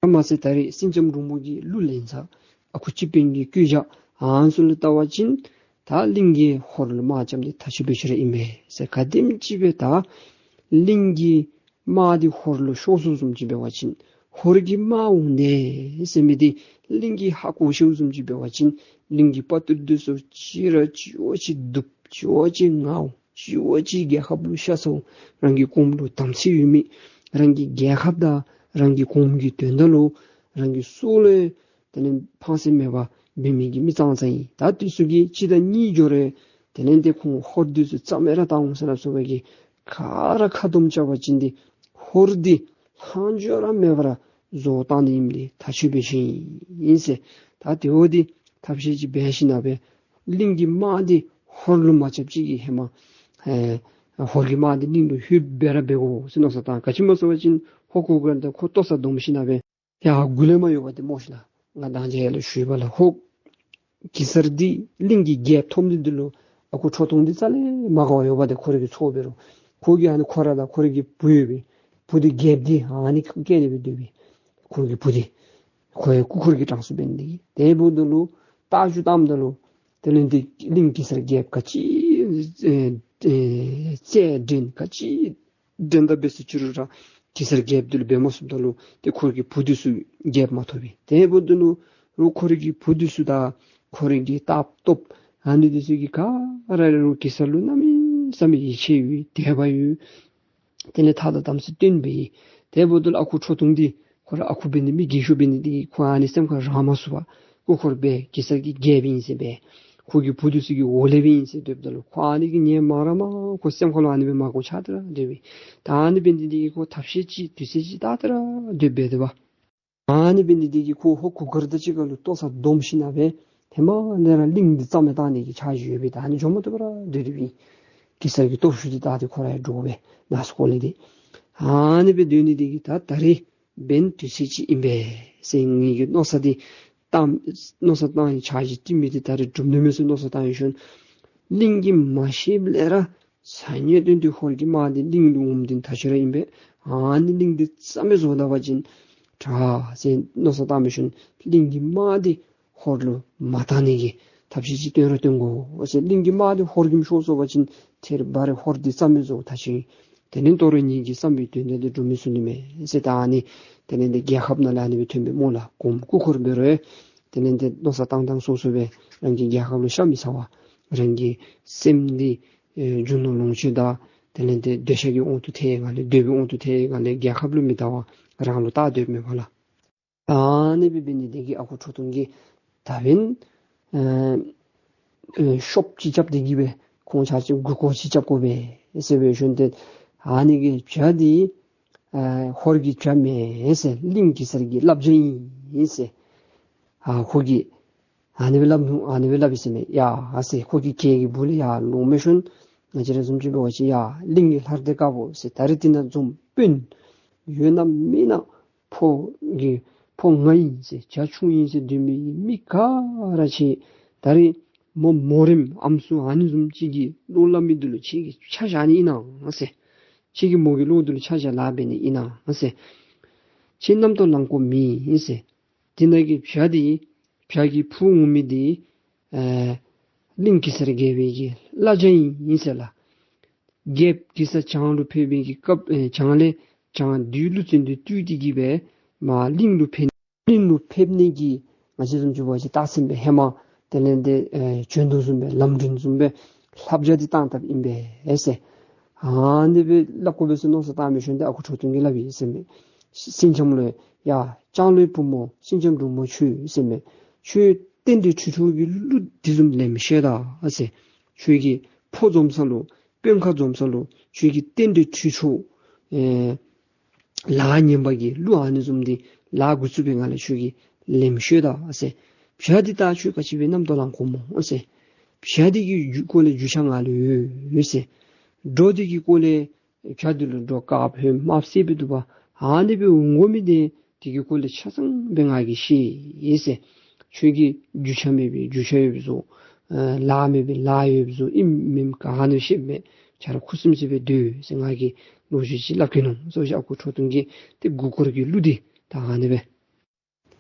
ཨ་མ་ཚེ་ད་རེས་སེང་ལྕམ་འབྲུག་མོ་གིས་གླུ་ལེན་ས་ཨ་ཁུ་སྤྱི་དཔོན་གྱི་བཀོད་རྒྱ་ཨ་ནི་ཚུ་ལུ་བལྟ་བ་ཅིན་ད་གླིང་གིས་ཧོར་ལུ་དམག་རྐྱབ་ནི་ཐག་ཆོད་པའི་ཕྱིར་ཨིན་པས་ཟེར། ག་དེམ་ཅིག་སྦེ་ད་གླིང་གི་དམག་འདི་ཧོར་ལུ་ཤོར་སོང་བཟུམ་ཅིག་འབད་བ་ཅིན་ཧོར་གྱི་དམག་འོང་ནི་ཟེར་མི་འདི་གླིང་གིས་ཧ་གོ་ཤེས་བཟུམ་ཅིག་འབད་བ་ཅིན་གླིང་གི་དཔའ་རྟུལ་འདི་ཚུ་གཅིག་ར་གཅིག་བ་གཅིག་རྡུབ་གཅིག་བ་གཅིག་ངར་འོང་། གཅིག་བ་གཅིག་རྒྱལ་ཁབ་ལུ་ཤ་ཚ་འོང་། རང་གི་གོངམ་ལུ་དམ་ཚིག་ཡོད་མི་རང་གི་རྒྱལ་ཁབ་དང་རང་གི་གོངམ་གི་དོན་དག་ལུ་རང་གི་སྲོག་ལུ་དེ་ལས་ཕངས་སེམས་མེད་པར་འབད་མི་གི་མི་ཙང་ཙང་ཨིན། ད་དེ་ཚུ་གིས་གཅིག་དང་གཉིས་འགྱོ་རུང་དེ་ལས་ཏེ་ཁོང་ཧོར་འདི་ཚུ་རྩ་མེད་ར་བཏང་འོང་ཟེར་སླབ་སོང་བའི་གི་ག་ར་ཁ་སྡོམ་རྐྱབ་པ་ཅིན་འདི་ཧོར་འདི་ལྷག་འཕྲོ་ར་མེད་པར་ར་བཟོ་བཏང་ནི་ཨིནམ་འདི་ཐག་ཆོད་པའི་ཤེས་ཨིན་ཟེར། ད་དེ་འོ་འདི་ཐབས་ཤེས་ཅིག་འབད་ཞིན་ན་སྦེ་གླིང་གི་དམག་འདི་ཧོར་ལུ་མ་རྐྱབ་ཅིག་གི་ཧེ་མ་ཨེ་ཧོར་གྱི་དམག་འདི་གླིང་ལུ་ལྷོད་སྦེ་ར་འབད་དགོ་ཟེར་མནོ་བསམ་བཏང་། ག་ཅི་སྨོ་ཟེར་བ་ཅིན་ཧོར་གུར་དཀར་དང་ཁོ་ལྟོ་ཚང་བསྡོམས་ཞིན་ན་སྦེ་ཡར་མགུ་ལས་མར་ཡོདཔ་འདི་སྨོ་ཤིག་ལགས། ང་མདང་ཅིག་ཡར་ལུ་ཞུ་བ་ལགས། ཧོར་གེ་སར་འདི་གླིང་གི་རྒྱལཔོ་ཐོབ་ནི་འདི་ལུ་ཨ་ཁུ་ཁྲོ་ཐུང་འདི་རྩ་ལས་མ་དགའ་བར་ཡོདཔ་འདི་ཁོ་རའི་གི་ཚོར་འབད་རུང་ཁོ་གིས་ཨ་ནི་ཁོ་ར་དང་ཁོ་རའི་གི་བུ་ཡོད་པའི་བུ་འདི་རྒྱལཔོ་འདི་ཨ་ནི་སྐྱེ་ནི་སྦེ་སྡོད་པའི་ཁོ་གི་བུ་འདི་ཁོ་ཡང་སྐུ་འཁོར་གྱི་གྲངས་སུ་འབད་ནི་འདི་གིས་དེ་འབདཝ་ད་ལུ་རྟ་རྒྱུག་བཏངམ་ད་ལུ་དེ་ལས་འདི་གླིང་གེ་སར་རྒྱལཔོ་ག་ཅི་ཨེ་ཨེ་རྩལ་འགྲན་ག་ཅི་འགྲན་ཟླ་འབད་ས་ཅི་རུང་ར་གེ་སར་རྒྱལཔོ་འདི་ལུ་འབད་མ་ཚུགསཔ་ད་ལུ་ཏེ་ཁོ་གི་བུ་འདི་ཚུ་རྒྱལཔོ་མ་ཐོབ་པས། དེ་འབདཝ་ད་ལུ་རུང་ཁོ་རའི་གི་བུ་འདི་ཚུ་དང་ཁོ་རའི་གི་རྟ་སྟོབས་ཨ་ནི་འདི་ཚུ་གིས་ག་ར་རུང་གེ་སར་ལུ་གནམ་མེད་ས་མེད་ཡིད་ཆེས་ཡོད། དད་པ་ཡོད། དེ་ལས་ཐ་དང་དམ་ཚིག་བསྟེན་པའི་ དེ་འབདཝ་ད་ལུ་ཨ་ཁུ་ཁྲོ་ཐུང་འདི་ཁོ་ར་ཨ་ཁུ་འབད་ནི་མི་རྒས་ཤོས་འབད་ནི་འདི་གིས་ཁོ་ཨ་ནི་སེམས་ཁར་རང་མ་ཚུགས་པར་སྐུ་འཁོར་སྦེ་གེ་སར་གྱི་རྒྱལཔོ་ཨིན་ཟེར་སྦེ་ཁོ་གི་བུ་འདི་ཚུ་གི་འོག་ལས་སྦེ་ཨིན་ཟེར་སྡོདཔ་ད་ལུ་ཁོ་ཨ་ནི་གི་ཉེ་མ་ར་མ་ཁོ་སེམས་ཁ་ལུ་ཨ་ནི་སྦེ་མ་གོ་ཆགས་ཏེ་ར་སྡོད་པས། ད་ཨ་ནི་འབད་ནི་འདི་གིས་ཁོ་ཐབས་ཤེས་ཅིག་དུས་ཚོད་ཅིག་བལྟ་སྟེ་ར་སྡོད་པས་ཏེ་བ། ཨ་ནི་འབད་ནི་འདི་གིས་ཁོ་ཧོར་གུར་དཀར་དང་གཅིག་ཁར་ལུ་ལྟོ་ཚང་བསྡོམས་ཞིནམ་ལས་ཧེ་མ་ལས་ར་གླིང་འདི་རྩ་མེད་བཏང་ནི་གི་འཆར་གཞི་ཡོད་པས། ད་ཨ་ནི་འགྱོ་མ་བཏུབ་པར་སྡོད་དེ་སྦེ་གེ་སར་གྱི་སྟོབས་ཤུགས་འདི་བལྟ་སྟེ་ཁོ་ར་ཡང་འདྲོག་པས། ནང་སྐོར་ལས་འདི་ཨ་ནི་སྦེ་སྡོད་ནི་འདི་གིས་ད་ད་རིས་འབདན་དུས་ཚོད་ཅིག་ཨིན་པས་ཟེར་ངེ་གི་མནོ་བསམ་འདི་བཏང་མནོ་བསམ་བཏང་ཡི་འཆར་གཞི་བཏིང་མི་འདི་ད་རིས་འགྲུབ་ནི་མས་ཟེར་མནོ་བསམ་བཏང་ཡོད་ཤོང་། གླིང་གིས་མ་ཤེསཔ་ལས་ར་ས་ཉེ་དོན་དུ་ཧོར་གྱི་དམག་འདི་གླིང་ལུ་འོངམ་འདི་ད་ཅི་ར་ཨིན་པས། ཨ་ནི་གླིང་འདི་རྩ་མེད་བཟོ་ད་པ་ཅིན་དྲག་ཟེར་མནོ་བསམ་བཏང་མི་ཤོང་། གླིང་གི་དམག་འདི་ཧོར་ལུ་མ་བཏང་ནི་གི་ཐབས་ཤེས་ཅིག་སྟོན་ར་སྟོན་དགོ་ཟེར། གླིང་གི་དམག་འདི་ཧོར་གྱིས་ཤོར་སོང་པ་ཅིན་ཐེར་འབའ་རེ་ཧོར་འདི་རྩ་མེད་བཟོ་ད་ཅི། དེ་ནི་དོ་རུང་ངེ་གི་བསམ་པའི་དོན་དག་འདི་འགྲུབ་མི་ཚུགས་ནི་མས་ཟེར། ད་ཨ་ནི་དེ་ལས་འདི་རྒྱལ་ཁབ་ནང་ལས་ཨ་ནི་སྦེ་ཐོན་པའི་སྨོ་ལགས། གོངམ་སྐུ་འཁོར་འབད་རུང་དེ་ལས་འདི་མནོ་བསམ་བཏང་བཏང་སོ་སོ་སྦེ་རང་གི་རྒྱལ་ཁབ་ལུ་ཤ་མི་ཚ་བར་རང་གི་སེམས་འདི་ཨེ་རྒྱུ་ནོར་ལོངས་སྤྱོད་དང་དེ་ལས་འདི་འདོད་ཆགས་ཀྱི་དབང་དུ་ཐལ་ག་ལས་འདོད་པའི་དབང་དུ་ཐལ་ག་ལས་རྒྱལ་ཁབ་ལུ་མི་བལྟ་བར་རང་ལུ་བལྟ་སྡོདཔ་མས་པ་ལགས། ཨ་ནི་སྦེ་འབད་ནི་འདི་གིས་ཨ་ཁུ་ཁྲོ་ཐུང་གིས་ད་འབདན་ཨེ་ཨེ་ཤོབ་ཅིག་རྐྱབ་སྟེ་གི་སྦེ་ཁོང་ཆ་ཁྱབ་མགུ་སྐོར་ཅིག་རྐྱབ་དགོ་པས་ཟེར་སྦེ་ཞུ་ནི་འདི། ཨ་ནི་གི་བྱ་འདི་ཨེ་ཧོར་གྱི་བྱ་མེན་ཟེར། གླིང་གེ་སར་གྱི་བླ་བྱ་ཨིན་ཟེར། ཨ་ཁོ་གིས་ཨ་ནི་སྦེ་སླབ་ནུག། ཨ་ནི་སྦེ་སླབ་ཡི་ཟེར་མས། ཡ་ཟེར་ཁོ་གིས་གྱལ་གྱི་སྦུག་ལས་ཡར་ལོང་མི་ཤོང་། ང་བཅས་ར་བཟུམ་ཅིག་འབད་བ་ཅིན་ཡ་གླིང་གི་ལྷ་སྡེ་དཀར་པོ་ཟེར་ད་རིས་འདི་ནང་འཛོམས་དཔོན་ཡོད་ན་མེད་ན་ཕོ་གི་ཕོ་ང་ཨིན་ཟེར་བྱ་ཁྱུང་ཨིན་ཟེར་སྡོད་མི་གི་མི་ག་ར་ཁྱེད་ད་རིས་མོ་མོ་རེམ་ཨམ་སྲུ་ཨ་ནི་བཟུམ་ཅིག་གིས་བློ་སླབ་མི་འདི་ལུ་ཁྱེད་ཀྱིས་ཆ་བཞག་ནི་ཨིན་ན་ཟེར། ཁྱེད་ཀྱིས་མོ་གི་བློ་འདི་ལུ་ཆ་བཞག་ལཱ་འབད་ནི་ཨིན་ན་ཟེར། ཁྱེད་རྣམ་རྟོག་ལང་དགོཔ་མེད་ཟེར། དེ་ནང་གི་བྱ་འདི་བྱ་གི་ཕུ་འོང་མི་འདི་ཨེ་གླིང་གེ་སར་རྒྱལ་པོའི་གི་བླ་བྱ་ཨིན་ཟེར་ལགས། རྒྱལཔོ་གེ་སར་བྱང་ལུ་ཕེབས་པའི་གི་སྐབས་ཨེ་བྱང་ལས་བྱང་བདུད་ཀླུ་བཙན་འདི་བཏུལ་ཏེ་གི་སྦེ་མར་གླིང་ལུ་ཕེབས་གླིང་ལུ་ཕེབས་ནི་གི་ང་བཅས་བཟུམ་ཅིག་འབད་བ་ཅིན་རྟགས་མཚན་སྦེ་ཧེ་མ་དེ་ལས་འདི་ཨེ་བྱོན་དོ་བཟུམ་སྦེ་ལམ་འགྲོ་བཟུམ་སྦེ་ལྷ་བྱ་འདི་བཏང་བཏངམ་ཨིན་པས་ཟེར། ཨ་ནི་སྦེ་སླབ་དགོ་པས་ཟེར་མནོ་བསམ་བཏང་མི་ཤོང་། ཏེ་ཨ་ཁུ་ཁྲོ་ཐུང་གིས་སླབ་ཡི་ཟེར་མས། སེང་ལྕམ་ལུ་ཡ་ལྕང་ལོའི་བུ་མོ་སེང་ལྕམ་འབྲུག་མོ་ཁྱོད་ཟེར་མས། ཁྱོད་རྟེན་འབྲེལ་འཁྲུལ་ཆོག་གི་གླུ་འདི་བཟུམ་ལེན་ཤེས་ད་ཟེར། ཁྱོད་ཀྱི་ཕོ་འཛོམས་ས་ལུ་དཔོན་ཁ་འཛོམས་ས་ལུ་ཁྱོད་ཀྱི་རྟེན་འབྲེལ་འཁྲུལ་ཆོག་ཨེ་ལཱ་ངན་པ་གི་གླུ་ཨ་ནི་བཟུམ་འདི་ལཱ་འགོ་བཙུགས་པའི་ངང་ལས་ཁྱོད་ཀྱིས་ལེན་ཤེས་ད་ཟེར། བྱ་འདི་ད་ཁྱོད་ག་ཅི་སྦེ་རྣམ་རྟོག་ལང་དགོཔ་སྨོ་ཟེར། བྱ་འདི་གི་རྒྱུ་སྐོར་ལས་རྒྱུས་ཆ་ང་ལུ་ཡོད་ཟེར། འདྲོག་འདི་གི་སྐོར་ལས་བྱ་འདི་ལུ་འདྲོག་དཀརཔོ་ཧོན་དམརཔོ་སེརཔོ་འདུག་པ། ཨ་ནི་སྦེ་འོང་དགོ་མི་འདི་དེ་གི་སྐོར་ལས་ཆ་ཚང་སྦེ་ང་གིས་ཤེས་ཡི་ཟེར། ཁྱོད་ཀྱི་རྒྱུས་ཆ་མེད་པའི་རྒྱུས་ཆ་ཡོདཔ་བཟོ། ཨ་ལཱ་མེད་པའི་ལཱ་ཡོདཔ་བཟོ་ཨིནམ་མེནམ་ག་ནི་ཤེས་མེད། ཁྱོད་ར་ཁུ་སིམ་སི་སྦེ་སྡོད་ཟེར་ང་གིས་ལོ་རྒྱུས་ཅིག་སླབ་གེ་ནོ་ཟེར་ཨ་ཁུ་ཁྲོ་ཐུང་གིས་ཏེ་མགུ་སྐོར་གྱི་གླུ་འདི་ད་ཨ་ནི་སྦེ་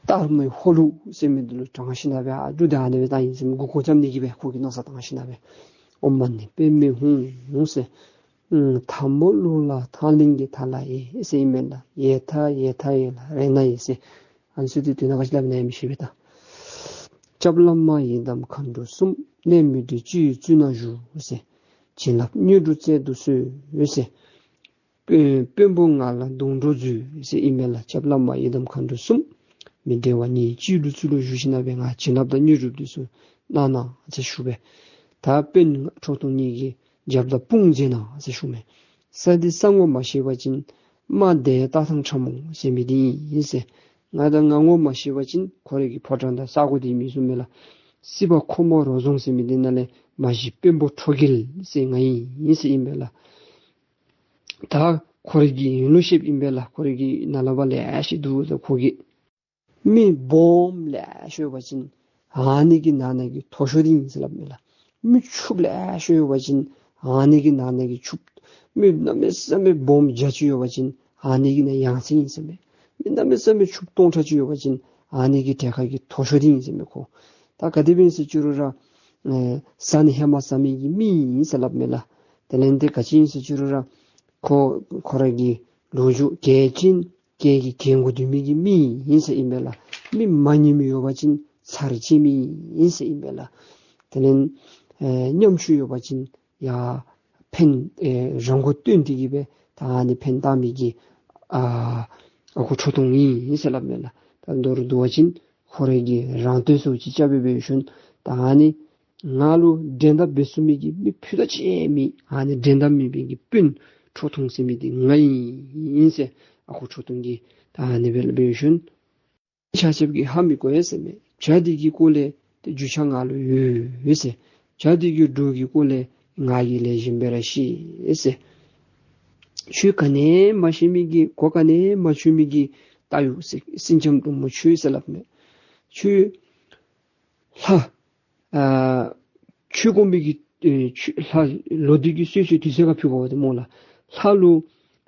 སྟག་མོའི་ཧོ་ལུག་ཟེར་མི་འདི་ལུ་དྲངས་ཞིནམ་ལས་སྦེ་ཨ་གླུ་འདི་ཨ་ནི་སྦེ་བཏང་ཡི་ཟེར་མགུ་སྐོར་རྐྱབ་ནི་གི་སྦེ་ཁོ་གིས་མནོ་བསམ་བཏང་ཞིནམ་ལས་སྦེ། ཨོཾ་མ་ཎི་པདྨེ་ཧཱུྃ་ཟེར། ཨུམ་ཐ་མ་ལུ་ལ་ཐང་གླིང་གི་ཐ་ལ་ཡེ་ཟེར་ཨིན་མས་ལགས། ཡེ་ཐ་ཡེ་ཐ་ཡེ་ལ་རེ་ན་ཡེ་ཟེར། ཨ་ནི་ཚུ་འདི་དོན་དག་ག་ཅི་སླབ་ཨིན་ན་ཡང་མི་ཤེས་པས་ད། སྐྱབས་བླ་མ་ཡི་དམ་མཁའ་འགྲོ་གསུམ། གནས་མི་བདེ་སྤྱི་བོའི་གཙུག་ན་བཞུགས་ཟེར། བྱིན་རླབས་དངོས་གྲུབ་སྩལ་དུ་གསོལ་ཟེར། དཔོན་དཔོན་པོ་ང་ལ་སྡོང་གྲོགས་མཛོད་ཟེར་ཨིན་མས་ལགས། སྐྱབས་བླ་མ་ཡི་དམ་མཁའ་འགྲོ་གསུམ། མི་བདེ་བ་གཉིས་སྤྱི་བོའི་གཙུག་ལུ་བཞུགས་ཞིནམ་ལས་སྦེ་ང་བྱིན་རླབས་དང་དངོས་གྲུབ་འདི་ཚུ་གནང་གནང་ཟེར་ཞུ་སྦེ། ད་དཔོན་ཁྲོ་ཐུང་གཉིས་ཀྱི་རྒྱབ་དང་དཔུང་མཛད་གནང་ཟེར་ཞུ་མས། ས་འདི་ས་ངོ་མ་ཤེས་པ་ཅིན་རྨ་དེ་སྟག་ཐང་ཁྲ་མོ་ཟེར་མི་འདི་ཨིན་ཟེར། ང་དང་ང་ངོ་མ་ཤེས་པ་ཅིན་ཁོ་རའི་གི་ཕོ་བྲང་དང་ས་གོ་འདི་མི་གསུང་མས་ལགས། སྲིད་པ་ཁོ་མོ་རོ་རྫོང་ཟེར་མི་འདི་ནང་ལས་མ་གཞི་དཔོན་པོ་ཁྲོ་རྒྱལ་ཟེར་ང་ཨིན་ཟེར་ཨིན་པས་ལགས། ད་ཁོ་རའི་གི་ཡིན་ལུགས་ཤེསཔ་ཨིན་པས་ལགས། ཁོ་རའི་གི་ནཱ་ལས་ཕར་ལེ་ཤ་འདུག་ཟེར་ཁོ་གིས། མི་སྦོམ་ལེ་ཤ་ཡོད་པ་ཅིན་ཨ་ནི་གི་ནང་ན་གི་མཐོ་ཤོས་འདི་ཨིན་ཟེར་སླབ་མས་ལགས། མི་ཕྱུགཔོ་ལེ་ཤ་ཡོད་པ་ཅིན་ཨ་ནི་གི་ནང་ན་གི་ཕྱུགཔོ། མི་གནམ་མེད་ས་མེད་སྦོམ་བརྒྱ་ཅིག་ཡོད་པ་ཅིན་ཨ་ནི་གི་ནང་ཡང་སེ་ཨིན་ཟེར་མས། མི་གནམ་མེད་ས་མེད་ཕྱུགཔོ་སྟོང་ཕྲག་ཅིག་ཡོད་པ་ཅིན་ཨ་ནི་གི་གྲལ་ཁར་གི་མཐོ་ཤོས་འདི་ཨིན་ཟེར་མས་ཁོ། ད་ག་དེ་སྦེ་ཨིན་ཟེར་ཅི་རུང་ར་ཨེ་བཟའ་ནི་ཧེ་མ་བཟའ་མི་གི་མི་ཨིན་ཟེར་སླབ་མས་ལགས། དེ་ལས་འདི་ག་ཅི་ཨིན་ཟེར་ཅི་རུང་ར་ཁོ་ཁོ་རའི་གི་ལོ་རྒྱུས་གལ་ཅན་གལ་གྱི་གལ་འགོ་འདྲེན་མི་གི་མི་ཨིན་ཟེར་ཨིན་པས་ལགས། མི་མ་ཉན་མི་ཡོད་པ་ཅིན་ཚར་བཅད་མི་ཨིན་ཟེར་ཨིན་པས་ལགས། དེ་ལས་ཨེ་ཉམ་ཆུང་ཡོད་པ་ཅིན་ཡ་ཕན་ཨེ་རང་མགོ་བཏོན་ཏེ་གི་སྦེ་ད་ཨ་ནི་ཕན་བཏགས་མི་གི་ ཨ་ཨ་ཁུ་ཁྲོ་ཐུང་ཨིན་ཟེར་སླབ་མས་ལགས། ད་མདོར་བསྡུ་བ་ཅིན་ཁོ་རའི་གི་རང་བསྟོད་སོ་ཅིག་རྐྱབ་སྦེ་འབད་ཞིནམ་ད་ཨ་ནི་ང་ལུ་འགྲན་ཟླ་འབད་ཚུགས་མི་གི་མི་ཕུད་རྡོག་གཅིག་མེད། ཨ་ནི་འགྲན་ཟླ་མེད་པའི་གི་དཔོན་ཁྲོ་ཐུང་ཟེར་མི་འདི་ང་ཨིན་ཟེར་ཨ་ཁུ་ཁྲོ་ཐུང་གིས་ད་ཨ་ནི་སྦེ་སླབ་སྦེ་ཞིནམ་ཆ་ཁྱབ་ཀྱིས་ཧ་མི་གོ་ཡ་ཟེར་མས། བྱ་འདི་གི་སྐོར་ལས་ཏེ་རྒྱུས་ཆ་ང་ལུ་ཡོད་ཟེར། བྱ་འདི་གི་སྒྲོ་གི་སྐོར་ལས་ང་གིས་ལེགས་ཤོམ་སྦེ་ར་ཤེས་ཟེར། ཆོས་ག་ནི་མ་ཤེས་མི་གི་གོ་ག་ནི་མ་ཆོད་མི་གི་ད་ཡོད་ཟེར། སེང་ལྕམ་འབྲུག་མོ་ཁྱོད་ཟེར་སླབ་མས། ཁྱོད་ལྷ་ཨ་ཆོས་སྒོམ་པའི་གི་ཨེ་ཆོས་ལྷ་ལོ་དུས་ཀྱི་གསོལ་མཆོད་དུས་ཚོད་ཁར་ཕུལ་བ་དེ་སྨོ་ལགས། ལྷ་ལུ་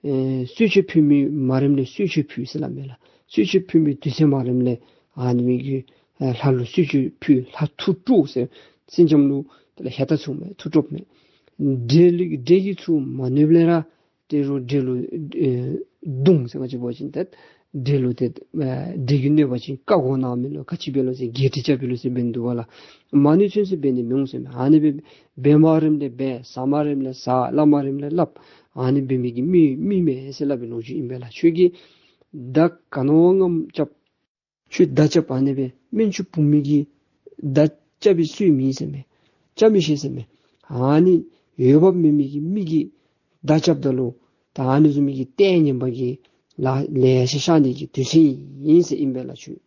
ཨེ་གསོལ་མཆོད་ཕུལ་མི་མ་རནམ་ལས་གསོལ་མཆོད་ཕུལ་ཟེར་སླབ་མས་ལགས། གསོལ་མཆོད་ཕུལ་མི་དུས་ཚོད་མ་རནམ་ལས་ཨ་ནི་མི་གི་ཨེ་ལྷ་ལུ་གསོལ་མཆོད་ཕུལ། ལྷ་ཐུགས་སྤྲོ་ཟེར། སེང་ལྕམ་ལུ་དེ་ལས་ཧེ་ད་ཚུགས་མས། ཐུགས་སྤྲོ་མས། འདྲེ་ལུ་འདྲེ་གིས་ཚུར་མ་གནོདཔ་ལས་ར་ཏེ་རོགས་འདྲེ་ལུ་ཨེ་བརྡུང་ཟེར་ང་བཅས་འབད་བ་ཅིན་ཏེ་འདྲེ་ལུ་ཏེ་ཨེ་འདྲེ་གིས་གནོད་པ་ཅིན་བཀའ་བསྒོ་གནང་མི་ལུ་ག་ཅི་འབད་ལོ་ཟེར་བརྒྱལ་ཁྲིད་རྐྱབ་པའི་ལོ་ཟེར་འབད་ནི་འདུག་པ་ལགས། མ་གནོད་ཚུན་ཚོད་འབད་ནི་མི་འོང་ཟེར་མས། ཨ་ནི་སྦེ་འབད་མ་རནམ་ལས་འབད། ཟ་མ་རནམ་ལས་ཟ། སླབ་མ་རནམ་ལས་སླབ། ཨ་ནི་འབད་མི་གི་མི་མི་མེན་ཟེར་སླབ་པའི་ལོ་རྒྱུས་ཨིན་པས་ལགས། ཁྱོད་ཀྱིས་མདའ་ག་ནི་བ་ངམ་རྐྱབ། ཁྱོད་མདའ་རྐྱབ། ཨ་ནི་སྦེ་སྨན་ཆུང་བུམོ་གིས་མདའ་རྐྱབ་པའི་སྲོལ་མེད་ཟེར་མས། རྐྱབ་མི་ཤེས་ཟེར་མས། ཨ་ནི་འོས་འབབ་མེད་མི་གི་མི་གིས་མདའ་རྐྱབ་ད་ལུ་ད་ཨ་ནི་བཟུམ་མའི་གི་ལྟས་ངན་པ་གི་ལཱ་ལེ་ཤ་ཤར་ནི་གི་དུས་ཚོད་ཨིན་ཟེར་ཨིན་པས་ལགས། ཁྱོད་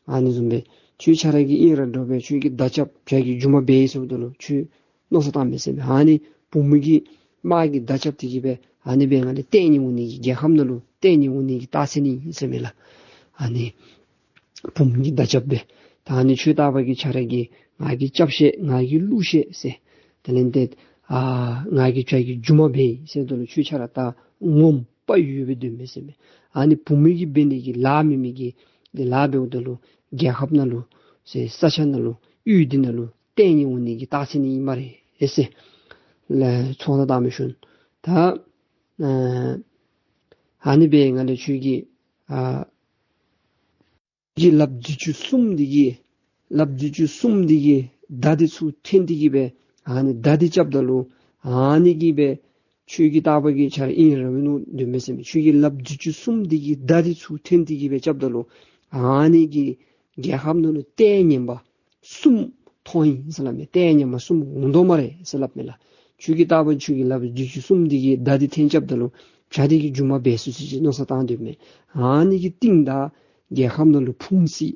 ཨ་ནི་བཟུམ་སྦེ་ཁྱོད་ཆ་ར་གིས་ཨིན་ར་འདྲོག་པས། ཁྱོད་ཀྱིས་མདའ་རྐྱབ་བྱ་གི་རྒྱུ་མ་འབད་ཡི་ཟེརཝ་ད་ལུ་ཁྱོད་མནོ་བསམ་བཏང་མས་ཟེར་མས། ཨ་ནི་བུམོ་གིས་དམག་གི་མདའ་རྐྱབ་སྟེ་གི་སྦེ་ཨ་ནི་སྦེ་ང་ལས་ལྟས་ངན་འོང་ནི་གི་རྒྱལ་ཁམས་ནང་ལུ་ལྟས་ངན་འོང་ནི་གི་རྟགས་མཚན་ཨིན་ཟེར་མས་ལགས། ཨ་ནི་བུམོ་གིས་མདའ་རྐྱབ་སྦེ་ད་ཨ་ནི་ཁྱོད་ལྟ་བུ་གི་ཆ་ར་གིས་ང་གིས་རྐྱབ་ཤེས་ང་གིས་བླུག་ཤེས་ཟེར། དེ་ལས་ཏེ་ཨ་ང་གིས་བྱ་གི་རྒྱུ་མ་འབད་ཡི་ཟེརཝ་ད་ལུ་ཁྱོད་ཆ་ར་ད་ངོམ་པ་ཡོད་པའི་དོན་མས་ཟེར་མས། ཨ་ནི་བུམོ་གིས་འབད་ནི་གི་ལཱ་མེད་མི་གི་ཏེ་ལཱ་འབདཝ་ད་ལུ་རྒྱལ་ཁབ་ནང་ལུ་ཟེར་ས་ཆ་ནང་ལུ་ཡུལ་འདི་ནང་ལུ་ལྟས་ངན་འོང་ནི་གི་རྟགས་མཚན་ཨིན་སྨ་རེ་ཟེར་ལགས། ཚོགས་ནང་བཏང་མི་ཤུལ་ད་ཨ་ཨ་ནི་སྦེ་ང་ལས་ཁྱོད་ཀྱིས་ཨ་གི་ལགཔ་རྫི་ཅུ་གསུམ་འདི་གིས་ལགཔ་རྫི་ཅུ་གསུམ་འདི་གིས་མདའ་འདི་ཚུར་འཐེན་ཏེ་གི་སྦེ་ཨ་ནི་མདའ་འདི་རྐྱབ་ད་ལུ་ཨ་ནི་གིས་སྦེ་ཁྱོད་ཀྱི་ལྟ་བུ་གི་ཆ་ར་ཨིན་ར་མིན་འདུག་མས་ཟེར་མས། ཁྱོད་ཀྱི་ལགཔ་རྫི་ཅུ་གསུམ་འདི་གིས་མདའ་འདི་ཚུར་འཐེན་ཏེ་གི་སྦེ་རྐྱབ་ད་ལུ་ཨ་ནི་གིས་རྒྱལ་ཁམས་ནང་ལུ་ལྟས་ངན་པ་གསུམ་མཐོང་ཡི་ཟེར་སླབ་མས། ལྟས་ངན་པ་གསུམ་འོང་དོ་སྨ་རེ་ཟེར་སླབ་མས་ལགས། ཁྱོད་ཀྱི་ལྟ་བུ་ཁྱོད་ཀྱི་ལགཔ་རྫི་ཅུ་གསུམ་འདི་གིས་མདའ་འདི་འཐེན་རྐྱབ་ད་ལུ་བྱ་འདི་གི་རྒྱུ་མ་འབད་ཚུགས་ཚུགས་ཅིག་མནོ་བསམ་བཏང་སྡོདཔ་མས། ཨ་ནི་གི་རྟིང་བདའ་རྒྱལ་ཁམས་ནང་ལུ་ཕུང་སྲི་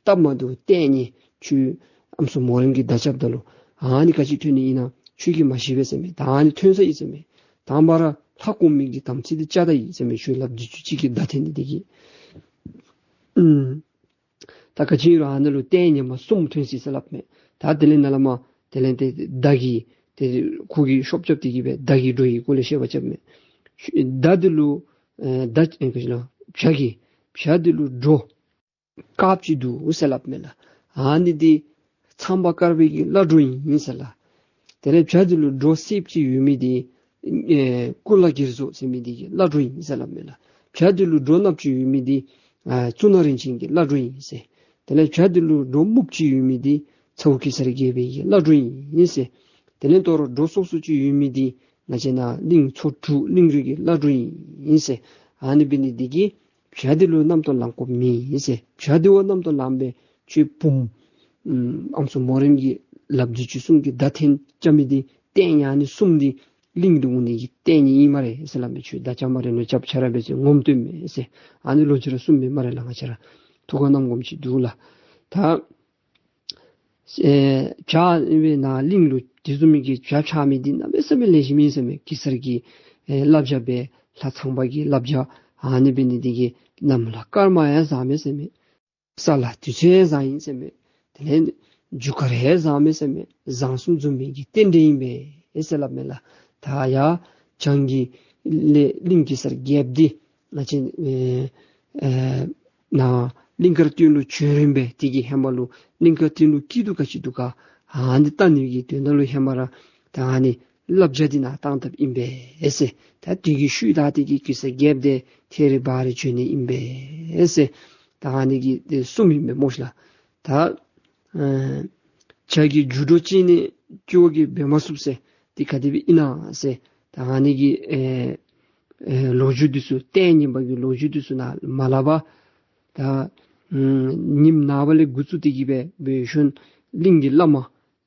སྟབས་མ་བདེཝ་ལྟས་ངན་ཁྱོད་ཨམ་སྲུ་མོ་རེངམ་གིས་མདའ་རྐྱབ་ད་ལུ་ཨ་ནི་ག་ཅི་ཐོན་ནི་ཨིན་ན་ཁྱོད་ཀྱིས་མ་ཤེས་པས་ཟེར་མས། ད་ཨ་ནི་ཐོན་ས་ཨིན་ཟེར་མས། དང་པ་ར་ལྷ་སྐོང་མི་གི་དམ་ཚིག་འདི་བཅའ་ད་ཡི་ཟེར་མས། ཁྱོད་ལགཔ་རྫི་ཅུ་གཅིག་གིས་མདའ་འཐེན་ནི་འདི་གིས་ཨུམ་ད་ག་ཅི་ཨིན་རུང་ཨ་ནཱ་ལུ་ལྟས་ངན་པ་གསུམ་ཐོན་སྲིད་ཟེར་སླབ་མས། ད་དེ་ལས་ནཱ་ལས་མར་དེ་ལས་ཏེ་མདའ་གི་ཏེ་ཁོ་གིས་ཤོབ་རྐྱབ་སྟེ་གི་སྦེ་མདའ་གི་སྒྲོ་ཡི་སྐོར་ལས་བཤད་པ་རྐྱབ་མས། མདའ་འདི་ལུ་ཨེ་མདའ་ཨེ་ག་ཅི་ལོ་བྱ་གི་བྱ་འདི་ལུ་སྒྲོ་དཀརཔོ་ཅིག་འདུག་ཟེར་སླབ་མས་ལགས། ཨ་ནི་འདི་ཚངས་པ་དཀར་པོའི་གི་བླ་སྒྲོ་ཨིན་ཟེར་ལགས། དེ་ལས་བྱ་འདི་ལུ་སྒྲོ་སེརཔོ་ཅིག་ཡོད་མི་འདི་ཨེ་ཀུ་ལ་གེར་མཛོ་ཟེར་མི་འདི་གི་བླ་སྒྲོ་ཨིན་ཟེར་སླབ་མས་ལགས། བྱ་འདི་ལུ་སྒྲོ་གནགཔོ་ཅིག་ཡོད་མི་འདི་ཨ་གཙུག་ན་རིན་ཆེན་གྱི་བླ་སྒྲོ་ཨིན་ཟེར། དེ་ལས་བྱ་འདི་ལུ་སྒྲོ་སྨུགཔོ་ཅིག་ཡོད་མི་འདི་ཚ་བོ་གེ་སར་རྒྱལ་པོའི་གི་བླ་སྒྲོ་ཨིན་ཟེར། དེ་ལས་དོ་རུང་སྒྲོ་སོག་སོག་ཅིག་ཡོད་མི་འདི་ང་བཅས་ནཱ་གླིང་ཚོ་དྲུག་གླིང་རུ་གི་བླ་སྒྲོ་ཨིན་ཟེར། ཨ་ནི་འབད་ནི་འདི་གིས་བྱ་འདི་ལུ་རྣམ་རྟོག་ལང་དགོཔ་མེད་ཟེར། བྱ་འདི་བ་རྣམ་རྟོག་ལངམ་སྦེ་ཁྱོད་བུམོ་ཨམ་སྲུ་མོ་རེངམ་གི་ལགཔ་རྫི་ཅུ་གསུམ་གྱིས་མདའ་འཐེན་རྐྱབ་མི་འདི་ལྟས་ངན་ཨ་ནི་གསུམ་འདི་གླིང་དུ་འོང་ནི་གི་ལྟས་ངན་ཨིན་སྨ་རེ་ཟེར་སླབ་མས། ཁྱོད་མདའ་རྐྱབ་སྨ་རེ་ལོ་རྐྱབ་ཆ་ར་འབད་ཚེ་ངོམ་སྟོནམ་མས་ཟེར། ཨ་ནི་ལོ་ཅི་ར་གསུངམ་མས་སྨ་རེ་ལགས། ང་བཅས་ར་ཐུགས་ཁར་བསྣམ་དགོཔ་ཅིག་འདུག་ལགས། ད་ཨེ་བྱ་ཨིན་པས་ན་གླིང་ལུ་དེ་བཟུམ་མའི་གི་བྱ་འཕྱག་མི་འདི་གནམ་མེད་ས་མེད་ལེགས་ཤོམ་ཨིན་ཟེར་མས། གེ་སར་གྱི་ཨེ་བླ་བྱ་སྦེ་ལྷ་ཚངས་པ་གི་བླ་བྱ་ཨ་ནི་འབད་ནི་འདི་གིས་གནམ་ལ་སྐར་མ་ཡང་བཟང་མས་ཟེར་མས། ས་ལ་དུས་ཚོད་ཡང་བཟང་ཨིན་ཟེར་མས། དེ་ལས་རྒྱུ་སྐར་ཡང་བཟང་མས་ཟེར་མས། བཟང་གསུམ་འཛོམས་མི་གི་རྟེན་འབྲེལ་ཨིན་པས་ཟེར་སླབ་མས་ལགས། ད་ཡ་བྱང་གི་ལས་གླིང་གེ་སར་རྒྱལཔོ་འདི་ང་བཅས་ཨེ་ཨེ་ནཱ་གླིང་དཀར་སྟོད་ལུ་བྱོན་རན་པས། དེ་གི་ཧེ་མ་ལུ་གླིང་དཀར་སྟོད་ལུ་སྐྱིད་སྡུག་ག་ཅི་འདུག་ག་ཨ་ནི་བལྟ་ནི་གི་དོན་དག་ལུ་ཧེ་མ་ར་ད་ཨ་ནི་བླ་བྱ་འདི་ནཱ་བཏང་དཔ་ཨིན་པས་ཟེར། ད་དེ་གི་ཤུལ་ད་དེ་གི་གེ་སར་རྒྱལཔོ་འདི་ཐད་རི་བ་རི་བྱོན་ནི་ཨིན་པས་ཟེར། ད་ཨ་ནི་གི་དེ་གསུངམ་ཨིན་པས་སྨོ་ཤིག་ལགས། ད་ཨེ་བྱ་གི་རྒྱུ་སྒྲོ་ཅིག་ནི་སྐྱོ་གི་འབད་མ་ཚུགས་ཟེར། དེ་ག་དེ་སྦེ་ཨིན་ན་ཟེར། ད་ཨ་ནི་གི་ཨེ་ ཨེ་ལོ་རྒྱུས་འདི་ཚུ་ལྟས་ངན་པ་གི་ལོ་རྒྱུས་འདི་ཚུ་ནང་མ་སླབ་པར་ད་ཨམ་ཉིནམ་ནངས་པ་ལས་འགོ་བཙུགས་ཏེ་གི་སྦེ་འབད་ཞིནམ་གླིང་གི་བླ་མ་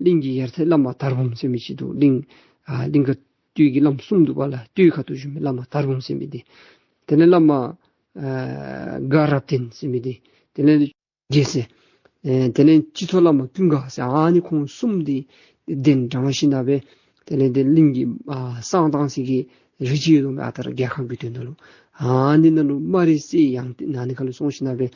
གླིང་གི་ཡར་ཐེག་བླ་མ་དར་འབུམ་ཟེར་མི་ཅིག་འདུག། གླིང་ཨ་གླིང་དཀར་སྟོད་ཀྱི་བླམ་གསུམ་འདུག་པ་ལགས། སྟོད་ཁ་ཐུག་བཞུགས་མི་བླ་མ་དར་འབུམ་ཟེར་མི་འདི། དེ་ལས་བླ་མ་ཨ་དགའ་རབ་བརྟན་ཟེར་མི་འདི། དེ་ལས་རྒྱལ་མཚན། ཨེ་དེ་ལས་སྤྱི་ཚོགས་བླ་མ་ཀུན་དགའ་ཟེར་ཨ་ནི་ཁོང་གསུམ་འདི་གདན་དྲངས་ཞིནམ་སྦེ་དེ་ལས་འདི་གླིང་གི་ཨ་གསང་སྟངས་ཟེར་གི་རི་ཅིག་ཡོདཔ་མས། ཨ་རྟ་ར་རྒྱལ་ཁབ་ཀྱི་དོན་དག་ལུ། ཨ་ནི་ནང་ལུ་སྨ་རི་སེ་ཡང་ཏི་ཨ་ནི་ཁ་ལུ་སོང་ཞིནམ་སྦེ་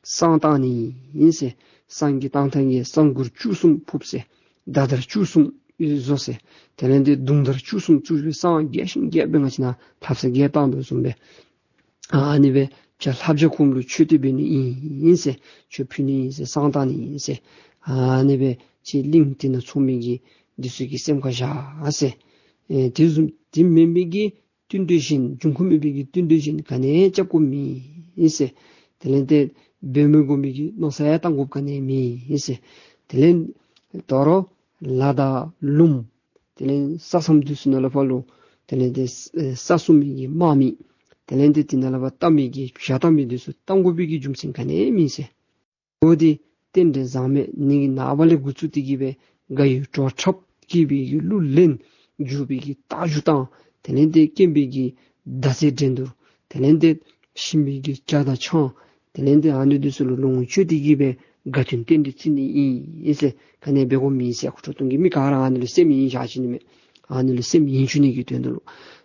གསང་བཏང་ནི་ཨིན་ཟེར། གསང་གི་བཏང་ཐངས་ཀྱི་གསང་མགུར་བཅུ་གསུམ་ཕུརཔ་ཟེར། མདའ་དར་བཅུ་གསུམ་བཟོ་ཟེར། དེ་ལས་འདི་མདུང་དར་བཅུ་གསུམ་བཙུགས་སྦེ་གསང་རྒྱས་ཤིང་རྒྱས་པའི་ངང་ཅིག་ནང་ཐབ་ས་རྒྱས་བཏང་དོ་བཟུམ་སྦེ། ཨ་ནི་སྦེ་བྱ་ལྷ་བྱ་ཁོང་ལུ་མཆོད་རྟེན་འབད་ནི་ཨིན་ཟེར། མཆོད་ཕུལ་ནི་ཨིན་ཟེར། གསང་བཏང་ནི་ཨིན་ཟེར། ཨ་ནི་སྦེ་ཅིག་གླིང་དེ་ནང་ཚོགས་མི་གི་འདི་ཚུ་གིས་སེམས་ཁར་བཞག་ཟེར། ཨེ་དེ་བཟུམ་དེ་མེན་པའི་གི་བསྟུན་གྲོས་གཞན་འབྱུང་ཁུངས་མེད་པའི་གི་བསྟུན་གྲོས་གཞན་ག་ནི་རྐྱབ་དགོཔ་མེད་ཟེར། དེ་ལས་འདི་འབད་མི་དགོ་མི་གི་མནོ་བསམ་ཡང་བཏང་དགོཔ་ག་ནི་མེད་ཟེར། དེ་ལས་དོ་རུང་ལ་དང་ལུངམ་དེ་ལས་ས་མཚམས་འདི་ཚུ་ནང་ལས་ཕར་ལུ་དེ་ལས་འདི་ས་སྲུང་མི་གི་དམག་མི་དེ་ལས་འདི་དེ་ནང་ལས་ཕར་བལྟ་མི་གི་བྱ་བལྟ་མི་འདི་ཚུ་བཏང་དགོ་པའི་གི་རྒྱུ་མཚན་ག་ནི་མེད་ཟེར། འོ་འདི་རྟེན་འབྲེལ་བཟང་མེད་ནི་གི་ནངས་པ་ལས་འགོ་བཙུགས་ཏེ་གི་སྦེ་དགའ་བའི་བྲོ་འཁྲབ་སྐྱིད་པའི་གི་གླུ་ལེན་རྒྱུག་པའི་གི་རྟ་རྒྱུག་བཏང་དེ་ལས་འདི་སྐྱེམས་པའི་གི་མདའ་རྩེད་འགྲན་བསྡུར་དེ་ལས་འདི་ཞིམ་པའི་གི་ཇ་དང་ཆང་དེ་ལས་འདི་ཨ་ནི་འདི་ཚུ་ལུ་ལོངས་སྤྱོད་དེ་གི་སྦེ་དགའ་སྟོན་རྟེན་འབྲེལ་བརྩི་ནི་ཨིན་ཟེར། ག་ནི་འབད་དགོཔ་མེད་ཟེར། ཁོ་ཁྲོ་ཐུང་གི་མི་ག་ར་ཨ་ནི་ལུ་སེམས་ཡེངས་བཞག་ཅི་ནི་མས། ཨ་ནི་ལུ་སེམས་ཡེངས་བཅུག་ནི་གི་དོན་དུ་ལུ་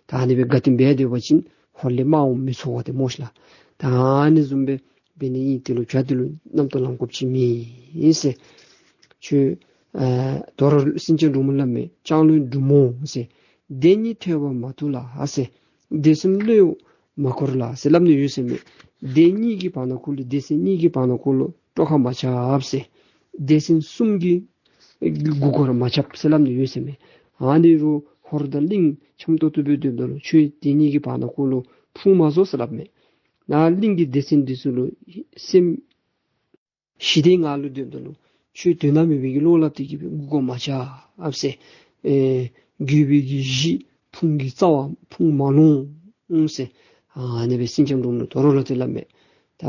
ད་ཨ་ནི་སྦེ་དགའ་སྟོན་འབད་སྡོད་པ་ཅིན་ཧོར་ལས་དམག་འོང་མི་ཚོར་བ་དེ་སྨོ་ཤེས་ལགས། ད་ཨ་ནི་བཟུམ་སྦེ་འབད་ནི་ཨིན། དེ་ལུ་བྱ་དེ་ལུ་རྣམ་རྟོག་ལང་དགོཔ་ཅིག་མེད་ཟེར། ཁྱོད་ཨ་དོ་རུང་སེང་ལྕམ་འབྲུག་མོ་སླབ་མས། ལྕང་ལོའི་འབྲུག་མོ་ཟེར། སྡེ་གཉིས་ཐལ་བ་མ་ཐུག་ལ་ཟེར། སྡེ་ཚན་བློས་མ་འཁོར་ལ་ཟེར་སླབ་ནི་ཡོད་ཟེར་མས། སྡེ་གཉིས་ཀྱི་བར་ན་ཁུག་ལུ་སྡེ་ཚན་གཉིས་ཀྱི་བར་ན་ཁུག་ལུ་དཀྲོག་ཁ་མ་རྐྱབ་ཟེར། སྡེ་ཚན་གསུམ་གྱི་མགུ་སྐོར་མ་རྐྱབ་ཟེར་སླབ་ནི་ཡོད་ཟེར་མས། ཨ་ནི་རུང་ཧོར་དང་གླིང་འཆམ་ཏོག་ཏོ་སྦེ་སྡོདཔ་ད་ལུ་ཁྱོད་སྡེ་གཉིས་ཀྱི་བར་ན་ཁུག་ལུ་ཕུང་མ་བཟོ་ཟེར་སླབ་མས། ནཱ་གླིང་གི་སྡེ་ཚན་འདི་ཚུ་ལུ་སེམས་ཞི་བདེའི་ངང་ལུ་སྡོདཔ་ད་ལུ་ཁྱོད་དོན་དག་མེད་པའི་གི་བློ་སླབ་སྟེ་གི་སྦེ་མགུ་སྐོར་མ་རྐྱབ་ཟེར། ཨེ་རྒོད་པའི་གི་གཞི་ཕུང་གི་རྩ་བར་ཕུང་མ་ལོངས་ཟེར། ཨ་ནི་སྦེ་སེང་ལྕམ་འབྲུག་མོ་ལུ་དོ་རུང་ལོག་སྟེ་སླབ་མས། ད་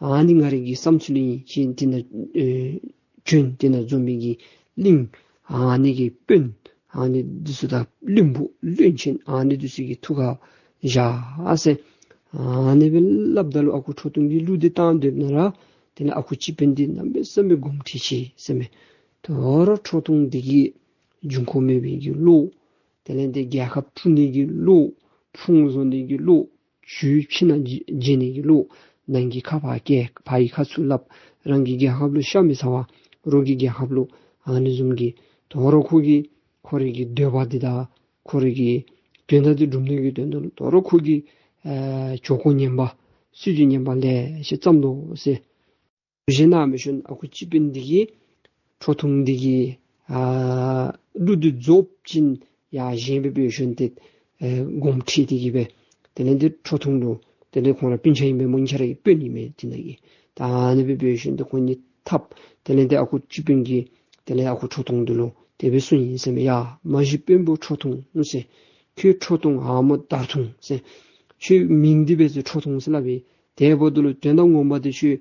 ཨ་ནི་ང་རའི་གི་བསམ་ཚུལ་ཨིན། ཁྱེད་དེ་ནང་ཨེ་བྱོན་དེ་ནང་འཛོམས་མི་གི་གླིང་ཨ་ནི་གི་དཔོན་ཨ་ནི་འདི་ཚུ་དང་བློན་པོ་བློན་ཆེན་ཨ་ནི་འདི་ཚུ་གི་ཐུགས་ཁར་བཞག་ཟེར། ཨ་ནི་སྦེ་སླབ་ད་ལུ་ཨ་ཁུ་ཁྲོ་ཐུང་གིས་གླུ་འདི་བཏང་སྡོདཔ་ན་ར་དེ་ལས་ཨ་ཁུ་སྤྱི་དཔོན་འདི་གནམ་མེད་ས་མེད་དགོངསམ་ཁྲེལ་ཆེ་ཟེར་མས། དོ་རུང་ཁྲོ་ཐུང་འདི་གིས་འབྱུང་ཁུངས་མེད་པའི་གི་བློ་དེ་ལས་འདི་རྒྱལ་ཁབ་འཕྲོག་ནི་གི་བློ་ཕུང་བཟོ་ནི་གི་བློ་ཇུས་ཕྱི་ནང་འབྱེད་ནི་གི་བློ་ནང་གི་ཁ་ཕར་བཀལ་ཕར་གི་ཁ་ཚུར་སླབ། རང་གི་རྒྱལ་ཁབ་ལུ་ཤ་མི་ཚ་བར་རོགས་ཀྱི་རྒྱལ་ཁབ་ལུ་ཨ་ནི་བཟུམ་གྱི་དོ་རུང་ཁོ་གི་ཁོ་རའི་གི་འདོད་པ་འདི་དང་ཁོ་རའི་གི་དོན་དག་འདི་སྒྲུབ་ནི་གི་དོན་དུ་ལུ་དོ་རུང་ཁོ་གིས་ཨེ་ཇོ་ཁོ་ངན་པ་སྲིད་ཇུས་ངན་པ་ལེ་ཤ་བརྩམས་དོ་ཟེར། གཞན་ནཱ་མི་ཤོན་ཨ་ཁུ་སྤྱི་དཔོན་འདི་གིས་ཁྲོ་ཐུང་འདི་གི་ཨ་གླུ་འདི་རྫོགས་ཅིན་ཡར་བཞེངས་སྦེ་འབད་ཤོན་ཏེ་ཨེ་དགོངསམ་ཁྲེལ་ཏེ་གི་སྦེ་དེ་ལས་འདི་ཁྲོ་ཐུང་ལུ་དེ་ལས་ཁོང་ར་སྤུན་ཆ་ཨིན་པས་སྨོ། ཁྱེད་ར་གི་དཔོན་ཨིན་མས་དེ་ནང་གི། ད་ཨ་ནི་སྦེ་འབད་ཤོན་ཏེ་ཁོང་གཉིས་འཐབ། དེ་ལས་འདི་ཨ་ཁུ་སྤྱི་དཔོན་གྱིས་དེ་ལས་ཨ་ཁུ་ཁྲོ་ཐུང་འདི་ལུ་དེ་སྦེ་གསུངས་ཡི་ཟེར་མས། ཡ་མ་གཞི་དཔོན་པོ་ཁྲོ་ཐུང་ཟེར། ཁྱོད་ཁྲོ་ཐུང་ཨ་མོ་དར་ཐུང་ཟེར། ཁྱོད་མིང་འདི་འབད་ཟེར་ཁྲོ་ཐུང་ཟེར་སླབ་ཨིན། དེ་འབདཝ་ད་ལུ་དོན་དག་ངོ་མ་འདི་ཁྱོད་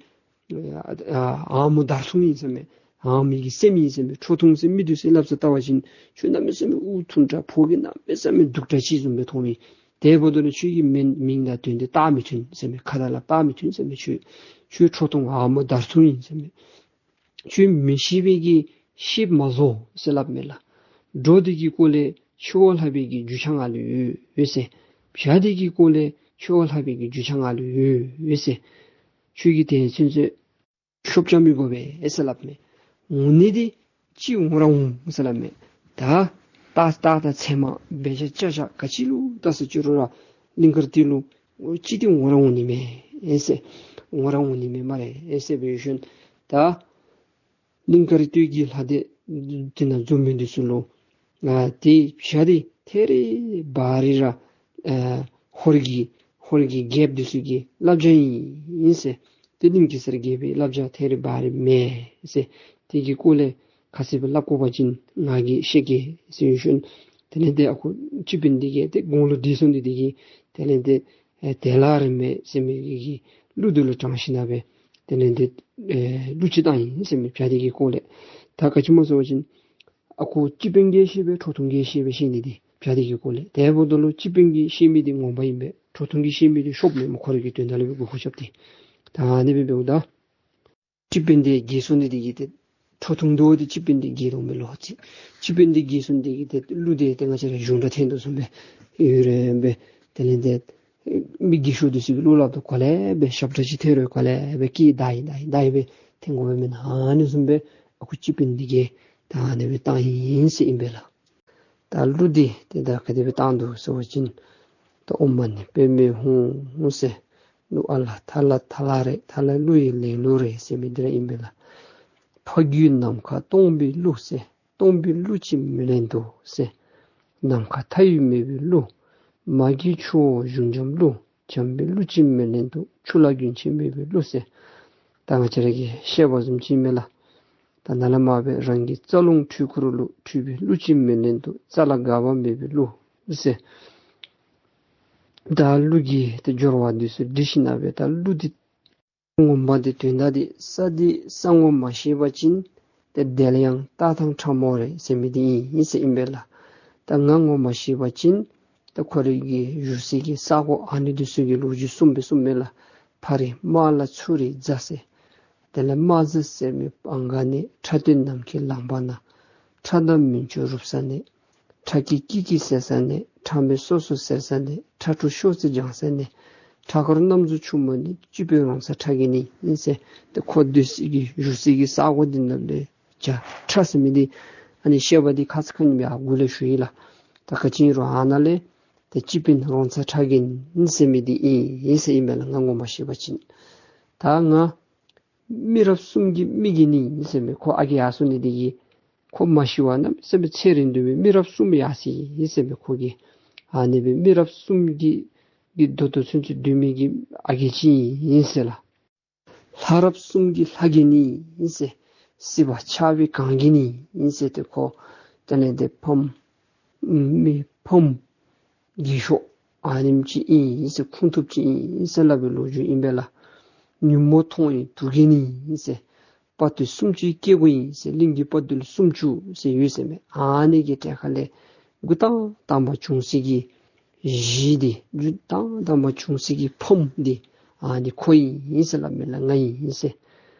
ཨ་མོ་དར་ཐུང་ཨིན་ཟེར་མས། ཨ་མོ་གི་སེམས་ཨིན་ཟེར་མས། ཁྲོ་ཐུང་ཟེར་མི་འདི་ཚུ་སླབ་ས་བལྟ་བ་ཅིན་ཁྱོད་གནམ་མེད་ས་མེད་འུ་ཐུང་དྲགས་ཕོ་གི་གནམ་མེད་ས་མེད་སྡུག་དྲགས་ཅིག་བཟུམ་སྦེ་མཐོངམ་ཨིན། དེ་འབདཝ་ད་ལུ་ཁྱོད་ཀྱི་མིང་མིང་དང་དོན་འདི་བཏགས་མི་ཐུབ་ཟེར་མས། ཁ་དང་ལགཔ་བཏགས་མི་ཐུབ་ཟེར་མས། ཁྱོད་ཁྱོད་ཁྲོ་ཐུང་ཨ་མོ་དར་ཐུང་ཨིན་ཟེར་མས། ཁྱོད་མི་ཤེས་པའི་གི་ཤེསཔ་མ་བཟོ་ཟེར་སླབ་མས་ལགས། འགྲོ་འདི་གི་སྐོར་ལས་ཆེ་བ་ལྷག་པའི་གི་རྒྱུས་ཆ་ང་ལུ་ཡོད་ཟེར། བྱ་འདི་གི་སྐོར་ལས་ཆེ་བ་ལྷག་པའི་གི་རྒྱུས་ཆ་ང་ལུ་ཡོད་ཟེར། ཁྱོད་ཀྱིས་དེ་ཚུན་ཚོད་ཤོབ་རྐྱབ་མི་དགོ་པས་ཟེར་སླབ་མས། འོང་ནི་འདི་ཅིག་འོང་ར་འོང་ཟེར་སླབ་མས། ད་ད་ད་ཚལ་མ་འབད་ཆ་ཅ་ཆ་ག་ཅི་ལུ་ད་ཟེར་ཅི་རུང་ར་གླིང་དཀར་སྟོད་ལུ་ཅིག་འདི་འོང་ར་འོང་ནི་མས་ཟེར། འོང་ར་འོང་ནི་མས་སྨ་རེ་ཟེར་འབད་ཤོན། ད་གླིང་དཀར་སྟོད་ཀྱི་ལྷ་སྡེ་འདི་ནང་འཛོམས་མི་འདི་ཚུ་ལུ་ང་དེ་བྱ་འདི་ཐད་རི་བ་རི་ར་ཨ་ཧོར་གྱི་ཧོར་གྱི་རྒྱལཔོ་འདི་ཚུ་གི་བླ་བྱ་ཨིན་ཟེར། དེ་གླིང་གེ་སར་རྒྱལ་པོའི་བླ་བྱ་ཐད་རི་བ་རི་མེན་ཟེར། དེ་གི་སྐོར་ལས་ཁ་གསལ་སྦེ་སླབ་དགོ་པ་ཅིན་ང་གིས་ཤེས་གེ་ཟེར་ཞུ་ནི། དེ་ལས་ཏེ་ཨ་ཁུ་སྤྱི་དཔོན་འདི་གིས་ཏེ་དགུང་ལོ་བགྲེས་སོང་སྟེ་འདི་གིས་དེ་ལས་ཏེ་ཨེ་དེ་ལ་རིང་མེད་ཟེར་མི་གི་གླུ་འདི་ལུ་དྲངས་ཞིནམ་ལས་དེ་ལས་ཏེ་ཨེ་གླུ་ཅིག་བཏང་ཡི་ཟེར་མས། བྱ་དེ་གི་སྐོར་ལས། ད་ག་ཅི་སྨོ་ཟེར་བ་ཅིན་ཨ་ཁུ་སྤྱི་དཔོན་གྱིས་བཤད་པས་ཁྲོ་ཐུང་གིས་བཤད་པས་བཤད་ནི་འདི་བྱ་དེ་གི་སྐོར་ལས། དེ་འབདཝ་ད་ལུ་སྤྱི་དཔོན་གྱིས་བཤད་མི་འདི་ངོ་མ་ཨིན་པས། ཁྲོ་ཐུང་གིས་བཤད་མི་འདི་ཤོབ་མས་སྨོ། ཁོ་རའི་གི་དོན་དག་ལུ་སྦེ་མགུ་སྐོར་རྐྱབ་སྟེ། ད་ཨ་ནི་སྦེ་འབདཝ་ད་སྤྱི་དཔོན་འདི་རྒས་སོང་ནི་འདི་གིས་ཏེ་ཁྲོ་ཐུང་འདི་ཏེ་སྤྱི་དཔོན་འདི་རྒས་དོ་མས་ལོ་ཅིག། སྤྱི་དཔོན་འདི་རྒས་སོང་ནི་འདི་གིས་ཏེ་གླུ་འདི་ཏེ་ང་བཅས་ར་གཞུང་སྒྲ་འཐེན་དོ་བཟུམ་སྦེ་ཡོད་རེ་སྦེ། དེ་ལས་ཏེ་མི་རྒས་ཤོས་འདི་ཚུ་གིས་གླུ་སླབ་དོ་ག་ལས་སྦེ་ཞབས་ཁྲ་ཅིག་འཐེན་རུང་ག་ལས་སྦེ་སྐད་དག་ཡི་དག་ཡི་དག་ཡི་སྦེ་འཐེན་དགོ་པས་མེན་ན། ཨ་ནི་བཟུམ་སྦེ་ཨ་ཁུ་སྤྱི་དཔོན་འདི་གིས་ད་ཨ་ནི་སྦེ་བཏང་ཡི་ཟེར་ཨིན་པས་ལགས། ད་གླུ་འདི་ཏེ་ད་ག་དེ་སྦེ་བཏང་དོ་ཟེར་བ་ཅིན། ད་ཨོཾ་མ་ཎི་པདྨེ་ཧཱུྃ་ཟེར། གླུ་ཨ་ལ་ཐ་ལ་ཐ་ལ་རེད། ཐ་ལ་གླུ་ཡི་ལེན་ལུགས་རེད་ཟེར་མི་འདི་ར་ཨིན་པས་ལགས། ཕ་རྒྱུད་ནམ་མཁའ་སྟོང་པའི་གླུ་ཟེར། སྟོང་པའི་གླུ་ཅིག་མི་ལེན་དོ་ཟེར། ནམ་མཁའ་མཐའ་ཡས་མེད་པའི་གླུ། མ་གི་ཆུ་བོ་གཞུང་འཇམ་གླུ། འཇམ་པའི་གླུ་ཅིག་མི་ལེན་དོ། ཆུ་ལ་རྒྱུན་ཆད་མེད་པའི་གླུ་ཟེར། ད་ང་བཅས་ར་གིས་བཤད་པ་བཟུམ་ཅིག་མས་ལགས། ད་ནཱ་ལས་མར་སྦེ་རང་གི་རྩ་རླུང་འཕྲུལ་འཁོར་གླུ། འཁྲུལ་པའི་གླུ་ཅིག་མི་ལེན་དོ། རྩ་ལ་འགག་པ་མེད་པའི་གླུ་ཟེར། ད་གླུ་གི་ཏེ་སྦྱོར་བ་འདི་ཚུ་འབྲི་ཞིནམ་ལས་ད་གླུ་འདི་ངོ་མ་འདི་དོན་དག་འདི་ས་འདི་ས་ངོ་མ་ཤེས་པ་ཅིན་ཏེ་དེ་ལ་ཡང་རྟ་དང་ཁྲ་མོ་རེད་ཟེར་མི་འདི་ཨིན་ཟེར་ཨིན་པས་ལགས། ད་ང་ངོ་མ་ཤེས་པ་ཅིན་ད་ཁོ་རའི་གི་བཞུགས་སའི་གི་ས་གོ་ཨ་ནི་འདི་ཚུ་གི་ལོ་རྒྱུས་གསུངས་པས་གསུངས་མས་ལགས། ཕ་རི་རྨ་ལ་ཚུ་རི་རྫ་ཟེར། དེ་ལས་རྨ་རྫ་ཟེར་མི་སྤང་ཁ་ནས། ཁྲ་སྟོད་ནམ་མཁའི་ལང་པ་ན། ཁྲ་འདབ་མུན་ཆུ་རུབ་ས་ནས། ཁྲ་སྐྱིད་སྐྱིད་སྐྱིད་ཟེར་ས་ནས། ཁྲ་མེད་སོ་སོ་ཟེར་ས་ནས། ཁྲ་ཕྲུག་ཤོག་རྩི་ལྗང་ས་ནས། ཁྲ་འཁོར་གནམ་རྫོང་ཕྱུག་མོ་ནས། སྤྱི་དཔོན་རོང་ཚ་ཁྲ་རྒན་ནི་ཨིན་ཟེར། ཏེ་ཁོ་སྡོད་སའི་གི་བཞུགས་སའི་གི་ས་གོ་འདི་ནང་ལས་བྱ་ཁྲ་ཟེར་མི་འདི་ཨ་ནི་བཤད་པ་འདི་ཁ་ཙ་ཁ་ཉིནམ་ཡར་འགོ་ལས་ཞུ་ཡི་ལགས། ད་ག་ཅི་ཨིན་རུང་ཨ་ནཱ་ལས་ཏེ་སྤྱི་དཔོན་རོང་ཚ་ཁྲ་རྒན་ཟེར་མི་འདི་ཨིན་ཟེར་ཨིན་པས་ལགས། ང་ངོ་མ་ཤེས་པ་ཅིན། ད་ང་མི་རབས་གསུམ་གྱི་མི་རྒན་ནི་ཨིན་ཟེར་མས། ཁོ་ཨ་རྒས་ཡར་སོང་ནི་འདི་གིས་ཁོ་མ་ཤི་བར་གནམ་མེད་ས་མེད་ཚེ་རིང་སྡོད་མི་མི་རབས་གསུམ་ཡར་སོ་ཡི་ཟེར་མས། ཁོ་གིས་ཨ་ནི་སྦེ་མི་རབས་གསུམ་གྱི་གི་མདོ་དོན་ཚུན་ཚོད་སྡོད་མི་གི་ཨ་རྒས་ཅིག་ཨིན་ཟེར་ལགས། ལྷ་རབས་གསུམ་གྱི་ལྷ་རྒན་ནི་ཨིན་ཟེར། སྲིད་པ་ཆགས་པའི་གངས་རྒན་ནི་ཨིན་ཟེར། ཏེ་ཁོ་དེ་ལས་ཏེ་ཕམ་མི་ཕམ་རྒས་ཤོས་ཨ་ནེམ་ཅིག་ཨིན་ཟེར། ཁུངས་ཐུབ་ཅིག་ཨིན་ཟེར་སླབ་པའི་ལོ་རྒྱུས་ཨིན་པས་ལགས། ཉོན་མོངས་མཐོང་བའི་དུག་རྒན་ནི་ཨིན་ཟེར། དཔའ་བརྟུལ་སུམ་ཅུའི་སྐྱེ་དགུ་ཨིན་ཟེར། གླིང་གི་དཔའ་བརྟུལ་སུམ་ཅུ་ཟེར་ཡོད་ཟེར་མས། ཨ་ནི་གི་གྲས་ཁ་ལས་འགོ་དང་དང་པ་བྱུང་སའི་གི་གཞི་འདི་འགོ་དང་དང་པ་བྱུང་སའི་གི་ཕམ་འདི་ཨ་ནི་ཁོ་ཨིན་ཟེར་སླབ་མས་ལགས། ང་ཨིན་ཟེར།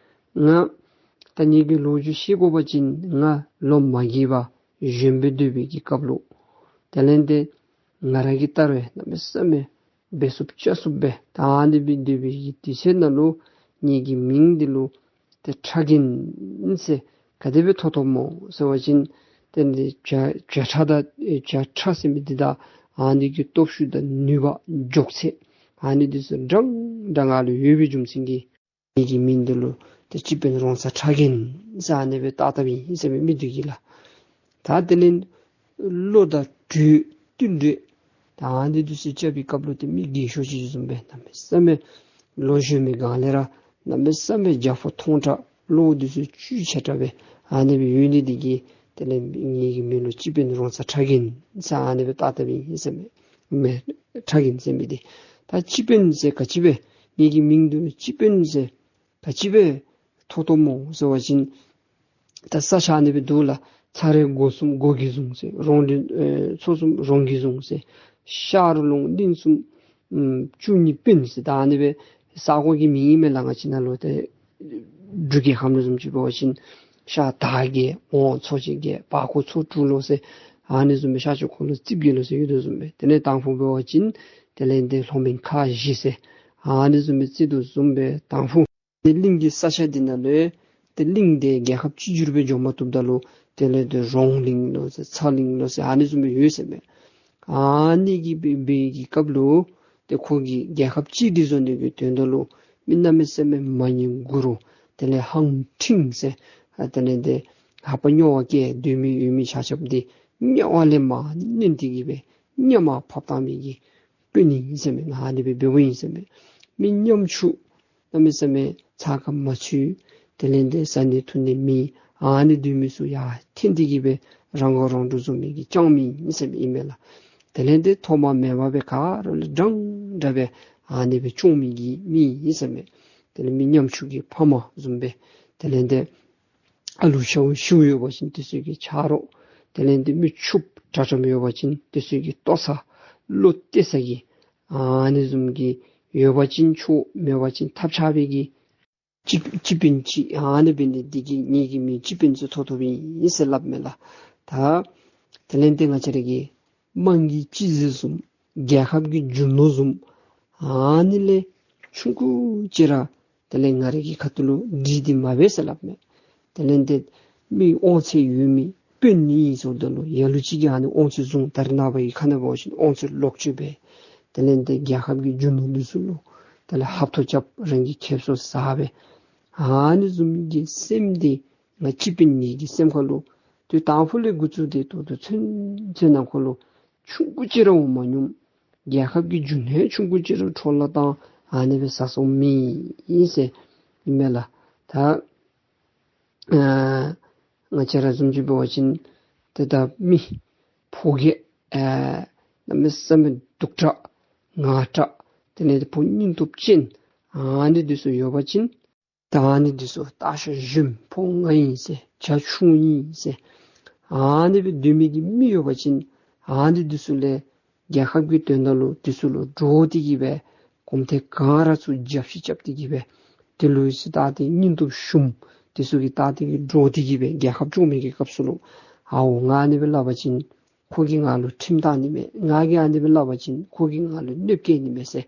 ང་ད་ངེ་གི་ལོ་རྒྱུས་བཤད་དགོ་པ་ཅིན་ང་ལོ་མ་རྒས་པར་གཞོན་པའི་སྡོད་པའི་གི་སྐབས་ལུ་དེ་ལས་ཏེ་ང་ར་གིས་ལྟར་བའི་གནམ་མེད་ས་མེད་འབད་ཚུགསཔ་བྱ་ཚུགསཔ་སྦེ་ད་ཨ་ནི་སྦེ་སྡོད་པའི་གི་དུས་ཚོད་ནང་ལུ་ངེ་གི་མིང་འདི་ལུ་ཏེ་ཁྲ་རྒན་ཟེར་ག་དེ་སྦེ་ཐོབ་ཐོབ་སྨོ་ཟེར་བ་ཅིན་ཏེ་འདི་བྱ་བྱ་ཁྲ་དང་བྱ་ཁྲ་ཟེར་མི་འདི་དང་ཨ་ནི་གི་སྟོབས་ཤུགས་དང་ནུས་པ་མགྱོགས་ཚད་ཨ་ནི་འདི་ཚུ་འདྲན་འདྲ་ང་ལུ་ཡོད་པའི་རྒྱུ་མཚན་གྱིས་ངེ་གི་མིང་འདི་ལུ་ཏེ་སྤྱི་དཔོན་རོང་ཚ་ཁྲ་རྒན་ཟེར་ཨ་ནི་སྦེ་བཏགས་བཏགསཔ་ཨིན་ཟེར་མི་མི་འདི་གིས་ལགས། ད་དེ་ལས་བློ་དང་གྲོས་བསྟུན་གྲོས་ད་ཨ་ནི་འདི་ཚུ་རྐྱབ་པའི་སྐབས་ལུ་ཏེ་མི་རྒས་ཤོས་ཅིག་བཟུམ་སྦེ་གནམ་མེད་ས་མེད་ལོ་གཞོན་མི་སྒང་ལས་ར་གནམ་མེད་ས་མེད་རྒྱ་ཕོ་མཐོང་དྲགས་བློ་འདི་ཚུ་བཅུད་ཆེ་དྲགས་སྦེ་ཨ་ནི་སྦེ་ཡོད་ནི་འདི་གིས་དེ་ལས་ངེ་གི་མིང་ལུ་སྤྱི་དཔོན་རོང་ཚ་ཁྲ་རྒན་ཟེར་ཨ་ནི་སྦེ་བཏགས་བཏགསཔ་ཨིན་ཟེར་མས། མེན་ཁྲ་རྒན་ཟེར་མི་འདི་ད་སྤྱི་དཔོན་ཟེར་ག་ཅི་སྦེ་ངེ་གི་མིང་འདི་སྤྱི་དཔོན་ཟེར་ག་ཅི་སྦེ་ཐོབ་ཐོབ་སྨོ་ཟེར་བ་ཅིན་ད་ས་ཆ་ཨ་ནི་སྦེ་འདུག་ལགས། ཚ་རེ་སྒོ་གསུམ་སྒོ་གི་བཟུང་ཟེར། རོང་ལུང་ཨེ་མཚོ་གསུམ་རོང་གི་བཟུང་ཟེར། ཤར་ལུང་གླིང་གསུམ་ཨམ་བཅུ་གཉིས་དཔོན་ཟེར། ད་ཨ་ནི་སྦེ་ས་གོ་གི་མིང་ཨིན་མས་ལགས། ང་བཅས་ནཱ་ལུ་ཏེ་འབྲུག་རྒྱལ་ཁབ་ནང་བཟུམ་ཅིག་འབད་བ་ཅིན་ཤར་དར་བརྒྱད་ཝང་ཚོ་ཆེན་བརྒྱད་བར་སྐོར་ཚོ་དྲུག་ལོ་ཟེར། ཨ་ནི་བཟུམ་སྦེ་ཤར་ཕྱོགས་འཁོར་ལོ་རྩིབས་བརྒྱད་ལོ་ཟེར་ཡོད་དོ་བཟུམ་སྦེ། དེ་ལས་དང་ཕུ་འབད་བ་ཅིན་དེ་ལས་ཏེ་ལྷོ་མོན་ཁ་བཞི་ཟེར་ཨ་ནི་བཟུམ་སྦེ་རྩི་དོ་བཟུམ་སྦེ་དང་ཕུ་ཏེ་གླིང་གི་ས་ཆ་འདི་ནང་ལུ་ཏེ་གླིང་འདི་རྒྱལ་ཁབ་གཅིག་གྱུར་སྦེ་འགྱོ་མ་བཏུབ་ད་ལུ་དེ་ལས་ཏེ་རོང་གླིང་ལོ་ཟེར་ཚ་གླིང་ལོ་ཟེར་ཨ་ནི་བཟུམ་སྦེ་ཡོད་ཟེར་མས། ཨ་ནི་གི་འབད་འབད་གི་སྐབས་ལུ་ཏེ་ཁོ་གིས་རྒྱལ་ཁབ་གཅིག་འདི་བཟོ་ནི་གི་དོན་དག་ལུ་མི་གནམ་མེད་ས་མེད་མ་ཉན་དགུ་རུ་དེ་ལས་ཧང་ཁྲིང་ཟེར་ཨ་དེ་ལས་ཏེ་ལྷ་པ་སྨྱོ་བ་སྐྱེ་སྡོད་མི་ཡོད་མི་ཆ་ཁྱབ་འདི་དམྱལ་བ་ལས་མར་མནན་ཏེ་གི་སྦེ་དམྱལ་བར་ཕབ་བཏང་མི་གི་དཔོན་ཨིན་ཟེར་མས། ང་ཨ་ནི་སྦེ་འབདཝ་ཨིན་ཟེར་མས། མི་ཉམ་ཆུང་གནམ་མེད་ས་མེད་ཚ་ཁ་མ་ཚུད་དེ་ལས་ཏེ་བཟའ་ནི་འཐུང་ནི་མེད། ཨ་ནི་སྡོད་མི་ཚུ་ཡར་འཐེན་ཏེ་གི་སྦེ་རང་མགོ་རང་འདྲོངས་བཟོ་མི་གི་ལྕང་མི་ཨིན་ཟེར་མི་ཨིན་མས་ལགས། དེ་ལས་འདི་ཐོག་མ་མེད་པ་སྦེ་ག་ར་ལས་འདྲན་འདྲ་སྦེ་ཨ་ནི་སྦེ་སྐྱོང་མི་གི་མི་ཨིན་ཟེར་མས། དེ་ལས་མི་ཉམ་ཆུང་གི་ཕ་མ་བཟུམ་སྦེ། དེ་ལས་འདི་ཨ་ལུ་ཤཝ་ཤིཝ་ཡོད་པ་ཅིན་དེ་ཚུ་གི་ཆ་རོགས། དེ་ལས་འདི་མི་ཕྱུགཔོ་དྲག་དྲགཔ་ཡོད་པ་ཅིན་དེ་ཚུ་གི་ལྟོ་ཚང་བློ་གཏད་ས་གི་ཨ་ནི་བཟུམ་གྱི་ཡོད་པ་ཅིན་ཆོག། མེད་པ་ཅིན་ཐབས་ཆག་པའི་གི་སྤྱི་སྤྱི་དཔོན་ཅིག། ཨ་ནི་འབད་ནི་འདི་གིས་ངེ་གི་མིང་སྤྱི་དཔོན་ཟེར་ཐོབ་ཐོབཔ་ཨིན་ཟེར་སླབ་མས་ལགས། ད་དེ་ལས་འདི་ང་བཅས་ར་གི་དམངས་ཀྱི་སྤྱི་གཟིགས་བཟུམ་རྒྱལ་ཁབ་ཀྱི་རྒྱུ་ནོར་བཟུམ་ཨ་ནི་ལས་ཆུང་ཀུ་ཅིག་ར་དེ་ལས་ང་རའི་གི་ཁ་ཐུག་ལུ་འདྲིས་ཏེ་མ་འབད་ཟེར་སླབ་མས། དེ་ལས་འདི་མི་དབང་ཚད་ཡོད་མི་དཔོན་ཨིན་ཟེརཝ་ད་ལུ་ལ་ལུ་ཅིག་གིས་ཨ་ནི་དབང་ཚད་བཟུང་། ད་རེས་ནངས་པ་གི་ཁ་ནང་འབད་བ་ཅིན་དབང་ཚད་ལོག་སྤྱོད་འབད། དེ་ལས་འདི་རྒྱལ་ཁབ་ཀྱི་རྒྱུ་ནོར་འདི་ཚུ་ལུ་དེ་ལས་ཧབ་ཐོབ་རྐྱབ། རང་གི་ཁེབ་སང་ཟ་སྦེ། ཨ་ནི་བཟུམ་གྱི་སེམས་འདི་ང་སྤྱི་དཔོན་ངེ་གི་སེམས་ཁ་ལུ་དུས་དང་ཕུ་ལས་འགོ་བཙུགས་ཏེ་ད་ལྟོ་ཚུན་ཚོད་ནང་འཁོད་ལུ་ཆུང་ཀུ་ཅིག་ར་འོང་མ་མྱོང་། རྒྱལ་ཁབ་ཀྱི་རྒྱུ་ནོར་ཆུང་ཀུ་ཅིག་ར་འཕྲོ་བརླག་བཏང་ཨ་ནི་སྦེ་བཟའ་སོང་མི་ཨིན་ཟེར་ཨིན་མས་ལགས། ད་ཨ་ང་བཅས་ར་བཟུམ་ཅིག་འབད་བ་ཅིན་ཏེ་ད་མི་ཕོ་སྐྱེས་ཨ་གནམ་མེད་ས་མེད་སྡུག་དྲགས་ངར་དྲགས། དེ་ལས་ཕོ་སྙིང་སྟོབས་ཅན་ཨ་ནི་འདི་ཚུ་ཡོད་པ་ཅིན་ད་ཨ་ནི་འདི་ཚུ་སྟག་ཤར་གཞོནམ་ཕོ་ང་ཨིན་ཟེར་བྱ་ཁྱུང་ཨིན་ཟེར་ཨ་ནི་སྦེ་སྡོད་མི་གི་མི་ཡོད་པ་ཅིན་ཨ་ནི་འདི་ཚུ་ལས་རྒྱལ་ཁབ་ཀྱི་དོན་དག་ལུ་དེ་ཚུ་ལུ་འདྲོག་སྟེ་གི་སྦེ་གོམ་ཐེངས་གང་ར་ཚུར་རྒྱབ་ཤིག་རྐྱབ་སྟེ་གི་སྦེ་དེ་ལུ་ཚུར་བལྟ་སྟེ་སྙིང་སྟོབས་ཞུམ། དེ་ཚུ་གིས་བལྟ་སྟེ་གི་འདྲོག་སྟེ་གི་སྦེ་རྒྱལ་ཁབ་སྐྱོང་མི་གི་སྐབས་སུ་ལུ་ཨའོ་ང་ཨ་ནི་སྦེ་སླབ་པ་ཅིན་ཁོ་གིས་ང་ལུ་ཁྲིམས་བཏང་ནི་མས། ང་གིས་ཨ་ནི་སྦེ་སླབ་པ་ཅིན་ཁོ་གིས་ང་ལུ་གནོདཔ་བཀལ་ནི་མས་ཟེར་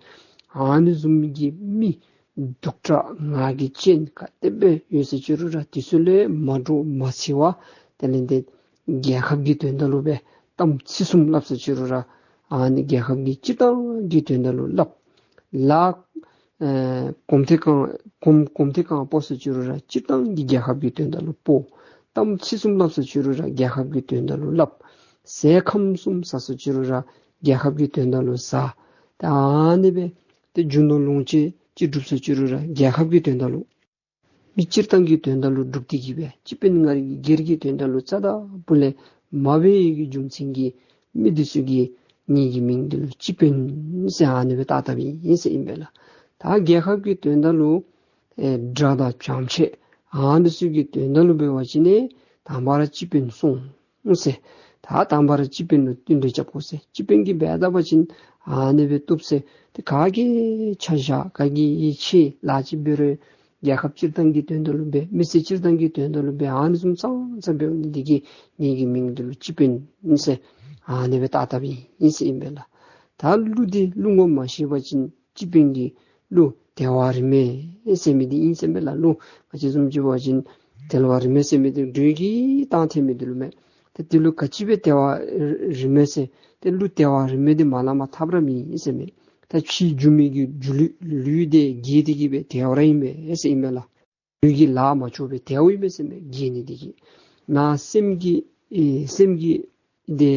ཨ་ནི་བཟུམ་གྱི་མི་སྡུག་དྲགས་ངར་གྱི་ཅན་ག་དེ་སྦེ་ཡོད་ཟེར་ཅི་རུང་ར་དེ་ཚུ་ལས་མ་འདྲོག་མ་འཚེར་བར་དེ་ལས་འདི་རྒྱལ་ཁབ་ཀྱི་དོན་དག་ལུ་སྦེ་གཏམ་ཚིག་གསུམ་སླབ་ཟེར་ཅི་རུང་ར་ཨ་ནི་རྒྱལ་ཁབ་ཀྱི་སྤྱིར་བཏང་གི་དོན་དག་ལུ་སླབ། ལཱ་ཨེ་གོམ་ཐེངས་གང་གོམ་གོམ་ཐེངས་གང་སྤོ་ཟེར་ཅི་རུང་ར་སྤྱིར་བཏང་གི་རྒྱལ་ཁབ་ཀྱི་དོན་དག་ལུ་སྤོ། གཏམ་ཚིག་གསུམ་སླབ་ཟེར་ཅི་རུང་ར་རྒྱལ་ཁབ་ཀྱི་དོན་དག་ལུ་སླབ། ཟས་ཁམ་གསུམ་ཟ་ཟེར་ཅི་རུང་ར་རྒྱལ་ཁབ་ཀྱི་དོན་དག་ལུ་ཟ། ད་ཨ་ནི་སྦེ་ཏེ་རྒྱུ་ནོར་ལོངས་སྤྱོད་ཅིག་སྒྲུབ་ཟེར་ཅི་རུང་ར་རྒྱལ་ཁབ་ཀྱི་དོན་དག་ལུ། མི་སྤྱིར་བཏང་གི་དོན་དག་ལུ་སྒྲུབ་སྟེ་གི་སྦེ་སྤྱི་དཔོན་ང་རའི་གི་སྒེར་གྱི་དོན་དག་ལུ་རྩ་དང་པོ་ལས་མ་འབད་བའི་གི་རྒྱུ་མཚན་གྱིས་མི་འདི་ཚུ་གིས་ངེ་གི་མིང་འདི་ལུ་སྤྱི་དཔོན་ཟེར་ཨ་ནི་སྦེ་བཏགས་བཏགསཔ་ཨིན་ཟེར་ཨིན་པས་ལགས། ད་རྒྱལ་ཁབ་ཀྱི་དོན་དག་ལུ་ཨེ་དགྲ་དང་བྱམས་ཆེ་ཨ་ནི་ཚུ་གི་དོན་དག་ལུ་འབད་བ་ཅིན་ནི་དང་པ་ར་སྤྱི་དཔོན་སོང་ཟེར། ད་དང་པ་ར་སྤྱི་དཔོན་ལུ་བསྟུན་གྲོས་རྐྱབ་དགོ་ཟེར། སྤྱི་དཔོན་གྱིས་འབད་ད་པ་ཅིན་ཨ་ནི་སྦེ་བཏུབ་ཟེར། ཏེ་ག་གིས་ཆ་བཞག་ག་གིས་ཡིད་ཆེས་ལཱ་ཅིག་འབད་རུང་རྒྱལ་ཁབ་སྤྱིར་བཏང་གི་དོན་དག་ལུ་འབད། མི་སེར་སྤྱིར་བཏང་གི་དོན་དག་ལུ་འབད། ཨ་ནི་བཟུམ་ཙང་ཙང་འབད་འོང་ནི་འདི་གིས་ངེ་གི་མིང་འདི་ལུ་སྤྱི་དཔོན་ཟེར་ཨ་ནི་སྦེ་བཏགས་བཏགསཔ་ཨིན་ཟེར་ཨིན་པས་ལགས། ད་གླུ་འདི་གླུ་ངོ་མ་ཤེས་པ་ཅིན་སྤྱི་དཔོན་གྱི་གླུ་དལ་བ་རིས་མེད་ཟེར་མི་འདི་ཨིན་ཟེར་མས་ལགས། གླུ་ང་བཅས་བཟུམ་ཅིག་འབད་བ་ཅིན་དལ་བ་རིས་མེད་ཟེར་མི་འདི་འགྲོས་ཀྱིས་བཏང་ཐལ་མི་འདི་ལུ་མས། ཏེ་འདི་ལུ་ག་ཅི་སྦེ་དལ་བ་རིས་མེད་ཟེར། ཏེ་གླུ་དལ་བ་རིས་མེད་འདི་མ་ལངམ་ཐབས་ར་མེད་ཟེར་མས། ད་ཕྱི་འགྱོ་མི་གི་འགྱོ་ལུགས་ལུས་འདི་རྒས་ཏེ་གི་སྦེ་དལ་བ་ར་ཨིན་པས་ཟེར་ཨིན་མས་ལགས། ལུས་ཀྱི་ལཱ་མ་ལྕོགས་པའི་དལཝ་ཨིན་པས་ཟེར་མས། རྒས་ནི་འདི་གིས་ནང་སེམས་ཀྱི་ཨེ་སེམས་ཀྱི་འདི་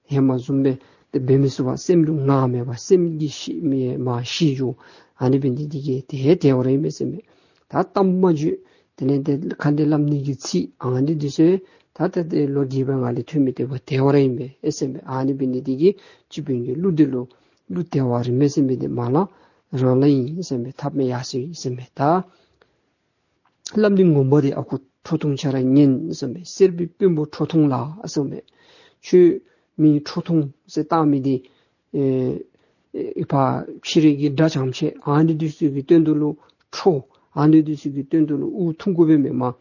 ཧེ་མ་བཟུམ་སྦེ་ཏེ་འབད་མི་ཚུགས་པར་སེམས་ལུ་ངག་མེད་པར་སེམས་ཀྱི་ཤི་མེད་མ་ཤི་འགྱོ། ཨ་ནི་འབད་ནི་འདི་གིས་ཏེ་དལཝ་ར་ཨིན་པས་ཟེར་མས། ད་གཏམ་མ་བརྗོད། དེ་ལས་ཏེ་ཁ་ལས་སླབ་ནི་གི་ཚིག་ཨ་ནི་འདི་ཚུ་ད་ཏེ་ཏེ་ལོ་རྒས་པའི་ངང་ལས་ཐོན་མི་སྟེར་བར་དལཝ་ར་ཨིན་པས་ཟེར་མས། ཨ་ནི་འབད་ནི་འདི་གིས་སྤྱི་དཔོན་གྱི་གླུ་འདི་ལུ་གླུ་དལ་བ་རིས་མེད་ཟེར་མི་འདི་མ་ལང་རང་ལ་ཨིན་ཟེར་མས། ཐབས་མེད་ཡར་སོ་ཡི་ཟེར་མས། ད་སླབ་ནི་ངོ་མ་འདི་ཨ་ཁུ་ཁྲོ་ཐུང་ཁྱོད་ར་ཉན་ཟེར་མས། གསེར་པའི་དཔོན་པོ་ཁྲོ་ཐུང་ལགས་ཟེར་མས། ཁྱོད་མིང་ཁྲོ་ཐུང་ཟེར་བཏགས་མི་འདི་ཨེ་ཨེ་ཕར་ཕྱི་རོལ་གྱི་དགྲ་བྱམས་ཆེ་ཨ་ནི་འདི་ཚུ་གི་དོན་དུ་ལུ་ཁྲོ་ཨ་ནི་འདི་ཚུ་གི་དོན་དུ་ལུ་དབུགས་ཐུང་ཀུ་སྦེ་མེན་པར་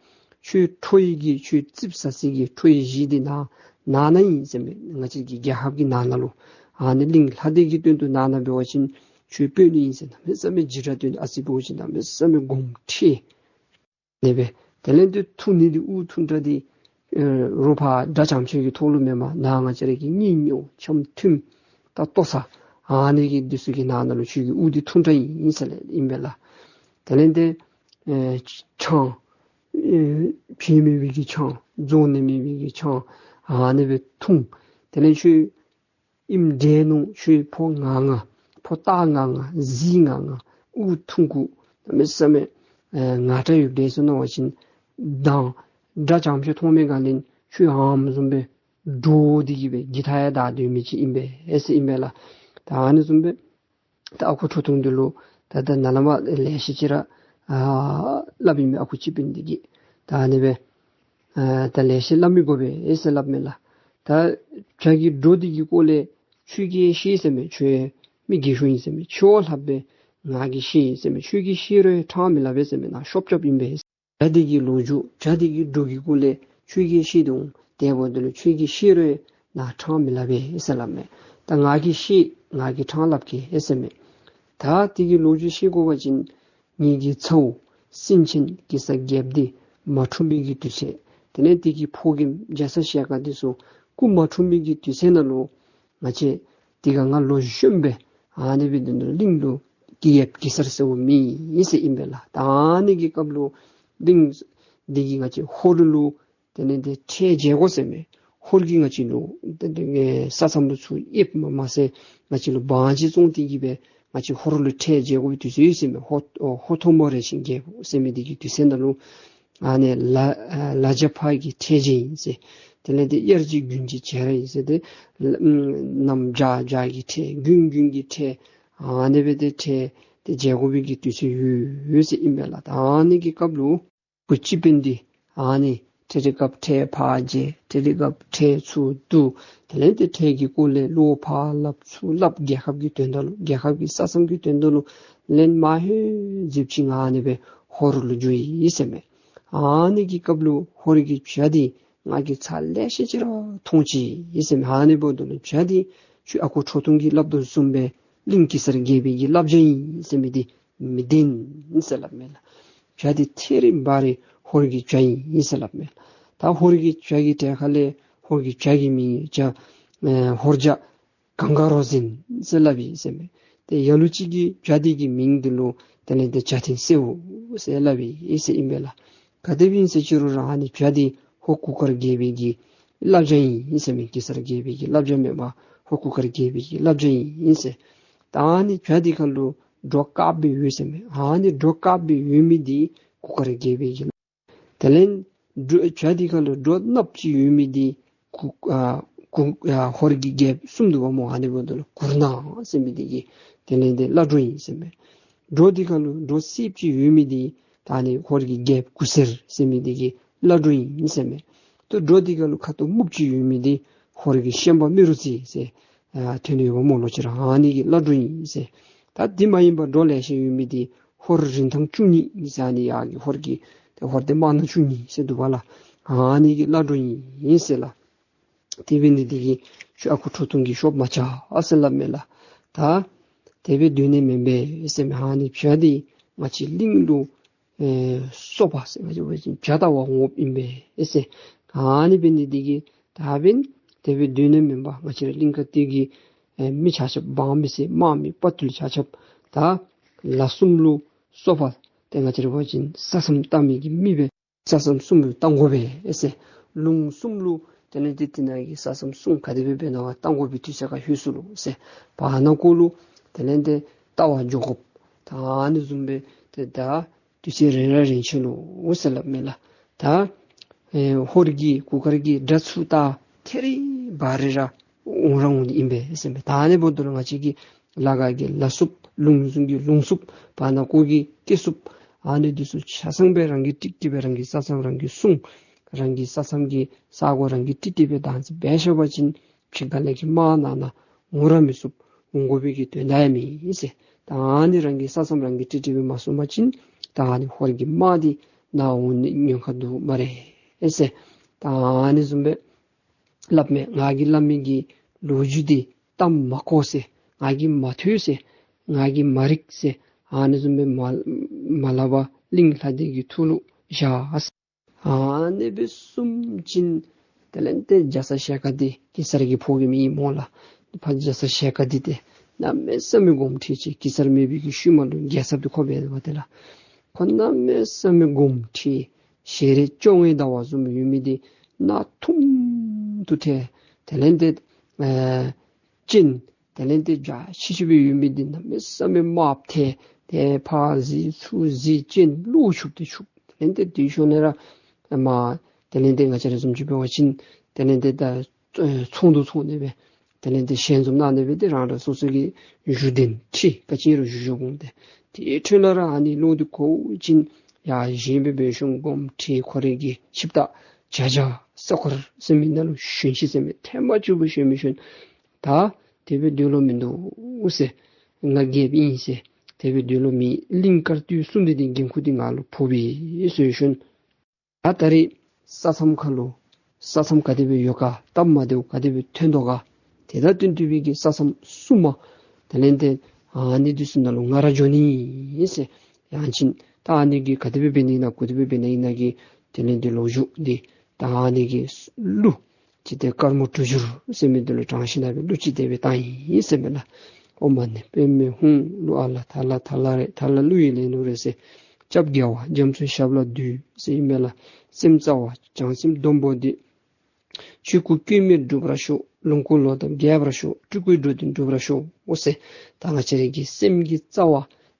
ཁྱོད་ཁྲོ་ཡི་གི་ཁྱོད་ཙིགཔ་ཟ་སའི་གི་ཁྲོ་ཡི་གཞི་འདི་ནཱ་ནཱ་ན་ཨིན་ཟེར་མས། ང་བཅས་ཀྱི་རྒྱལ་ཁབ་ཀྱི་ནང་ན་ལུ་ཨ་ནི་གླིང་ལྷ་སྡེ་གི་དོན་དུ་ནཱ་ན་འབད་བ་ཅིན་ཁྱོད་དཔོན་ཨིན་ཟེར། གནམ་མེད་ས་མེད་འཇིགས་སྐྲག་སྟོན། ཨ་ཙི་འབད་བ་ཅིན་གནམ་མེད་ས་མེད་དགོངསམ་ཁྲེལ་ནི་སྦེ། དེ་ལས་འདི་ཐུང་ནི་འདི་དབུགས་ཐུང་དྲགས་འདི་ཨེ་རོགས་ཕར་དགྲ་བྱམས་ཆེ་གི་ཐོག་ལུ་མེན་པར་ནཱ་ང་བཅས་ར་གི་གཉེན་ཉེཝ་འཆམ་མཐུན་ད་ལྟོ་ཚང་ཨ་ནི་གི་འདི་ཚུ་གི་ནང་ན་ལུ་ཁྱོད་ཀྱི་དབུགས་འདི་ཐུང་དྲགས་ཨིན་ཟེར་ལས་ཨིན་པས་ལགས། དེ་ལས་འདི་ཨེ་ཆང་ཨེ་ཕྱེ་མི་སྦེ་གི་ཆང་རྫོང་ནི་མི་སྦེ་གི་ཆང་ཨ་ནི་སྦེ་ཐུང་། དེ་ལས་ཁྱོད་ཨིནམ་འདྲས་མནོ། ཁྱོད་ཕོ་ངར་ངར་ཕོ་སྟག་ངར་ངར་གཟིག་ངར་ངར་དབུགས་ཐུང་ཀུ་གནམ་མེད་ས་མེད་ཨེ་ངར་དྲགས་ཡོདཔ་འདྲས་མནོ་བ་ཅིན་མདང་ དགྲ་བྱམས་ཤོས་མཐོང་མི་ག་ལས་ཁྱོད་ཨམ་བཟུམ་སྦེ་འདྲོག་སྟེ་གི་སྦེ་གི་ཐ་ཡ་ད་སྡོད་མི་ཅིག་ཨིན་པས་ཨེ་ཟེར་ཨིན་པས་ལགས། ད་ཨ་ནི་བཟུམ་སྦེ་ད་ཨ་ཁུ་ཁྲོ་ཐུང་འདི་ལུ་ད་ད་ནཱ་ལས་མར་ལེ་ཤ་ཅིག་ར་ཨ་སླབ་ཨིན་མས། ཨ་ཁུ་སྤྱི་དཔོན་འདི་གིས་ད་ཨ་ནི་སྦེ་ཨ་ད་ལེ་ཤ་སླབ་མི་དགོ་པས་ཨེ་ཟེར་སླབ་མས་ལགས། ད་བྱ་གི་འདྲོག་འདི་གི་སྐོར་ལས་ཁྱོད་ཀྱིས་ཤེས་ཟེར་མས། ཁྱོད་མི་རྒས་ཤོས་ཨིན་ཟེར་མས། ཁྱོད་ལྷག་པའི་ང་གིས་ཤེས་ཟེར་མས། ཁྱོད་ཀྱིས་ཤེས་རུང་ཕྲང་མི་ལང་པས་ཟེར་མས། ནཱ་ཤོབ་རྐྱབ་ཨིན་པས། བྱ་འདི་གི་ལོ་རྒྱུས་བྱ་འདི་གི་འདྲོག་གི་སྐོར་ལས་ཁྱོད་ཀྱིས་ཤེས་དོ། དེ་འབདཝ་ད་ལུ་ཁྱོད་ཀྱིས་ཤེས་རུང་ནཱ་ཕྲང་མི་ལང་པས་ཨེ་ཟེར་སླབ་མས། ད་ང་གིས་ཤེས་ང་གིས་ཕྲང་སླབ་གེ་ཨེ་ཟེར་མས། ད་དེ་གི་ལོ་རྒྱུས་ཤེས་དགོ་པ་ཅིན་ངེ་གི་ཚ་བོ་སེང་ཆེན་གེ་སར་རྒྱལཔོ་འདི་མ་འཁྲུངས་པའི་གི་དུས་ཚོད་དེ་ལས་དེ་གི་ཕོ་རྒནམ་རྒྱ་ཚ་ཞལ་དཀར་འདི་ཚུ་སྐུ་མ་འཁྲུངས་པའི་གི་དུས་ཚོད་ནང་ལུ་ང་བཅས་དེ་ཁར་ང་ལོ་གཞོནམ་སྦེ་ཨ་ནི་སྦེ་འདི་ནང་གླིང་ལུ་གི་ཡབ་གེ་སར་ཟེརཝ་མེད་ཟེར་ཨིན་པས་ལགས། ད་ཨ་ནི་གི་སྐབས་ལུ་གླིང་འདི་གི་ང་བཅས་ཧོར་ལུ་དེ་ལས་དེ་ཁྲལ་འཇལ་དགོ་ཟེར་མས། ཧོར་གྱིས་ང་བཅས་ལུ་དེ་ལས་ས་མཚམས་ལུ་ཚུར་ཡིབ་མ་མ་ཚད་ང་བཅས་ལུ་དབང་ཆ་བཙོང་སྟེ་གི་སྦེ་ང་བཅས་ཧོར་ལུ་ཁྲལ་འཇལ་དགོ་པའི་དུས་ཚོད་ཡོད་ཟེར་མས། ཧོར་ཧོར་ཐོག་མོ་རས་ཆེན་རྒྱལཔོ་ཟེར་མི་འདི་གི་དུས་ཚོད་ནང་ལུ་ཨ་ནི་ལ་ལ་རྒྱ་ཕར་གྱི་ཁྲལ་འཇལ་ཨིན་ཟེར། དེ་ལས་དེ་དབྱར་གྱི་དགུན་གྱི་བྱ་ར་ཨིན་ཟེར། དེ་གནམ་བྱ་བྱ་གི་ཁྲལ་དགུན་དགུན་གྱི་ཁྲལ་ཨ་ནི་སྦེ་དེ་ཁྲལ་དེ་འཇལ་དགོ་པའི་གི་དུས་ཚོད་ཡོད་ཡོད་ཟེར་ཨིན་པས་ལགས། ད་ཨ་ནི་གི་སྐབས་ལུ་ཁུ་སྤྱི་དཔོན་འདི་ཨ་ནི་ཏེ་དེ་སྐབས་ཁྲལ་ཕར་འཇལ་ཏེ་དེ་སྐབས་ཁྲལ་ཚུར་བསྡུ། དེ་ལས་དེ་ཁྲལ་གྱི་སྐོར་ལས་བློ་ཕར་སླབ་ཚུར་སླབ་རྒྱལ་ཁབ་ཀྱི་དོན་དག་ལུ་རྒྱལ་ཁབ་ཀྱི་ས་མཚམས་ཀྱི་དོན་དག་ལུ་ལན་མ་ལྷོད་ཟེརཝ་ཅིག་ཨ་ནི་སྦེ་ཧོར་ལུ་འགྱོ་ཡི་ཟེར་མས། ཨ་ནི་གི་སྐབས་ལུ་ཧོར་གྱི་བྱ་འདི་ང་གིས་ཚར་ལེ་ཤ་ཅིག་ར་མཐོང་ཅི་ཟེར་མས། ཨ་ནི་འབདཝ་ད་ལུ་བྱ་འདི་ཁྱོད་ཨ་ཁུ་ཁྲོ་ཐུང་གིས་སླབ་དོ་བཟུམ་སྦེ་གླིང་གེ་སར་རྒྱལ་པོའི་གི་བླ་བྱ་ཨིན་ཟེར་མི་འདི་མི་བདེན་ཟེར་སླབ་མས་ལགས། བྱ་འདི་ཐད་རི་བ་རི་ཧོར་གྱི་བྱ་ཨིན་ཟེར་སླབ་མས་ལགས། ད་ཧོར་གྱི་བྱ་གི་གྲས་ཁ་ལས་ཧོར་གྱི་བྱ་གི་མིང་བྱ་ཨེ་ཧོར་བྱ་གངྒཱ་རོ་ཟན་ཟེར་སླབ་ཨིན་ཟེར་མས། ཏེ་ལ་ལུ་ཅིག་གིས་བྱ་འདི་གི་མིང་འདི་ལུ་དེ་ལས་དེ་བྱ་ཐེངས་སེརཝ་ཟེར་སླབ་ཨིན་ཟེར་ཨིན་པས་ལགས། ག་དེ་སྦེ་ཨིན་ཟེར་ཅི་རུང་ར་ཨ་ནི་བྱ་འདི་ཧོར་གུར་དཀར་རྒྱལ་པོའི་གི་བླ་བྱ་ཨིན་ཟེར་མས། གེ་སར་རྒྱལ་པོའི་གི་བླ་བྱ་མེན་པར་ཧོར་གུར་དཀར་རྒྱལ་པོའི་གི་བླ་བྱ་ཨིན་ཟེར། ད་ཨ་ནི་བྱ་འདི་ཁ་ལུ་སྒྲོ་དཀརཔོ་སྦེ་ཡོད་ཟེར་མས། ཨ་ནི་སྒྲོ་དཀརཔོ་སྦེ་ཡོད་མི་འདི་གུར་དཀར་རྒྱལ་པོའི་གི་དེ་ལས་སྒྲོ་བྱ་འདི་ཁ་ལུ་སྒྲོ་གནགཔོ་ཅིག་ཡོད་མི་འདི་གུ་ཨ་གུ་ཨ་ཧོར་གྱི་རྒྱལཔོ་གསུམ་འདུག་པ་སྨོ། ཨ་ནི་འབདཝ་ད་ལུ་གུར་ནག་ཟེར་མི་འདི་གི་དེ་ལས་དེ་བླ་སྒྲོ་ཨིན་ཟེར་མས། སྒྲོ་འདི་ཁ་ལུ་སྒྲོ་སེརཔོ་ཅིག་ཡོད་མི་འདི་ད་ཨ་ནི་ཧོར་གྱི་རྒྱལཔོ་གུར་སེར་ཟེར་མི་འདི་གི་བླ་སྒྲོ་ཨིན་ཟེར་མས། ཏེ་སྒྲོ་འདི་ཁ་ལུ་ཁ་དོག་སྨུགཔོ་ཅིག་ཡོད་མི་འདི་ཧོར་གྱི་ཤན་པ་རྨེ་རུ་རྩེ་ཟེར་ཨ་ཐོན་ཡོདཔ་སྨོ་ལོག་ཅི་ར། ཨ་ནི་གི་བླ་སྒྲོ་ཨིན་ཟེར། ད་འདི་མ་ཡིན་པར་སྒྲོ་ལེ་ཤ་ཡོད་མི་འདི་ཧོར་རིན་ཐང་བཅུ་གཉིས་ཨིན་ཟེར། ཨ་ནི་ཡ་གི་ཧོར་གྱི་ཏེ་ཧོར་ཏེ་དམག་སྣ་བཅུ་གཉིས་ཟེར་འདུག་པ་ལགས། ཨ་ནི་གི་བླ་སྒྲོ་ཨིན་ཟེར་ལགས། དེ་འབད་ནི་འདི་གིས་ཁྱོད་ཨ་ཁུ་ཁྲོ་ཐུང་གིས་ཤོབ་མ་རྐྱབ་ཟེར་སླབ་མས་ལགས། ད་དེ་སྦེ་སྡོད་ནི་མེན་པས་ཟེར་མས། ཨ་ནི་བྱ་འདི་ང་བཅས་གླིང་ལུ་ཨེ་སོ་པ་ཟེར་ང་བཅས་འབད་བ་ཅིན་བྱ་ལྟ་བར་འོངམ་ཨིན་པས་ཟེར། ཨ་ནི་འབད་ནི་འདི་གིས་ད་འབདན་དེ་སྦེ་སྡོད་ནི་མེན་པར་ང་བཅས་ར་གླིང་དཀར་སྟོད་ཀྱི་ཨེ་མི་ཆ་ཁྱབ་འབངས་མི་སེར་དམག་མི་དཔའ་ཐུལ་ཆ་ཁྱབ་ད་ལ་གསུམ་ལུ་སོ་པ་ཏེ་ང་བཅས་ར་འབད་བ་ཅིན་ས་མཚམས་བལྟ་མི་གི་མི་སྦེ་ས་མཚམས་སྲུང་མི་བཏང་དགོ་པས་ཟེར། ལུང་གསུམ་ལུ་དེ་ལས་དེ་དེ་ནང་གི་ས་མཚམས་སྲུང་ག་དེ་སྦེ་འབད་ནི་བ་བཏང་དགོ་པའི་དུས་ཚོད་ཁར་ལྷོད་སོ་ལོ་ཟེར། བར་ན་ཀོ་ལུ་དེ་ལས་དེ་ལྟ་བར་འགྱོ་དགོཔ་ད་ཨ་ནི་བཟུམ་སྦེ་ཏེ་ད་དུས་ཚོད་རིང་ར་རིང་ཆི་ལོ་ཟེར་སླབ་མས་ལགས། ད་ཨེ་ཧོར་གྱི་གུར་དཀར་གྱི་དགྲ་ཚུ་ད་ཐད་རི་བ་རི་ར་འོང་ར་འོང་ནི་ཨིན་པས་ཟེར་མས། ད་ཨ་ནི་འབདཝ་ད་ལུ་ང་བཅས་ཀྱི་ལ་དགའ་གི་ལ་སུབ་ལུང་གསུམ་གྱི་ལུང་སུབ་བར་ན་ཀོ་གི་ཀེ་སུབ་ཨ་ནི་འདི་ཚུ་ཆ་ཚང་སྦེ་རང་གིས་ཀྲིག་ཀྲི་སྦེ་རང་གི་ས་མཚམས་རང་གིས་སྲུང་། རང་གི་ས་མཚམས་ཀྱི་ས་གོ་རང་གིས་ཀྲིག་ཀྲི་སྦེ་བདག་འཛིན་འབད་ཤེས་པ་ཅིན་ཕྱི་ཁ་ལས་ཀྱི་དམག་ནང་ན་འོང་ར་མི་ཚུགས། འོང་དགོ་པའི་གི་དོན་དག་ཡང་མེད་ཟེར། ད་ཨ་ནི་རང་གི་ས་མཚམས་རང་གིས་ཀྲིག་ཀྲི་སྦེ་མ་སྲུང་པ་ཅིན་ད་ཨ་ནི་ཧོར་གྱི་དམག་འདི་ནཱ་འོང་ནི་ཉེན་ཁ་འདུག་སྨ་རེ་ཟེར། ད་ཨ་ནི་བཟུམ་སྦེ་སླབ་མས། ང་གིས་སླབ་མི་གི་ལོ་རྒྱུས་འདི་གཏམ་མ་གོ་ཟེར། ང་གིས་མ་ཐོས་ཟེར། ང་གིས་མ་རིག་ཟེར། ཨ་ནི་བཟུམ་སྦེ་མ་མ་སླབ་པར་གླིང་ལྷ་སྡེ་གི་ཐུགས་ལུ་བཞག་ཟེར། ཨ་ནི་སྦེ་གསུངམ་ཅིག་དེ་ལས་ཏེ་རྒྱ་ཚ་ཞལ་དཀར་འདི་གེ་སར་གྱི་ཕོ་རྒནམ་ཨིན་སྨོ་ལགས། ཕར་རྒྱ་ཚ་ཞལ་དཀར་འདི་ཏེ་གནམ་མེད་ས་མེད་དགོངསམ་ཁྲེལ་ཅི། གེ་སར་མེད་པའི་གི་ཤུལ་མ་ལུ་རྒྱལ་ཚབ་འདི་ཁོ་འབད་དོ་བ་ཏེ་ལགས། ཁོ་གནམ་མེད་ས་མེད་དགོངསམ་ཁྲེལ། ཞལ་རས་བཅོ་ལྔའི་ཟླ་བ་བཟུམ་ཡོད་མི་འདི་གནག་ཐུམ་དུ་ཐལ། དེ་ལས་ཏེ་ཨེ་སྤྱན་དེ་ལས་ཏེ་འཇའ་ཆི་ཆི་སྦེ་ཡོད་མི་འདི་གནམ་མེད་ས་མེད་དམརཔོ་ཐལ། ཏེ་ཕར་གཟིགས་ཚུར་གཟིགས་སྤྱན་བློ་འཆུགས་ཏེ་འཆུགས། དེ་ལས་ཏེ་དེ་ཤུལ་ལས་ར་མར་ དེ་ལས་ཏེ་ང་བཅས་ར་བཟུམ་ཅིག་འབད་བ་ཅིན་དེ་ལས་ཏེ་ད་ཚོང་དུ་ཚོང་ནི་སྦེ་དེ་ལས་ཏེ་ཞལ་འཛོམས་གནང་ནི་སྦེ་ཏེ་རང་རང་སོ་སོ་གི་བཞུགས་གདན་ཁྲི་ག་ཅི་རུང་བཞུགས་བཞུགས་འོང་། ཏེ་དེའི་འཕྲོ་ལས་ར་ཨ་ནི་ལོག་སྟེ་གོ་བ་ཅིན་ཡར་བཞེངས་སྦེ་འབད་ཞིནམ་སྒོམ་ཁྲི་ཁོ་རའི་གི་ཆིབས་རྟ་བྱ་བྱ་ས་འཁོར་ཟེར་མི་ནང་ལུ་ཞོན་ཅི་ཟེར་མས། ཐེངས་མ་བཅུ་པ་ཞོན་མི་ཞོན། ད་དེ་སྦེ་སྡོད་ལོང་མིན་འདུག་ཟེར། ང་རྒྱལཔོ་ཨིན་ཟེར། དེ་སྦེ་སྡོད་ལོང་མེད། གླིང་དཀར་སྟོད་གསུམ་འདི་འདི་འགན་ཁུར་འདི་ང་ལུ་ཕོག་པས་ཟེར་ཞིནམ། ད་ད་རེས་ས་མཚམས་ཁ་ལུ་ས་མཚམས་ག་དེ་སྦེ་ཡོད་ག། སྟབས་མ་བདེཝ་ག་དེ་སྦེ་ཐོན་དོ་ག། དེ་དང་བསྟུན་ཏེ་སྦེ་གི་ས་མཚམས་སྲུངམ་དེ་ལས་ཏེ་ཨ་ནི་འདི་ཚུ་ནང་ལུ་ང་ར་འགྱོ་ནི་ཨིན་ཟེར། ཡང་ཅིན་ད་ཨ་ནི་གི་ག་དེ་སྦེ་འབད་ནི་ཨིན་ན་ག་དེ་སྦེ་འབད་ནི་ཨིན་ན་གི་དེ་ལས་ཏེ་ལོ་རྒྱུས་འདི་ད་ཨ་ནི་གི་གླུ་ཅིག་ཏེ་དཀར་མོ་གྲུ་བཞུར་ཟེར་མི་འདི་ལུ་དྲངས་ཞིནམ་སྦེ་གླུ་ཅིག་དེ་སྦེ་བཏང་ཡི་ཟེར་མས་ལགས། ཨོཾ་མ་ཎི་པདྨེ་ཧཱུྃ། གླུ་ཨ་ལ་ཐ་ལ་ཐ་ལ་རེད། ཐ་ལ་གླུ་ཡི་ལེན་ལུགས་རེད་ཟེར། སྐྱབས་རྒྱལ་བ་རྒྱ་མཚོ་ཞབས་ལ་འདུད་ཟེར་ཨིན་མས་ལགས། སེམས་རྩ་བ་བྱང་སེམས་སྡོང་པོ་འདི། ཆོས་སྐུ་སྐྱོན་མེད་འགྲུབ་པར་ཤོག། ལོངས་སྐུ་ལོ་འདབ་རྒྱས་པར་ཤོག། སྤྲུལ་སྐུའི་འགྲོ་དོན་འགྲུབ་པར་ཤོག་ཨོ་ཟེར། ད་ང་བཅས་རའི་གི་སེམས་ཀྱི་རྩ་བ་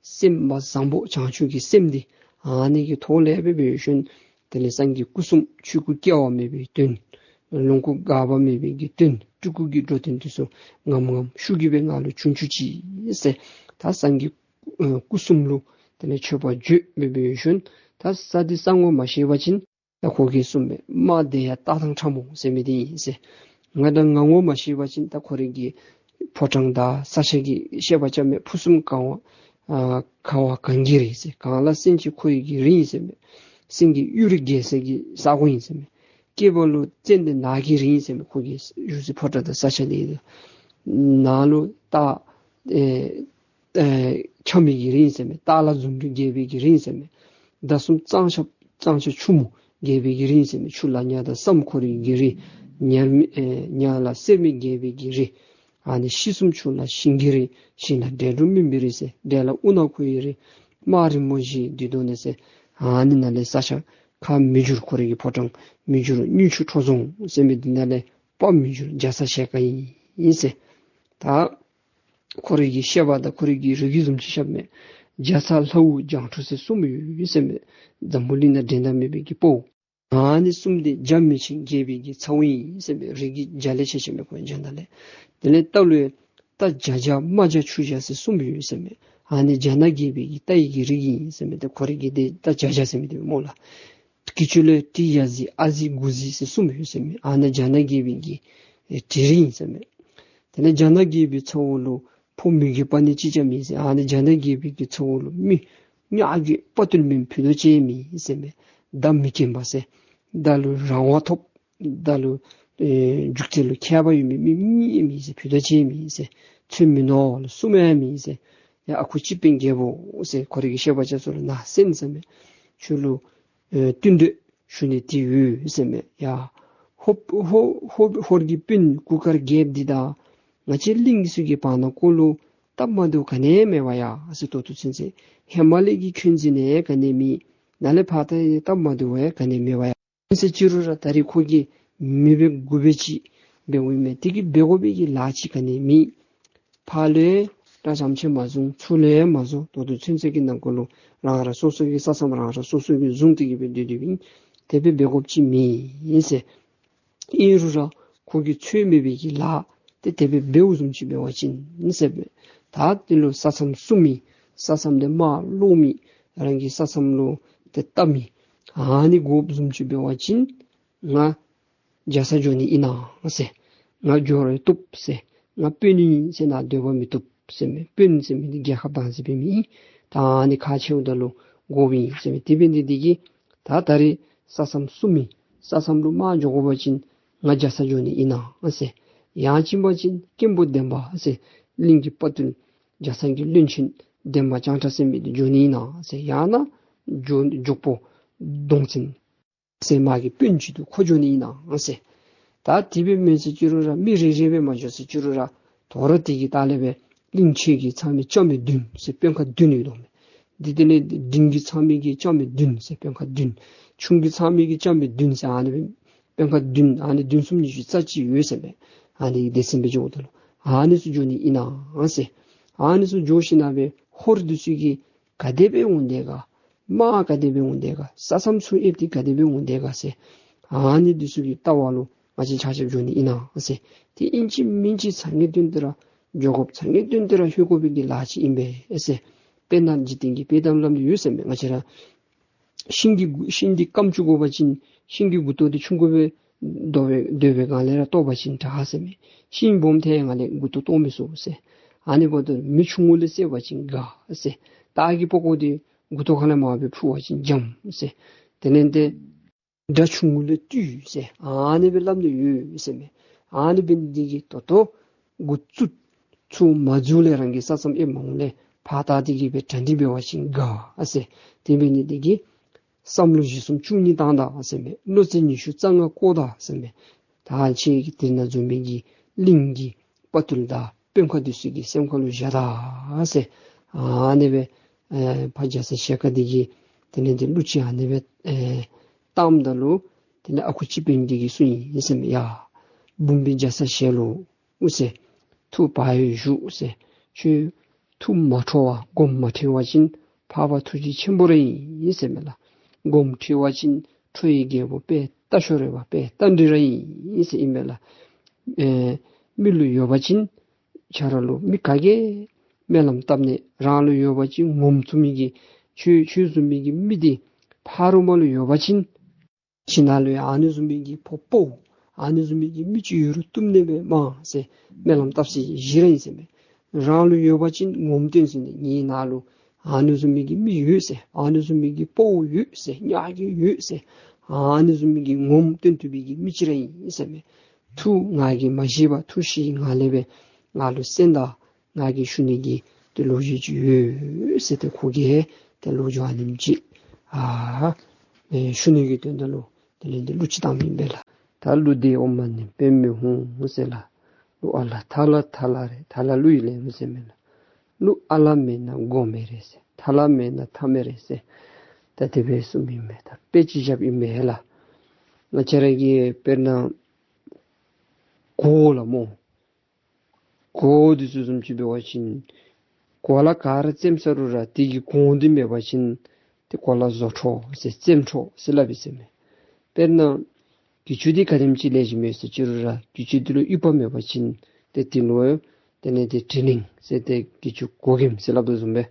སེམས་པ་བཟང་པོ་བྱང་ཆུབ་ཀྱི་སེམས་འདི་ཨ་ནི་གི་ཐོག་ལས་སྦེ་འབད་ཞིནམ་དེ་ལས་སངས་རྒྱས་སྐུ་གསུམ་ཆོས་སྐུ་སྐྱེ་བ་མེད་པའི་དོན། ལོངས་སྐུ་འགག་པ་མེད་པའི་གི་དོན། སྤྲུལ་སྐུ་གི་འགྲོ་དོན་འདི་ཚུ་ངམ་ངམ་ཤུགས་ཀྱིས་སྦེ་ང་ལུ་བྱུང་བཅུག་ཅིག་ཟེར། ད་སངས་རྒྱས་ཨ་སྐུ་གསུམ་ལུ་དེ་ལས་མཆོད་པ་བརྗོད་སྦེ་འབད་ཞིནམ་ད་ས་འདི་ས་ངོ་མ་ཤེས་པ་ཅིན་ད་ཁོ་གིས་གསུངས་མས། དམག་དེ་ཡང་རྟ་དང་ཕྲ་མོ་ཟེར་མི་འདི་ཨིན་ཟེར། ང་དང་ང་ངོ་མ་ཤེས་པ་ཅིན་ད་ཁོ་རའི་གི་ཕོ་བྲང་དང་ས་ཆ་གི་བཤད་པ་རྐྱབ་མས། ཕུ་གསུམ་གང་བ་ཨ་གང་བ་གངས་རི་ཟེར། གངས་ལ་སེང་ཆེན་ཁོ་ཡི་གི་རི་ཨིན་ཟེར་མས། སེང་གེ་གཡུ་རལ་རྒྱས་སའི་གི་ས་གོ་ཨིན་ཟེར་མས། སྐེད་པ་ལུ་ཙན་དན་ནགས་ཀྱི་རི་ཨིན་ཟེར་མས། ཁོ་གི་བཞུགས་སའི་ཕོ་བྲང་དང་ས་ཆ་འདི་ནང་ལུ་ད་ཨེ་ཨེ་ཆགས་མི་གི་རི་ཨིན་ཟེར་མས། སྟག་ལ་འཛུམ་དྲུག་རྒྱས་པའི་གི་རི་ཨིན་ཟེར་མས། ཟླ་གསུམ་གཙང་ཆབ་གཙང་ཆབ་ཆུ་མོ་རྒྱས་པའི་གི་རི་ཨིན་ཟེར་མས། ཆུ་ལ་ཉ་དང་སྲམ་ཁོ་རའི་གི་རི། ཉ་མི་ཨེ་ཉ་ལ་གསེར་མིག་རྒྱས་པའི་གི་རི། ཨ་ནི་ཤིང་གསུམ་ཆུ་ལ་ཤིང་གི་རི། ཤིང་ལ་འབྲས་འབྲུ་སྨིན་པའི་རི་ཟེར། འབྲས་ལ་དབུ་ནག་ཁོ་ཡི་རི། དམག་རིང་མོ་བཞི་འདུས་དོ་ནི་ཟེར། ཨ་ནི་ནང་ལས་ས་ཆ་ཁ་མི་འགྱུར་ཁོ་རའི་གི་ཕོ་བྲང་མི་འགྱུར་སྙུན་ཆུ་ཁྲོ་རྫོང་ཟེར་མི་འདི་ནང་ལས་དཔའ་མི་འགྱུར་རྒྱ་ཚ་ཞལ་དཀར་ཨིན་ཟེར། ད་ཁོ་རའི་གི་བཤད་པ་དང་ཁོ་རའི་གི་རིགས་རྒྱུད་བཟུམ་ཅིག་བཤདཔ་མས། རྒྱ་ཚ་ལྷ་དབུ་རྒྱང་འཕྲོ་ཟེར་གསུམ་ཡོད་ཟེར་མས། འཛམ་བུ་གླིང་ནང་འགྲན་ཟླ་མེད་པའི་གི་དཔའ་བོ། ཨ་ནི་གསུམ་འདི་རྒྱ་མི་ཆེན་རྒྱལ་པོའི་གི་ཚ་བོ་ཨིན་ཟེར་མས། རིགས་ཀྱི་རྒྱ་ལས་ཆེ་ཆེ་མས་ཁོ་རྒྱ་ནག་ལས། དེ་ལས་རྟ་ལུ་རྟ་རྒྱ་རྒྱ་རྨ་རྒྱ་ཆུ་རྒྱ་ཟེར་གསུམ་ཡོད་ཟེར་མས། ཨ་ནི་རྒྱ་ནག་རྒྱལ་པོའི་གི་རྟ་ཡི་གི་རིགས་ཨིན་ཟེར་མས། ཏེ་ཁོ་རའི་གི་དེ་རྟ་རྒྱ་རྒྱ་ཟེར་མི་དེ་སྨོ་ལགས། གི་ཅུ་ལས་ཏི་ཡ་ཟི་ཨ་ཟི་གུ་ཟི་ཟེར་གསུམ་ཡོད་ཟེར་མས། ཨ་ནི་རྒྱ་ནག་རྒྱལ་པོའི་གི་ཨེ་དེ་རིགས་ཨིན་ཟེར་མས། དེ་ལས་རྒྱ་ནག་རྒྱལ་པོའི་ཚ་བོ་ལུ་ཕོ་མི་རྒས་པ་ནི་ཅིག་ཀྱང་མེད་ཟེར། ཨ་ནི་རྒྱ་ནག་རྒྱལ་པོའི་གི་ཚ་བོ་ལུ་མི་ཉག་གི་དཔའ་རྟུལ་མེན་ཕུད་རྡོག་ཅིག་མེད་ཟེར་མས། མདའ་མི་འགེངས་པ་ཟེར། མདའ་ལུ་རང་དབང་ཐོབ། མདའ་ལུ་ཨེ་རྒྱུག་རྩལ་ལུ་མཁས་པ་ཡོད་མི་མི་མི་མེད་ཟེར། ཕུད་རྡོག་ཅིག་མེད་ཟེར། ཚོད་མི་ནོར་ལུ་སྲུངམ་ཡང་མེད་ཟེར། ཡ་ཨ་ཁུ་སྤྱི་དཔོན་རྒྱལ་པོ་ཟེར་ཁོ་རའི་གི་བཤད་པ་ཅིག་ཚུ་ལུ་ནཱ་གསན་ཟེར་མས། ཁྱོད་ལུ་ཨེ་བསྟུན་གྲོས་ཞུ་ནི་འདི་ཡོད་ཟེར་མས། ཡ་ཧོར་ཧོར་ཧོར་ཧོར་གྱི་དཔོན་གུར་དཀར་རྒྱལཔོ་འདི་དང་ང་བཅས་གླིང་ཚུ་གི་བར་ན་ཀོ་ལུ་སྟབས་མ་བདེཝ་ག་ནི་མེད་པ་ཡ་ཟེར། ད་ལྟོ་ཚུན་ཚོད་ཧེ་མ་ལས་ཀྱི་འཁོན་འཛིན་ནི་ག་ནི་མེད། ནཱ་ལས་ཕར་ད་སྟབས་མ་བདེཝ་ག་ནི་མེད་པ་ཡ། ཟེར་ཅི་རུང་ར་ད་རེས་ཁོ་གིས་མི་འབད་དགུ་འབད་ཅིག་འབད་འོང་མས། དེ་གིས་འབད་དགོ་པའི་གི་ལཱ་ཅིག་ག་ནི་མེད། ཕར་ལུ་ཡང་དགྲ་ཙམ་ཅིག་མ་བཟུང་ཚུར་ལུ་ཡང་མ་བཟུང་། ད་ལྟོ་ཚུན་ཚོད་ཀྱི་ནང་འཁོད་ལུ་རང་རང་སོ་སོ་གི་ས་མཚམས་རང་རང་སོ་སོ་གིས་བཟུང་སྟེ་གི་སྦེ་སྡོད་སྡོདཔ་ཨིན། དེ་སྦེ་འབད་དགོཔ་ཅིག་མེད་ཟེར། ཨིན་རུང་ར་ཁོ་གིས་ཚོད་མེད་པའི་གི་ལཱ་དེ་དེ་སྦེ་འབདཝ་བཟུམ་ཅིག་འབད་བ་ཅིན་ཟེར་སྦེ། ད་དེ་ལུ་ས་མཚམས་སྲུང་མི་ས་མཚམས་དེ་དམག་སློག་མི་རང་གི་ས་མཚམས་ལུ་དེ་བལྟ་མི་ཨ་ནི་དགོཔ་བཟུམ་ཅིག་འབད་བ་ཅིན་ང་རྒྱ་ཚ་འགྱོ་ནི་ཨིན་ན་ཟེར། ང་འགྱོ་རུང་བཏུབ་ཟེར། ང་དཔོན་ཨིན་ཟེར་ནཱ་སྡོད་པ་མི་བཏུབ་ཟེར་མས། དཔོན་ཟེར་མི་འདི་རྒྱལ་ཁ་བདག་འཛིན་འབད་མི་ཨིན། ད་ཨ་ནི་ཁག་ཆེཝ་ད་ལུ་དགོཔ་ཨིན་ཟེར་མས། དེ་འབད་ནི་འདི་གིས་ད་ད་རེས་ས་མཚམས་སྲུང་མི་ས་མཚམས་ལུ་དམག་འགྱོ་དགོ་པ་ཅིན་ང་རྒྱ་ཚ་འགྱོ་ནི་ཨིན་ན་ཟེར། ཡང་ཅིན་པ་ཅིན་སྐད་འབོད་འདན་མ་ཟེར་གླིང་གི་དཔའ་རྟུལ་རྒྱ་ཚ་གི་བློན་ཆེན་འདན་མ་ལྕང་ཁྲ་ཟེར་མི་འདི་འགྱོ་ནི་ཨིན་ན་ཟེར། ཡང་ན་འགྱོ་འགྱོགས་པོ་གདོང་བཙན་ཟེར་དམག་གི་དཔོན་ཅིག་འདུག། ཁོ་འགྱོ་ནི་ཨིན་ན་ཟེར། ད་དེ་སྦེ་མེན་ཟེར་ཅི་རུང་ར་མི་རེ་རེ་སྦེ་མ་འགྱོ་ཟེར་ཅི་རུང་ར་དོ་རུང་དེ་གི་ལྟག་ལས་སྦེ་གླིང་ཆེ་གི་ཚང་མི་ལྕམ་མི་བདུན་ཟེར་དཔོན་ཁག་བདུན་ཡོད་དོ་མས། དེ་དེ་ལས་འབྲིང་གི་ཚང་མི་གི་ལྕམ་མི་བདུན་ཟེར་དཔོན་ཁག་བདུན། ཆུང་གི་ཚང་མི་གི་ལྕམ་མི་བདུན་ཟེར་ཨ་ནི་སྦེ་དཔོན་ཁག་བདུན་ཨ་ནི་བདུན་གསུམ་ཉི་ཤུ་རྩ་གཅིག་ཡོད་ཟེར་མས། ཨ་ནི་སྡེ་ཚན་སྦེ་འགྱོཝ་ད་ལུ་ཨ་ནི་ཚུ་འགྱོ་ནི་ཨིན་ན་ཟེར། ཨ་ནི་ཚུ་འགྱོ་ཞིནམ་སྦེ་ཧོར་འདི་ཚུ་གིས་ག་དེ་སྦེ་འོང་དེས་ག། དམག་ག་དེ་སྦེ་འོང་དེས་ག། ས་མཚམས་ཚུར་ཨེབ་སྟེ་ག་དེ་སྦེ་འོང་དེས་ག་ཟེར། ཨ་ནི་འདི་ཚུ་གི་ལྟ་བ་ལུ་ང་བཅས་ཆ་ཁྱབ་འགྱོ་ནི་ཨིན་ན་ཟེར། ཏེ་ཨིན་ཅི་མིན་ཅི་ཚང་གི་དོན་དེ་ར་འགྱོ་དགོཔ་ཚང་གི་དོན་དེ་ར་ལྷོད་དགོ་པའི་གི་ལཱ་ཅིག་ཨིན་པས་ཟེར། དཔེར་ན་འཇིག་རྟེན་གྱི་དཔེ་གཏམ་ལམ་འདི་ཡོད་ཟེར་མས། ང་བཅས་ར་ཤིང་གི་མགུ་ཤིང་འདི་སྐམ་བཅུག་དགོ་པ་ཅིན་ཤིང་གི་མགུ་ཏོ་འདི་ཆུང་ཀུ་སྦེ་དོ་སྦེ་སྡོད་པའི་སྒང་ལས་ར་བཏོག་པ་ཅིན་དྲག་ཟེར་མས། ཤིང་སྦོམ་ཐལ་སྒང་ལས་མགུ་ཏོ་བཏོག་མི་ཚུགས་ཟེར། ཨ་ནི་འབདཝ་ད་མེ་ཆུང་ཀུ་ལས་བསད་པ་ཅིན་དགའ་ཟེར། སྟག་གི་པགས་ཀོ་འདི་མགུ་ཏོ་ཁ་ལས་མར་སྦེ་འཕུར་བ་ཅིན་འཇམ་ཟེར། དེ་ལས་ཏེ་དགྲ་ཆུང་ཀུ་ལས་བཏུལ་ཟེར། ཨ་ནི་སྦེ་སླབ་ནི་ཡོད་ཟེར་མས། ཨ་ནི་འབད་ནི་འདི་གིས་ད་ལྟོ་འགོ་བཙུགས་ཚུན་མ་བཙུགས་ལས་རང་གིས་ས་མཚམས་ཨེ་མ་འོང་ལས་ཕར་བལྟ་སྟེ་གི་སྦེ་གྲ་སྒྲིག་འབད་བ་ཅིན་དགའ་ཟེར། དེ་འབད་ནི་འདི་གིས་བསམ་བློ་བཞི་གསུམ་བཅུ་གཉིས་བཏང་ད་ཟེར་མས། བློ་རྩེ་ཉི་ཤུ་རྩ་ལྔ་བཀོག་ད་ཟེར་མས། ད་ཁྱེད་ཀྱིས་དེ་ནང་འཛོམས་མི་གི་གླིང་གི་དཔའ་བརྟུལ་དང་དཔོན་ཁག་འདི་ཚུ་གི་སེམས་ཁ་ལུ་བཞག་ད་ཟེར། ཨ་ནི་སྦེ་ཨེ་ཕ་རྒྱ་ཚ་ཞལ་དཀར་འདི་གིས་དེ་ལས་ཏེ་གླུ་ཅིག་ཨ་ནི་སྦེ་ཨེ་བཏངམ་ད་ལུ་དེ་ལས་ཨ་ཁུ་སྤྱི་དཔོན་འདི་གིས་གསུངས་ཡི་ཟེར་མས། ཡ་འབུམ་པའི་རྒྱ་ཚ་ཞལ་ལུ་ཟེར། ཐུགས་བག་ཡོད་བཞུགས་ཟེར། ཁྱོད་ཐུགས་མ་ཁྲོ་བར་དགོངས་མ་ཁྲེལ་བ་ཅིན་འཕགས་པ་ཐུགས་རྗེ་ཆེན་པོ་ར་ཨིན་ཟེར་མས་ལགས། དགོངས་ཁྲེལ་བ་ཅིན་ཁྲོ་བོའི་རྒྱལ་པོ་དཔལ་རྟ་མཆོག་རོལ་པ་དཔལ་རྟ་མགྲིན་ར་ཨིན་ཟེར་ཨིན་མས་ལགས། ཨེ་མི་ལུ་ཡོད་པ་ཅིན་ཁྱོད་ར་ལུ་མི་ག་གིས་སྨོན་ལམ་བཏབ་ནི། རང་ལུ་ཡོད་པ་ཅིན་ངོམས་ཚུགས་མི་གི་ཁྱོད་ཁྱོད་བཟུམ་མི་གི་མི་འདི་ཕ་རོལ་མ་ལུ་ཡོད་པ་ཅིན་ཁྱིམ་ནང་ལུ་ཡང་ཨ་ནི་བཟུམ་མའི་གི་ཕོ་དཔའ་བོ་ཨ་ནི་བཟུམ་མའི་གི་མི་ཅིག་ཡོད་རུང་བཏུབ་ནི་མས་མ་ཟེར་སྨོན་ལམ་བཏབ་ས་གཞི་ར་ཨིན་ཟེར་མས། རང་ལུ་ཡོད་པ་ཅིན་ངོམས་སྟོན་ཟེར་ནི། ངེའི་ནང་ལུ་ཨ་ནི་བཟུམ་མའི་གི་མི་ཡོད་ཟེར། ཨ་ནི་བཟུམ་མའི་གི་དཔའ་བོ་ཡོད་ཟེར། ཉག་གི་ཡོད་ཟེར། ཨ་ནི་བཟུམ་མའི་གི་ངོམས་སྟོན་བཏུབ་པའི་གི་མི་ཅིག་ར་ཨིན་ཟེར་མས། ཐུགས་ང་གིས་མ་བཞེས་པར་ཐུགས་བཞེས་ང་ལས་སྦེ་ང་ལུ་གསན་ད། ང་གིས་ཞུ་ནི་གི་ཏེ་ལོ་རྒྱུས་ཅིག་ཡོད་ཟེར། ཏེ་ཁོ་གིས་ཏེ་ལོ་རྒྱུས་ཨ་ནེམ་ཅིག་ཨ་ཨེ་ཞུ་ནི་གི་དོན་དག་ལུ་དེ་ལས་ཏེ་གླུ་ཅིག་བཏངམ་ཨིན་པས་ལགས། ད་གླུ་འདི་ཨོཾ་མ་ཎི་པདྨེ་ཧཱུྃ་ཟེར་ལགས། གླུ་ཨ་ལ་ཐ་ལ་ཐ་ལ་རེད། ཐ་ལ་གླུ་ཡི་ལེན་ལུགས་ཟེར་མས་ལགས། གླུ་ཨ་ལ་མེད་ན་སྒོམ་མེད་རེད་ཟེར། ཐ་ལ་མེད་ན་ཐ་མེད་རེད་ཟེར། ད་དེ་སྦེ་གསུངམ་ཨིན་མས། ད་དཔེ་ཅིག་བཞགཔ་ཨིན་མས་ལགས། ང་བཅས་ར་གི་དཔེར་ན་གོ་ལ་མོ། གོ་འདི་ཚུ་བཟུམ་ཅིག་འབད་བ་ཅིན་གོ་ལ་ག་ར་བཙེམ་ས་རུང་ར་དེ་གི་གོང་འདི་མེད་པ་ཅིན་ཏེ་གོ་ལ་བཟོ་འཕྲོ་ཟེར་བཙེམ་འཕྲོ་ཟེར་སླབ་ཨིན་ཟེར་མས། དཔེར་ན་གྱི་ཅུ་འདི་ག་དེམ་ཅིག་ལེགས་ཤོམ་ཡོད་ཟེར་ཅི་རུང་ར་གྱི་ཅུ་འདི་ལུ་དབྱུག་པ་མེད་པ་ཅིན་ཏེ་དེ་ལུ་དེ་ལས་ཏེ་དྲི་ལིང་ཟེར་ཏེ་གྱི་ཅུ་གོ་གེམ་ཟེར་སླབ་དོ་བཟུམ་སྦེ་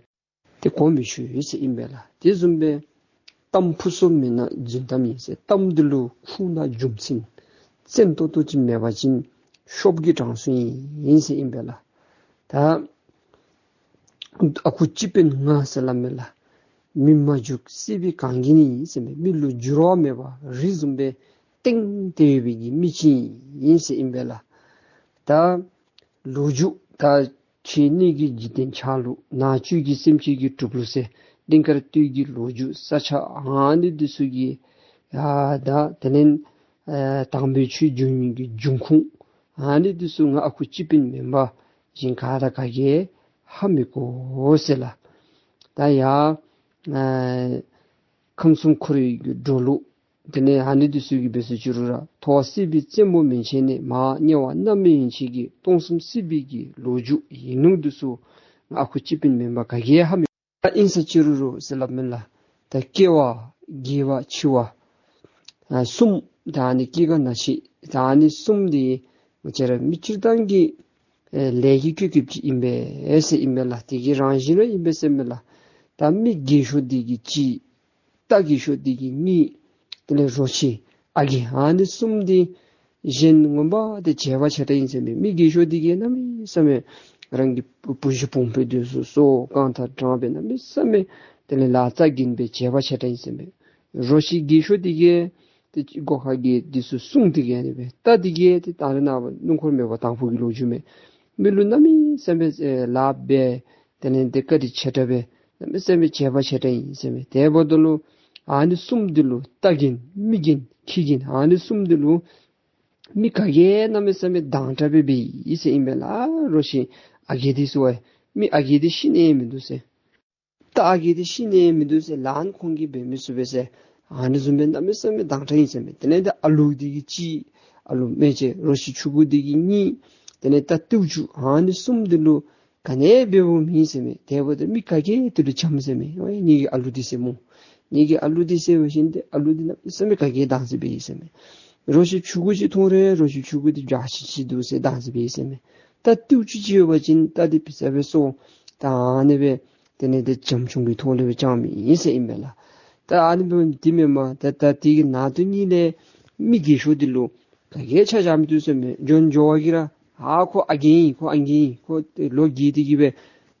ཏེ་གོ་མི་ཆོད་ཟེར་ཨིན་པས་ལགས། དེ་བཟུམ་སྦེ་གཏམ་ཕུན་སུམ་མེད་ན་རྫུན་གཏམ་ཡིན་ཟེར། གཏམ་འདི་ལུ་ཁུངས་དང་རྒྱུ་མཚན་བཙན་ཏོག་ཏོ་ཅིག་མེད་པ་ཅིན་ཤོབ་ཀྱི་གྲངས་སུ་ཨིན་ཟེར་ཨིན་པས་ལགས། ད་ཨ་ཁུ་སྤྱི་དཔོན་ང་ཟེར་སླབ་མས་ལགས། མི་མ་འཇུག་སྲིད་པའི་གངས་རྒྱན་ཡིན་ཟེར་མས། མི་ལུ་འགྱུར་བ་མེད་པ་རི་བཟུམ་སྦེ་གཏིང་སྟེ་ཡོད་པའི་གི་མི་ཅིག་ཡིན་ཟེར་ཨིན་པས་ལགས། ད་ལོ་རྒྱུས་ད་ཕྱི་སྣོད་ཀྱི་འཇིག་རྟེན་ཆགས་ལུགས། ནང་བཅུད་ཀྱི་སེམས་ཅན་གྱི་གྲུབ་ལུགས་ཟེར། གླིང་དཀར་སྟོད་ཀྱི་ལོ་རྒྱུས་ས་ཆ་ཨ་ནི་འདི་ཚུ་གི་ཡ་ད་དེ་ལས་ཨེ་དམ་པའི་ཆོས་འབྱུང་ནི་གི་འབྱུང་ཁུངས་ཨ་ནི་འདི་ཚུ་ང་ཨ་ཁུ་སྤྱི་དཔོན་མེན་པ་གཞན་ག་དང་ག་གིས་ཧ་མི་གོ་ཟེར་ལགས། ད་ཡ་ཨེ་ཁམས་གསུམ་འཁོར་བའི་གི་འགྲོ་ལུགས། དེ་ལས་ཨ་ནི་འདི་ཚུ་གི་སྦེ་ཟེར་ཅི་རུང་ར་ཐོག་སྲིད་པའི་བཙན་པོ་མན་ཆད་ནས་མར་དམྱལ་བ་རྣམ་སྨིན་ཡན་ཆད་ཀྱི་སྟོང་གསུམ་སྲིད་པའི་གི་ལོ་རྒྱུས་ཡིན་ལུགས་འདི་ཚུ་ང་ཨ་ཁུ་སྤྱི་དཔོན་མེན་པ་ག་གིས་ཧ་མི་གོ། ཨིན་ཟེར་ཅི་རུང་རུང་ཟེར་སླབ་མས་ལགས། ད་སྐྱེ་བ་རྒས་པ་འཆི་བ་ཨ་གསུམ། ད་ཨ་ནི་སྐྱེ་རྒ་ན་འཆི་ད་ཨ་ནི་གསུམ་འདི་ང་བཅས་ར་མི་སྤྱིར་བཏང་གི་ཨེ་ལས་ཀྱི་བཀོད་སྐབས་ཅིག་ཨིན་པས་ཟེར་ཨིན་པས་ལགས། དེ་གི་རང་བཞིན་ར་ཨིན་པས་ཟེར་མས་ལགས། ད་མི་རྒས་ཤོས་འདི་གིས་གཅིག། རྟ་རྒས་ཤོས་འདི་གིས་གཉིས། དེ་ལས་རོ་ཁྱི་ཨ་རྒས་ཨ་ནི་གསུམ་འདི་གཞན་ངོ་མ་འདི་བྱེད་པ་ཆེ་དྲགས་ཨིན་ཟེར་མས། མི་རྒས་ཤོས་འདི་གིས་གནམ་མེད་ས་མེད་རང་གི་བུ་བུ་གཞི་བུམོ་འདི་ཚུ་གསོ་རྐང་ཐང་དྲངས་སྦེ་གནམ་མེད་ས་མེད་དེ་ལས་ལཱ་རྩ་འགེངས་སྦེ་བྱེད་པ་ཆེ་དྲགས་ཨིན་ཟེར་མས། རོ་ཁྱི་རྒས་ཤོས་འདི་གིས་ཏེ་སྒོ་ཁ་གི་འདི་ཚུ་སྲུང་སྟེ་གི་ཨ་ནི་སྦེ། རྟ་འདི་གིས་ཏེ་ད་རེས་ནངས་པ་སྣུམ་འཁོར་མེད་པ་དང་ཕུ་གི་ལོ་རྒྱུས་མས། མི་ལུ་གནམ་མེད་ས་མེད་ཨེ་ལཱ་འབད་དེ་ལས་ཏེ་བཀའ་དྲིན་ཆེ་དྲགས་སྦེ་གནམ་མེད་ས་མེད་བྱེད་པ་ཆེ་དྲགས་ཨིན་ཟེར་མས། དེ་འབདཝ་ད་ལུ་ཨ་ནི་གསུམ་འདི་ལུ་རྟ་རྒན་མི་རྒན་ཁྱི་རྒན་ཨ་ནི་གསུམ་འདི་ལུ་མི་ག་གིས་གནམ་མེད་ས་མེད་སྡང་དྲགས་སྦེ་འབད་ཡི་ཟེར་ཨིན་པས་ལགས། རོ་ཁྱི་ཨ་རྒས་འདི་ཚུ་བ་མི་ཨ་རྒས་འདི་ཤི་ནི་མིན་འདུག་ཟེར། རྟ་ཨ་རྒས་འདི་ཤི་ནི་མིན་འདུག་ཟེར། ལཱ་ཁོང་གིས་འབད་མི་ཚུགས་པས་ཟེར། ཨ་ནི་བཟུམ་སྦེ་གནམ་མེད་ས་མེད་སྡང་དྲགས་ཨིན་ཟེར་མས། དེ་ལས་ད་ཨ་ལུ་འདི་གིས་གཅིག། ཨ་ལུ་མན་ཆད་རོ་ཁྱི་ཆུང་ཀུ་འདི་གིས་གཉིས། དེ་ལས་རྟ་རྟུ་བཅུག། ཨ་ནི་གསུམ་འདི་ལུ་ག་ནི་འབདཝ་མེད་ཟེར་མས། དེ་འབདཝ་ད་མི་ག་གིས་དེ་ལུ་བྱམས་ཟེར་མས། ཨོ་ངེ་གི་ཨ་ལུ་འདི་ཟེར་སྨོ། ངེ་གི་ཨ་ལུ་འདི་ཟེར་བ་ཅིན་ཏེ་ཨ་ལུ་འདི་གནམ་མེད་ས་མེད་ག་གིས་སྡང་ཟེར་སྦེ་ཨིན་ཟེར་མས། རོ་ཁྱི་ཕྱུ་གུ་ཅིག་མཐོང་རུང་རོ་ཁྱི་ཕྱུ་གུ་འདི་འཇའ་ཆི་ཆི་འདུག་ཟེར་སྡང་ཟེར་སྦེ་ཨིན་ཟེར་མས། རྟ་ཏིའུ་ཅིག་ཅིག་ཡོད་པ་ཅིན་རྟ་འདི་ཕྱི་ས་སྦེ་སོང་། ད་ཨ་ནི་སྦེ་དེ་ལས་ཏེ་བྱམས་སྐྱོང་གི་ཐོག་ལས་སྦེ་བཅངམ་ཨིན་ཟེར་ཨིན་པས་ལགས། ད་ཨ་ནི་སྦེ་འདི་མེན་པར་ད་ད་དེ་གི་ནང་དོན་ཉིད་ལས་མི་རྒས་ཤོས་འདི་ལུ་ག་གིས་ཆ་བཞག་མི་བཏུབ་ཟེར་མས། འབྱོན་འགྱོ་བ་གིས་ར་ཨ་ཁོ་ཨ་རྒས་ཨིན། ཁོ་ཨ་རྒས་ཨིན། ཁོ་ལོ་རྒས་ཏེ་གི་སྦེ་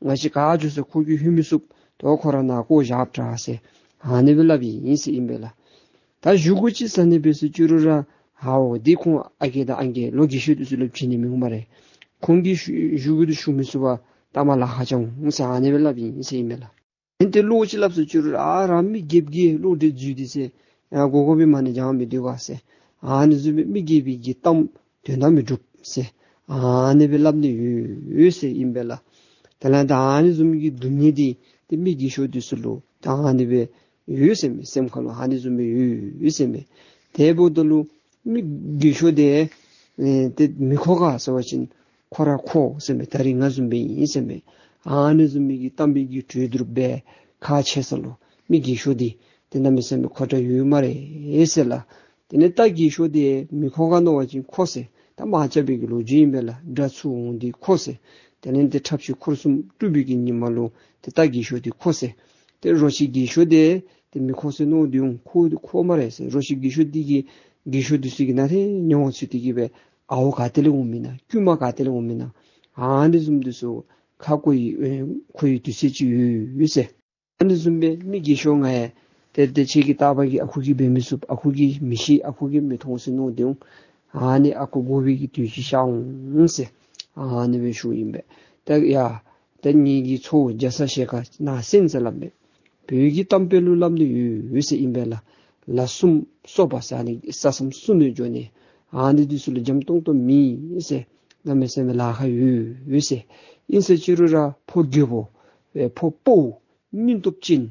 ང་བཅས་ག་འགྱོ་ས་ཁོ་གིས་ལྷོད་མི་ཚུགས། ད་ཁོ་ར་ནཱ་བཀོ་བཞག་དྲག་ཟེར་ཨ་ནི་སྦེ་སླབ་ཨིན་ཟེར་ཨིན་པས་ལགས། ད་བཞེས་སྒོ་ཅིག་ཟ་ནི་འབད་ཟེར་བཅུག་རུང་ར་ཧའོ་འདི་ཁོང་ཨ་རྒས་དང་ཨང་རྒས་ལོ་རྒས་ཤོས་འདི་ཚུ་ལུ་བྱིན་ནི་མི་འོང་སྨ་རེ། ཁོང་གིས་བཞེས་བཞེས་སྒོ་འདི་ཞུ་མི་ཚུགས་པར་ལྟ་མ་ལཱ་ཁག་ཅིག་འོང་ཟེར་ཨ་ནི་སྦེ་སླབ་ཨིན་ཟེར་ཨིན་པས་ལགས། ཨིན་ཏེ་བློ་ཅིག་སླབ་ཟེར་བཅུག་རུང་ཨ་རང་མི་རྒསཔ་གིས་བློ་གྲོས་འཛོལ་ཏེ་ཟེར་ཡང་དགོ་དགོ་པའི་མ་ཎི་བགྱང་མི་སྡོད་ག་ཟེར། ཨ་ནི་བཟུམ་སྦེ་མི་རྒསཔ་གི་གཏམ་དོན་དག་མི་འགྲུབ་ཟེར་ཨ་ནི་སྦེ་སླབ་ནི་ཡོད་ཟེར་ཨིན་པས་ལགས། དེ་ལས་ད་ཨ་ནི་བཟུམ་གྱི་སྡུག་བསྔལ་འདི་ཏེ་མི་རྒས་ཤོས་འདི་ཚུ་ལུ་ད་ཨ་ནི་སྦེ་ཡོད་ཟེར་མས། སེམས་ཁ་ལུ་ཨ་ནི་བཟུམ་སྦེ་ཡོད་ཟེར་མས། དེ་འབདཝ་ད་ལུ་མི་རྒས་ཤོས་འདི་ཨེ་ཏེ་མི་མཁོ་ག་ཟེར་བ་ཅིན་མཁོ་ར་མཁོ་ཟེར་མས། ད་རིས་ང་བཟུམ་སྦེ་ཨིན་ཟེར་མས། ཨ་ནི་བཟུམ་མའི་གི་གཏམ་དཔེ་གི་གྲོས་བསྡུར་འབད་ཁག་ཆེ་ས་ལུ་མི་རྒས་ཤོས་འདི་ཏེ་གནམ་མེད་ས་མེད་མཁོ་དྲགས་ཡོད་སྨ་རེ་ཟེར་ལགས། དེ་ལས་རྟ་རྒས་ཤོས་འདི་མི་མཁོ་ག་མནོ་བ་ཅིན་མཁོ་ཟེར། ད་མ་ཅིག་སྦེ་གི་ལོ་རྒྱུས་ཨིན་པས་ལགས། དགྲ་ཚུར་འོང་སྟེ་མཁོ་ཟེར། དེ་ལས་ཏེ་འཁྲབ་ཆུ་འཁོར་གསུམ་དཀྲུགས་པའི་གི་ཉི་མ་ལུ་ཏེ་རྟ་རྒས་ཤོས་འདི་མཁོ་ཟེར། ཏེ་རོ་ཁྱི་རྒས་ཤོས་འདི་ཏེ་མི་མཁོ་ཟེར་མནོ་སྟེ་འོང་། མཁོ་མཁོ་སྨ་རེ་ཟེར། རོ་ཁྱི་རྒས་ཤོས་འདི་གིས་རྒས་ཤོས་འདི་ཚུ་གི་ནང་ཏེ་ཉོ་བ་ཚུད་དེ་གི་སྦེ་ཨརཝ་ག་ཏེ་ལས་འོང་མི་ན་རྐུན་མ་ག་ཏེ་ལས་འོང་མི་ན་ཨ་ནི་བཟུམ་འདི་ཚུ་ཁ་བསྐོར་ཡི་ཨེ་མཁོ་ཡི་དུས་ཚོད་ཅིག་ཡོད་ཡོད་ཟེར། ཨ་ནི་བཟུམ་སྦེ་མི་རྒས་ཤོས་ང་ཡང་ཏེ་ཏེ་ཁྱེད་ཀྱི་ལྟ་བ་གིས་ཨ་ཁུ་གིས་འབད་མི་ཚུགས། ཨ་ཁུ་གིས་མི་ཤེས། ཨ་ཁུ་གིས་མི་མཐོང་ཟེར་མནོ་སྟེ་འོང་། ཨ་ནི་ཨ་ཁུ་དགོ་པའི་གི་དུས་ཅིག་ཤར་འོང་ཟེར་ཨ་ནི་སྦེ་ཞུཝ་ཨིན་པས། ད་ཡ་ད་ངེ་གི་ཚའོ་རྒྱ་ཚ་ཞལ་དཀར་ནཱ་གསན་ཟེར་སླབ་མས། བོད་ཀྱི་གཏམ་དཔེ་ལུ་སླབ་ནི་ཡོད་ཡོད་ཟེར་ཨིན་པས་ལགས། ལ་གསུམ་སོགས་པ་ཟེར་ཨ་ནི་ས་མཚམས་སྲུང་ནི་འགྱོ་ནི་ཨ་ནི་འདི་ཚུ་ལུ་འཇམ་ཏོང་ཏོ་མེད་ཟེར། གནམ་མེད་ས་མེད་ལཱ་ཁག་ཡོད་ཡོད་ཟེར། ཨིན་ཟེར་བཅུག་རུང་ར་ཕོ་རྒོད་པོ་ཨེ་ཕོ་དཔའ་བོ་སྙིང་སྟོབས་ཅན་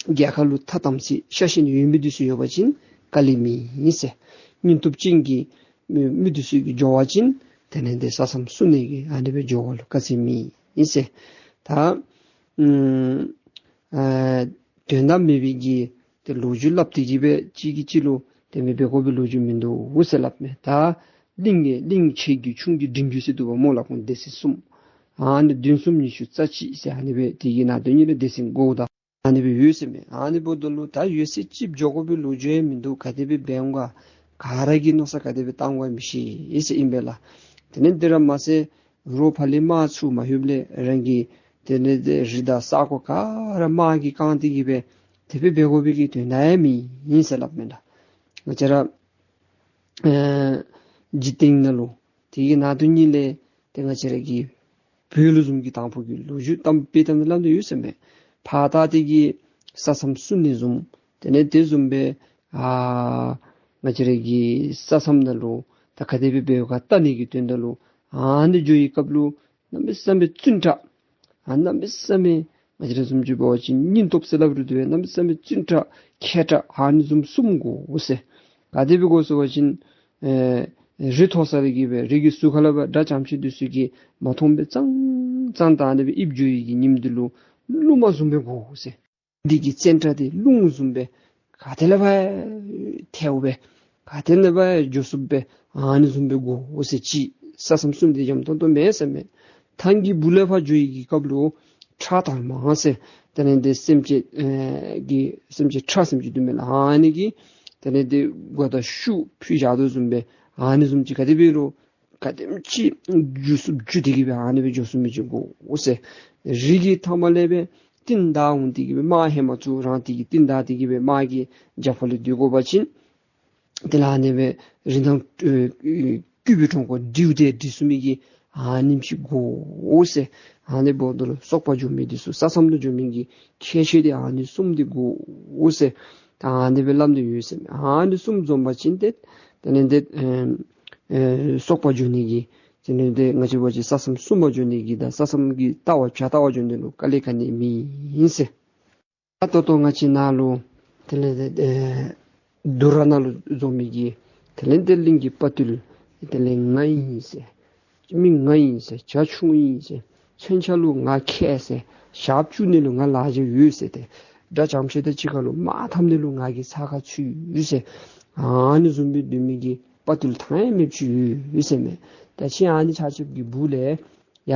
རྒྱལ་ཁ་ལུ་ཐ་དམ་ཚིག་ཤ་ཞེན་ཡོད་མི་འདི་ཚུ་ཡོད་པ་ཅིན་དཀའ་ལས་མེད་ཟེར། སྙིང་སྟོབས་ཅན་གྱི་མི་མི་འདི་ཚུ་གིས་འགྱོ་བ་ཅིན་དེ་ལས་ཏེ་ས་མཚམས་སྲུང་ནི་གི་ཨ་ནི་སྦེ་འགྱོ་བ་ལུ་དཀའ་ཚེགས་མེད་ཟེར། ད་ཨུམ་ཨ་དོན་དག་མེད་པའི་གི་ཏེ་ལོ་རྒྱུས་སླབ་སྟེ་གི་སྦེ་གཅིག་གིས་གཅིག་ལུ་དེ་སྦེ་འབད་དགོ་པའི་ལོ་རྒྱུས་མིན་འདུག་ཟེར་སླབ་མས། ད་གླིང་གི་གླིང་ཆེ་རྒྱུད་ཆུང་རྒྱུད་འབྲིང་རྒྱུད་ཟེར་འདུག་པ་སྨོ་ལགས། ཁོང་སྡེ་སྲིད་གསུམ་ཨ་ནི་བདུན་གསུམ་ཉི་ཤུ་རྩ་གཅིག་ཟེར་ཨ་ནི་སྦེ་དེ་གི་ནང་དོན་ཉིད་ལས་སྡེ་སྲིད་འགོ་དང་ཨ་ནི་སྦེ་ཡོད་ཟེར་མས། ཨ་ནི་འབདཝ་ད་ལུ་ད་ཡོད་ཚད་ཅིག་འགྱོ་དགོ་པའི་ལོ་རྒྱུས་ཡང་མིན་འདུག། ག་དེ་སྦེ་འབད་འོང་ག་ག་ར་གིས་མནོ་བསམ་ག་དེ་སྦེ་བཏང་དགོ་ཡང་མི་ཤེས་ཟེར་ཨིན་པས་ལགས། དེ་ལས་འདི་ར་མ་ཚད་རོགས་ཕར་ལས་དམག་ཚུར་མ་ལྷོདཔ་ལས་རང་གི་དེ་ལས་ཏེ་རི་དང་ས་གོ་ག་ར་དམག་གིས་བཀང་སྟེ་གི་སྦེ་དེ་སྦེ་འབད་དགོ་པའི་གི་དོན་དག་ཡང་མེད་ཟེར་སླབ་མས་ལགས། ང་བཅས་ར་ཨེ་འཇིག་རྟེན་ནང་ལུ་དེ་གི་ནང་དོན་ཉིད་ལས་ཏེ་ང་བཅས་ར་གི་བོད་ལུ་བཟུམ་གྱི་དང་ཕུ་གི་ལོ་རྒྱུས་གཏམ་དཔེ་གཏམ་སླབ་ནི་ཡོད་ཟེར་མས། ཕར་ད་དེ་གི་ས་མཚམས་སྲུང་ནི་བཟུམ་དེ་ལས་དེ་བཟུམ་སྦེ་ཨ་ང་བཅས་ར་གི་ས་མཚམས་ནང་ལུ་ད་ག་དེ་སྦེ་འབད་འོང་ག་ལྟ་ནི་གི་དོན་དག་ལུ་ཨ་ནི་འགྱོ་བའི་སྐབས་ལུ་གནམ་མེད་ས་མེད་བཙུན་དྲགས་ཨ་གནམ་མེད་ས་མེད་ང་བཅས་ར་བཟུམ་ཅིག་འབད་བ་ཅིན་སྙིང་སྟོབས་ཟེར་སླབ་རུང་དེ་སྦེ་གནམ་མེད་ས་མེད་བཙུན་དྲགས་མཁས་དྲགས་ཨ་ནི་བཟུམ་གསུམ་དགོ་ཟེར། ག་དེ་སྦེ་དགོ་ཟེར་བ་ཅིན་ཨེ་རི་མཐོ་ས་ལས་ཀྱི་སྦེ་རི་གི་ཟུར་ཁ་ལས་སྦེ་དགྲ་རྐྱངམ་ཅིག་འདི་ཚུ་གིས་མ་མཐོང་པའི་ཙང་ཙང་ད་ཨ་ནི་སྦེ་ཡིབ་འགྱོ་བའི་གི་ཉིནམ་འདི་ལུ་རླུང་མ་བཟུམ་སྦེ་དགོ་ཟེར། འདི་གི་བཙན་དྲགས་འདི་རླུང་བཟུམ་སྦེ་ག་ཏེ་ལས་ཕར་ཐལཝ་སྦེ་ག་ཏེ་ལས་ཕར་འགྱོ་ཚུགསཔ་སྦེ་ཨ་ནི་བཟུམ་སྦེ་དགོ་ཟེར། ཅིག་ས་མཚམས་སྲུང་འདི་འཇམ་ཏོང་ཏོ་མེན་ཟེར་མས། ཐང་གི་སྦུག་ལས་ཕར་འགྱོ་བའི་གི་སྐབས་ལུ་ཁྲག་དར་མ་ཟེར་དེ་ལས་ཏེ་སེམས་ཅན་ཨེ་གི་སེམས་ཅན་ཁྲག་སེམས་ཅན་འདུག་མེན་ན། ཨ་ནི་གིས་དེ་ལས་ཏེ་མགུ་ཏོ་ཤུགས་ཕུད་བཞག་དོ་བཟུམ་སྦེ་ཨ་ནི་བཟུམ་ཅིག་ག་དེ་སྦེ་རུང་ག་དེམ་ཅིག་འགྱོ་ཚུགསཔ་འགྱོ་སྟེ་གི་སྦེ་ཨ་ནི་སྦེ་འགྱོ་ཚུགས་མི་ཅིག་དགོ་ཟེར། རི་གི་མཐའ་མ་ལས་སྦེ་རྟིང་བདའ་འོང་སྟེ་གི་སྦེ་དམག་ཧེ་མ་ཚུར་རང་སྟེ་གི་རྟིང་བདའ་སྟེ་གི་སྦེ་དམག་གི་རྒྱབ་ཁ་ལུ་སྡོད་དགོ་པ་ཅིན་དེ་ལས་ཨ་ནི་སྦེ་རི་ནང་ཨེ་ཨེ་སྐྱིད་པའི་གྲོང་ཁོག་འདྲིཝ་དེ་འདྲི་ཚུགས་མི་གི་ཨ་ནེམ་ཅིག་དགོ་ཟེར། ཨ་ནི་འབདཝ་ད་ལུ་སོག་པ་འགྱོ་མི་འདི་ཚུ་ས་མཚམས་ལུ་འགྱོ་མི་གི་ཁྱད་ཆོས་འདི་ཨ་ནི་གསུམ་འདི་དགོ་ཟེར། ད་ཨ་ནི་སྦེ་སླབ་ནི་ཡོད་ཟེར་མས། ཨ་ནི་གསུམ་འཛོམས་པ་ཅིན་ཏེ་དེ་ལས་ཏེ་ཨེ་ཨེ་སོག་པ་འགྱོ་ནི་གི་དེ་ལས་ཏེ་ང་བཅས་འབད་བ་ཅིན་ས་མཚམས་སྲུང་པ་འགྱོ་ནི་གི་དང་ས་མཚམས་ཀྱི་ལྟ་བ་བྱ་ལྟ་བ་འགྱོ་ནི་ལུ་དཀའ་ལས་ག་ནི་མེད་ཟེར། ད་ལྟོ་ལྟོ་ང་བཅས་ནཱ་ལུ་དེ་ལས་ཏེ་ཨེ་དུར་ནང་ལུ་འཛོམས་མི་གི་དེ་ལས་ཏེ་གླིང་གི་དཔའ་ཐུལ་དེ་ལས་ང་ཨིན་ཟེར། མི་ང་ཨིན་ཟེར། བྱ་ཁྱུང་ཨིན་ཟེར། མཚོན་ཆ་ལུ་ང་མཁས་ཟེར། ཞགཔ་བཙུགས་ནི་ལུ་ང་ལག་རྗེས་ཡོད་ཟེར། ཏེ་ དགྲ་བྱམས་ཤེས་དང་གཅིག་ཁར་ལུ་དམག་འཐབ་ནི་ལུ་ང་གིས་ཚ་ཁ་ཚུད་ཡི་ཟེར། ཨ་ནི་བཟུམ་སྦེ་སྡོད་མི་གི་དཔའ་རྟུལ་ཐང་ཡང་མེདཔ་ཅིག་ཡོད་ཟེར་མས། ད་ཁྱེད་ཨ་ནི་ཆ་ཁྱབ་ཀྱི་སྦུག་ལས་ཡ་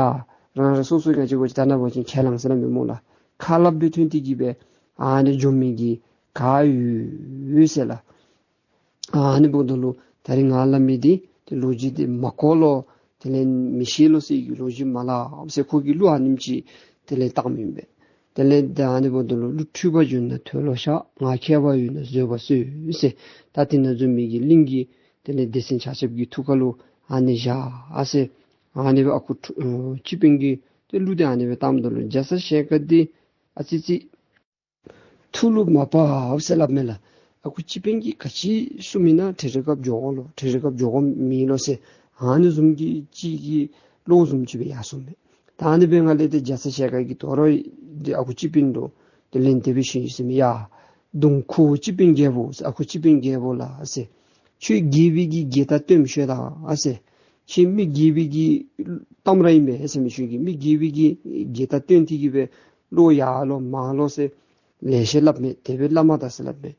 རང་རང་སོ་སོ་ང་བཅས་འབད་བ་ཅིན་ད་ནཱ་འབད་བ་ཅིན་ཁས་བླངས་ཟེར་སླབ་མས་སྨོ་ལགས། ཁ་སླབ་སྦེ་ཐོན་ཏེ་གི་སྦེ་ཨ་ནི་འགྱོ་མི་གི་ག་ཡོད་ཟེར་ལགས། ཨ་ནི་འབདཝ་ད་ལུ་ད་རིས་ང་སླབ་མི་འདི་ཏེ་ལོ་རྒྱུས་འདི་མ་གོ་ལོ་དེ་ལས་མི་ཤེས་ལོ་ཟེར་གྱི་ལོ་རྒྱུས་མ་སླབ་ཟེར། ཁོ་གིས་གླུ་ཨ་ནེམ་ཅིག་དེ་ལས་བཏངམ་ཨིན་པས། དེ་ལས་ད་ཨ་ནི་འབདཝ་ད་ལུ་གླུ་འཁྲུལ་པ་བྱུང་ན་མཐོལ་ལོ་བཤགས། ངག་འཁྱལ་པ་ཡོད་ན་བཟོད་པ་གསོལ་ཟེར། ད་དེ་ནང་འཛོམས་མི་གི་གླིང་གི་དེ་ལས་སྡེ་ཚན་ཆ་ཁྱབ་ཀྱི་ཐུགས་ཁ་ལུ་ཨ་ནི་བཞག་ཟེར། ཨ་ནི་སྦེ་ཨ་ཁུ་ཁྲུ་ཨ་སྤྱི་དཔོན་གྱིས་ཏེ་གླུ་འདི་ཨ་ནི་སྦེ་བཏངམ་ད་ལུ་རྒྱ་ཚ་ཞལ་དཀར་འདི་ཨ་ཙི་ཅིག་ཐུགས་ལུ་མ་བབ་ཟེར་སླབ་མས་ལགས། ཨ་ཁུ་སྤྱི་དཔོན་གྱིས་ག་ཅི་གསུངམ་ཨིན་ན་ཁྲི་རལ་སྐབས་འགྱོ་དགོ་ལོ་ཁྲི་རལ་སྐབས་འགྱོ་དགོཔ་མེད་ལོ་ཟེར། ཨ་ནི་བཟུམ་གྱི་ཅིག་གི་བློ་བཟུམ་ཅིག་སྦེ་ཡར་སོང་མས། ད་ཨ་ནི་སྦེ་ང་ལས་ཏེ་རྒྱ་ཚ་ཞལ་དཀར་གྱིས་དོ་རུང་འདི་ཨ་ཁུ་སྤྱི་དཔོན་ལུ་ཏེ་ལན་དེ་སྦེ་ཞུ་ཡི་ཟེར་མས། ཡ་གདོང་ཁུ་སྤྱི་དཔོན་རྒྱལ་པོ་ཟེར། ཨ་ཁུ་སྤྱི་དཔོན་རྒྱལ་པོ་ལགས་ཟེར། ཁྱོད་རྒྱལ་པོའི་གི་རྒྱལ་རྟགས་སྟོནམ་ཤོད་ད་ཟེར། ཁྱོད་མི་རྒྱལ་པོའི་གི་གཏམ་ར་ཨིན་པས་ཟེར་མས། ཁྱོད་ཀྱིས་མི་རྒྱལ་པོའི་གི་རྒྱལ་རྟགས་སྟོན་ཏེ་གི་སྦེ་བློ་ཡར་ལོ་མར་ལོ་ཟེར་ལེ་ཤ་སླབ་མས། དེ་སྦེ་སླབ་མ་ད་ཟེར་སླབ་མས།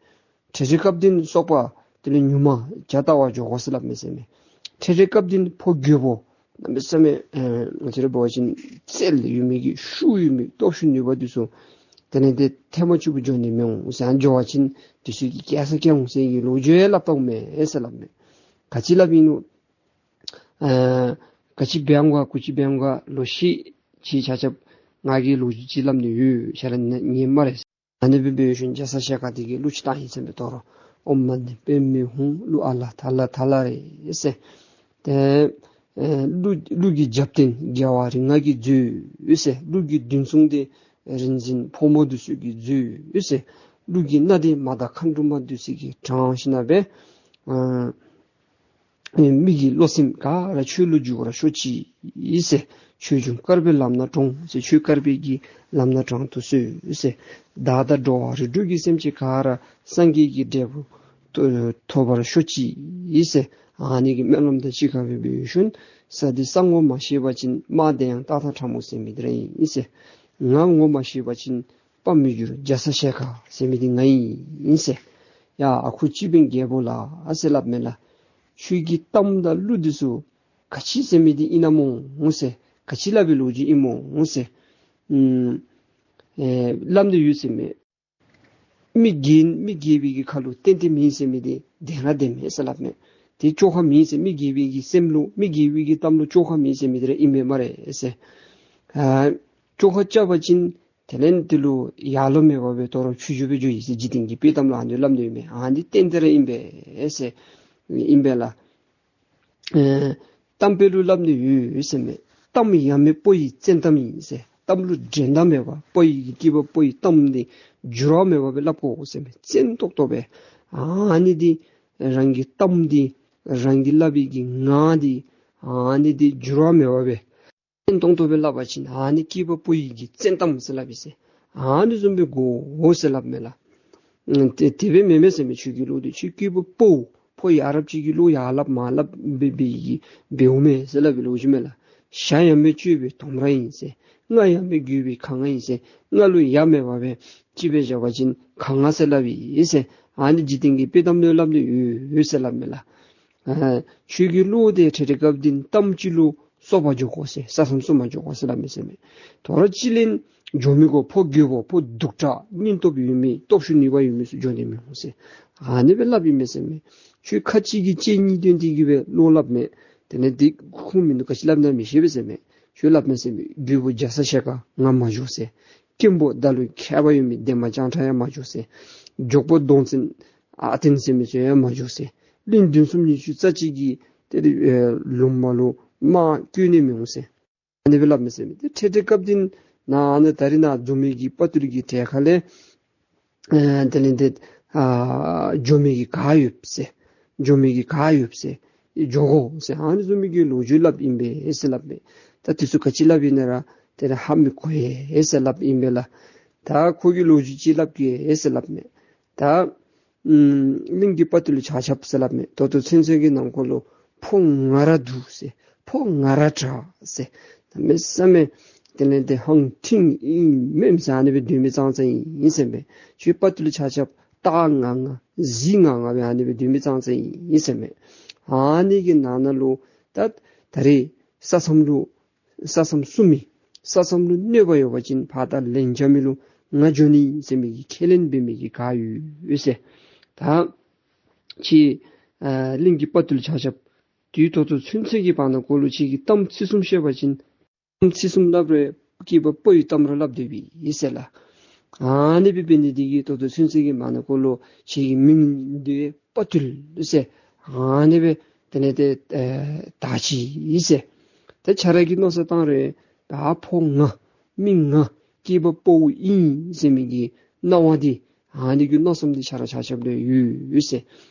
ཁྲི་རལ་སྐབས་འདི་ནི་སོག་པོ་དེ་ལས་ཉུང་མ་བྱ་ལྟ་བར་འགྱོ་དགོ་ཟེར་སླབ་མས་ཟེར་མས། ཁྲི་རལ་སྐབས་འདི་ནི་ཕོ་རྒོད་པོ་གནམ་མེད་ས་མེད་ཨེ་ང་བཅས་ར་འབད་བ་ཅིན་རྩལ་ཡོད་མི་གི་ཤུགས་ཡོད་མི་སྟོབས་ཤུགས་ནུས་པ་འདི་ཚུ་དེ་ལས་ཏེ་ཐེངས་མ་གཅིག་པུ་འགྱོ་ནི་མི་འོང་ཟེར། ཨ་ནི་འགྱོ་བ་ཅིན་འདི་ཚུ་གིས་སྐྱེལ་ས་སྐྱེལ་འོང་ཟེར་གྱི་ལོ་རྒྱུས་ཡང་སླབ་བཏངམ་མས་ཟེར་སླབ་མས། ག་ཅི་སླབ་ཨིན་ནོ། ཨ་ག་ཅི་འབད་འོང་ག་གུ་ཅི་འབད་འོང་ག་ལོ་ཤེས། ཁྱེད་ཆ་ཁྱབ་ང་གིས་ལོ་རྒྱུས་ཅིག་སླབ་ནི་ཡོད། ཁྱེད་ར་ཉན་སྨ་རེ། ཨ་ནི་སྦེ་འབད་ཞིནམ་རྒྱ་ཚ་ཞལ་དཀར་འདི་གིས་གླུ་ཅིག་བཏང་ཡི་ཟེར་མས། དོ་རུང་ཨོཾ་མ་ཎི་པདྨེ་ཧཱུྃ། གླུ་ཨ་ལ་ཐ་ལ་ཐ་ལ་རེད་ཟེར། ཏེ་ཨེ་གླུ་གླུ་གི་རྒྱབ་རྟེན་རྒྱལ་བ་རིགས་ལྔ་གིས་མཛོད་ཟེར། གླུ་གི་མདུན་སྲུང་འདི་རིག་འཛིན་ཕོ་མོ་འདི་ཚུ་གིས་མཛོད་ཟེར། གླུ་གི་སྣ་འདི་མ་དང་མཁའ་འགྲོ་མ་འདི་ཚུ་གིས་དྲངས་ཞིནམ་སྦེ་ཨ་མི་གི་བློ་སེམས་ག་ར་ཆོས་ལུ་འཇུག་པར་ཤོག་ཅིག་ཟེར། ཆོས་འབྱུང་དཀར་པོའི་ལམ་སྣ་དྲོངས་ཟེར། ཆོས་དཀར་པོའི་གི་ལམ་སྣ་དྲང་དུ་གསོལ་ཟེར། བདག་དང་འགྲོ་བ་རིགས་དྲུག་གི་སེམས་ཅན་ག་ར་སངས་རྒྱས་ཀྱི་འབྲས་བུ་ཐོབ་པར་ཤོག་ཅིག་ཟེར། ཨ་ནི་གི་སྨོན་ལམ་དང་གཅིག་ཁར་སྦེ་འབད་ཞིནམ་ས་འདི་ས་ངོ་མ་ཤེས་པ་ཅིན་དམག་དེ་ཡང་སྟག་དང་ཁྲ་མོ་ཟེར་མི་འདི་ར་ཨིན་ཟེར། ང་ངོ་མ་ཤེས་པ་ཅིན་དཔའ་མི་འགྱུར་རྒྱ་ཚ་ཞལ་དཀར་ཟེར་མི་འདི་ང་ཨིན་ཟེར། ཡ་ཨ་ཁུ་སྤྱི་དཔོན་རྒྱལ་པོ་ལགས་ཟེར་སླབ་མས་ལགས། ཁྱོད་ཀྱི་གཏམ་དང་གླུ་འདི་ཚུ་ག་ཅི་ཟེར་མི་འདི་ཨིན་ན་སྨོ་ཟེར། ག་ཅི་སླབ་པའི་ལོ་རྒྱུས་ཨིན་སྨོ་ཟེར། ཨུམ་ཨེ་སླབ་ནི་ཡོད་ཟེར་མས། མི་རྒྱལ་མི་རྒྱལ་པོའི་གི་ཁ་ལུ་ཏན་ཏན་མེད་ཟེར་མི་འདི་བདེན་ར་བདེན་མས་ཟེར་སླབ་མས། དེ་བཅོ་ཁ་མེད་ཟེར། མི་རྒྱལ་པོའི་གི་སེམས་ལུ་མི་རྒྱལ་པོའི་གི་གཏམ་ལུ་བཅོ་ཁ་མེད་ཟེར་མི་འདི་ར་ཨིན་མས་སྨ་རེ་ཟེར། ཨ་བཅོ་ཁ་རྐྱབ་པ་ཅིན་དེ་ལས་དེ་ལུ་ཡར་ལོང་མེད་པར་སྦེ་དོ་རུང་ཕྱི་འགྱུར་སྦེ་འགྱོ་ཡི་ཟེར། འཇིག་རྟེན་གྱི་དཔེ་གཏམ་ལུ་ཨ་ནི་སླབ་ནི་ཡོད་མས། ཨ་ནི་བདེན་བདེན་ར་ཨིན་པས་ཟེར། ཨིན་པས་ལགས། ཨེ་གཏམ་དཔེ་ལུ་སླབ་ནི་ཡོད་ཟེར་མས། གཏམ་ཡ་མེད་སྤོ་ཡི་བཙན་གཏམ་ཡིན་ཟེར། གཏམ་ལུ་འགྲན་ཟླ་མེད་པར་སྤོ་ཡི་གི་སྐྱེས་པ་སྤོ་ཡི་གཏམ་འདི་འགྱུར་བ་མེད་པར་སྦེ་སླབ་དགོ་ཟེར་མས། བཙན་ཏོག་ཏོ་སྦེ་ཨ་ནི་འདི་རང་གི་གཏམ་འདི་རང་གིས་སླབ་པའི་གི་ངག་འདི་ཨ་ནི་འདི་འགྱུར་བ་མེད་པར་སྦེ་བཙན་ཏོང་ཏོ་སྦེ་སླབ་པ་ཅིན་ཨ་ནི་སྐྱེས་པ་སྤོ་ཡི་གི་བཙན་གཏམ་ཟེར་སླབ་ཨིན་ཟེར། ཨ་ནི་བཟུམ་སྦེ་དགོ་ཟེར་སླབ་མས་ལགས། ཨ་དེ་དེ་སྦེ་མེན་མས་ཟེར་མས། ཁྱོད་ཀྱི་བློ་འདི་ཁྱོད་སྐྱེས་པ་སྤོ་ཕོ་ཡ་རབས་ཅིག་གི་བློ་ཡར་སླབ་མར་སླབ་འབད་འབད་ཡི་གི་འབདཝ་མས་ཟེར་སླབ་པའི་ལོ་རྒྱུས་མས་ལགས། ཞྭ་ཡ་མེད་གཅོད་པའི་དོམ་ར་ཨིན་ཟེར། རྔ་ཡ་མེད་རྒོད་པའི་གངས་ཨིན་ཟེར། རྔ་ལུ་ཡ་མེད་པར་སྦེ་ཅིག་སྦེ་བཞག་པ་ཅིན་གངས་ཟེར་སླབ་ཨིན་ཟེར། ཨ་ནི་འཇིག་རྟེན་གྱི་དཔེ་གཏམ་ལུ་སླབ་ནི་ཡོད་ཟེར་སླབ་མས་ལགས། ཨ་ཁྱོད་ཀྱི་བློ་འདི་ཁྲི་རལ་སྐབས་འདི་གཏམ་ཅིག་ལུ་སོ་པ་འགྱོ་དགོ་ཟེར། ས་མཚམས་སོ་མ་འགྱོ་དགོ་ཟེར་སླབ་མས་ཟེར་མས། དོ་རུང་ཅིག་ལས་འགྱོ་མི་དགོ། ཕོ་རྒོད་པོ་ཕོ་གདུག་དྲགས་སྙིང་སྟོབས་ཡོད་མི་སྟོབས་ཤུགས་ནུས་པ་ཡོད་མི་ཚུ་འགྱོ་ནི་མི་འོང་ཟེར། ཨ་ནི་སྦེ་སླབ་ཨིན་མས་ཟེར་མས། ཁྱོད་ཁ་ཅིག་གིས་ལྕེ་གཉིས་བཏོན་ཏེ་གི་སྦེ་བློ་སླབ་མས། དེ་ལས་འདི་ཁུངས་མིན་འདུག། ག་ཅི་སླབ་ན་མི་ཤེས་པས་ཟེར་མས། ཁྱོད་སླབ་མས་ཟེར་མས། རྒོད་པོ་རྒྱ་ཚ་ཞལ་དཀར་ང་མ་འགྱོ་ཟེར། སྐྱེན་པོ་བདག་ལུ་མཁས་པ་ཡོད་མི་འདན་མ་སྤྱང་ཁྲ་ཡང་མ་འགྱོ་ཟེར། འཇོག་པོ་གདོང་བཙན་ཨ་བརྟན་ཟེར་མི་ཚུ་ཡང་མ་འགྱོ་ཟེར། གླིང་བདུན་གསུམ་ཉི་ཤུ་རྩ་གཅིག་གི་ཏེ་ཨེ་ལུང་མ་ལུ་དམག་བསྐྱོད་ནི་མི་འོང་ཟེར། ཨ་ནི་སྦེ་སླབ་མས་ཟེར་མས། ཏེ་ཁྲི་རལ་སྐབས་འདི་ནཱ་ཨ་ནི་ད་རིས་ནཱ་འཛོམས་མི་གི་དཔའ་རྟུལ་གྱི་གྲལ་ཁ་ལས་ཨེ་དེ་ལས་འདི་ཨ་འགྱོ་མི་གི་ག་ཡོདཔ་ཟེར། འགྱོ་མི་གི་ག་ཡོདཔ་ཟེར། འགྱོ་དགོ་ཟེར། ཨ་ནི་བཟུམ་མའི་གི་ལོ་རྒྱུས་སླབ་ཨིན་པས་ཟེར་སླབ་མས། ད་དེ་ཚུ་ག་ཅི་སླབ་ཨིན་ན་ར་དེ་ར་ཧ་མི་གོ་ཡི་ཟེར་སླབ་ཨིན་པས་ལགས། ད་ཁོ་གིས་ལོ་རྒྱུས་ཅིག་སླབ་ཀྱི་ཟེར་སླབ་མས། ད་ཨམ་གླིང་གི་དཔའ་རྟུལ་ཆ་ཁྱབ་ཟེར་སླབ་མས། ད་ལྟོ་ཚུན་ཚོད་ཀྱི་ནང་འཁོད་ལུ་ཕོ་ང་ར་སྡུག་ཟེར། ཕོ་ང་ར་དྲག་ཟེར། གནམ་མེད་ས་མེད་ དེ་ལས་ཏེ་ཧང་ཐིང་ཨིན་མེན་ཟེར་ཨ་ནི་སྦེ་སྡོད་མི་ཙང་ཙང་ཨིན་ཟེར་མས། ཁྱོད་དཔའ་རྟུལ་ཆ་ཁྱབ་སྟག་ང་ང་གཟིག་ང་ང་སྦེ་ཨ་ནི་སྦེ་སྡོད་མི་ཙང་ཙང་ཨིན་ཟེར་མས། ཨ་ནི་གི་ནང་ན་ལུ་ད་ད་རེས་ས་མཚམས་ལུ་ས་མཚམས་སྲུང་མི་ས་མཚམས་ལུ་གནོད་པ་ཡོད་པ་ཅིན་ཕར་ད་ལན་རྐྱབ་མི་ལུ་ང་འགྱོ་ནི་ཟེར་མི་གི་ཁས་ལེན་འབད་མི་གི་ག་ཡོད་ཟེར། ད་ཁྱེད་ཨ་གླིང་གི་དཔའ་རྟུལ་ཆ་ཁྱབ་དུས་ད་ལྟོ་ཚུན་ཚོད་ཀྱི་བར་ན་ཀོ་ལུ་ཁྱེད་ཀྱིས་གཏམ་ཚིག་གསུམ་བཤད་པ་ཅིན་གཏམ་ཚིག་གསུམ་སླབ་རུང་སྐྱེས་པ་དཔའ་བོའི་གཏམ་ར་སླབ་སྡོད་པས་ཟེར་ལགས། ཨ་ནི་སྦེ་འབད་ནི་འདི་གིས་ད་ལྟོ་ཚུན་ཚོད་ཀྱི་བར་ན་ཀོ་ལུ་ཁྱེད་ཀྱི་མིང་འདི་དཔའ་རྟུལ་ཟེར་ཨ་ནི་སྦེ་དེ་ལས་ཏེ་ཨེ་དར་ཅི་ཟེར། ཏེ་ཁྱོད་ར་གིས་མནོ་བསམ་བཏང་རུང་ད་ཕོ་ང་མི་ང་སྐྱེས་པ་དཔའ་བོ་ཨིན་ཟེར་མི་གི་སྣང་བ་འདི་ཨ་ནི་གི་མནོ་བསམ་འདི་ཁྱོད་ར་ཆ་ཁྱབ་ལུ་ཡོད་ཟེར།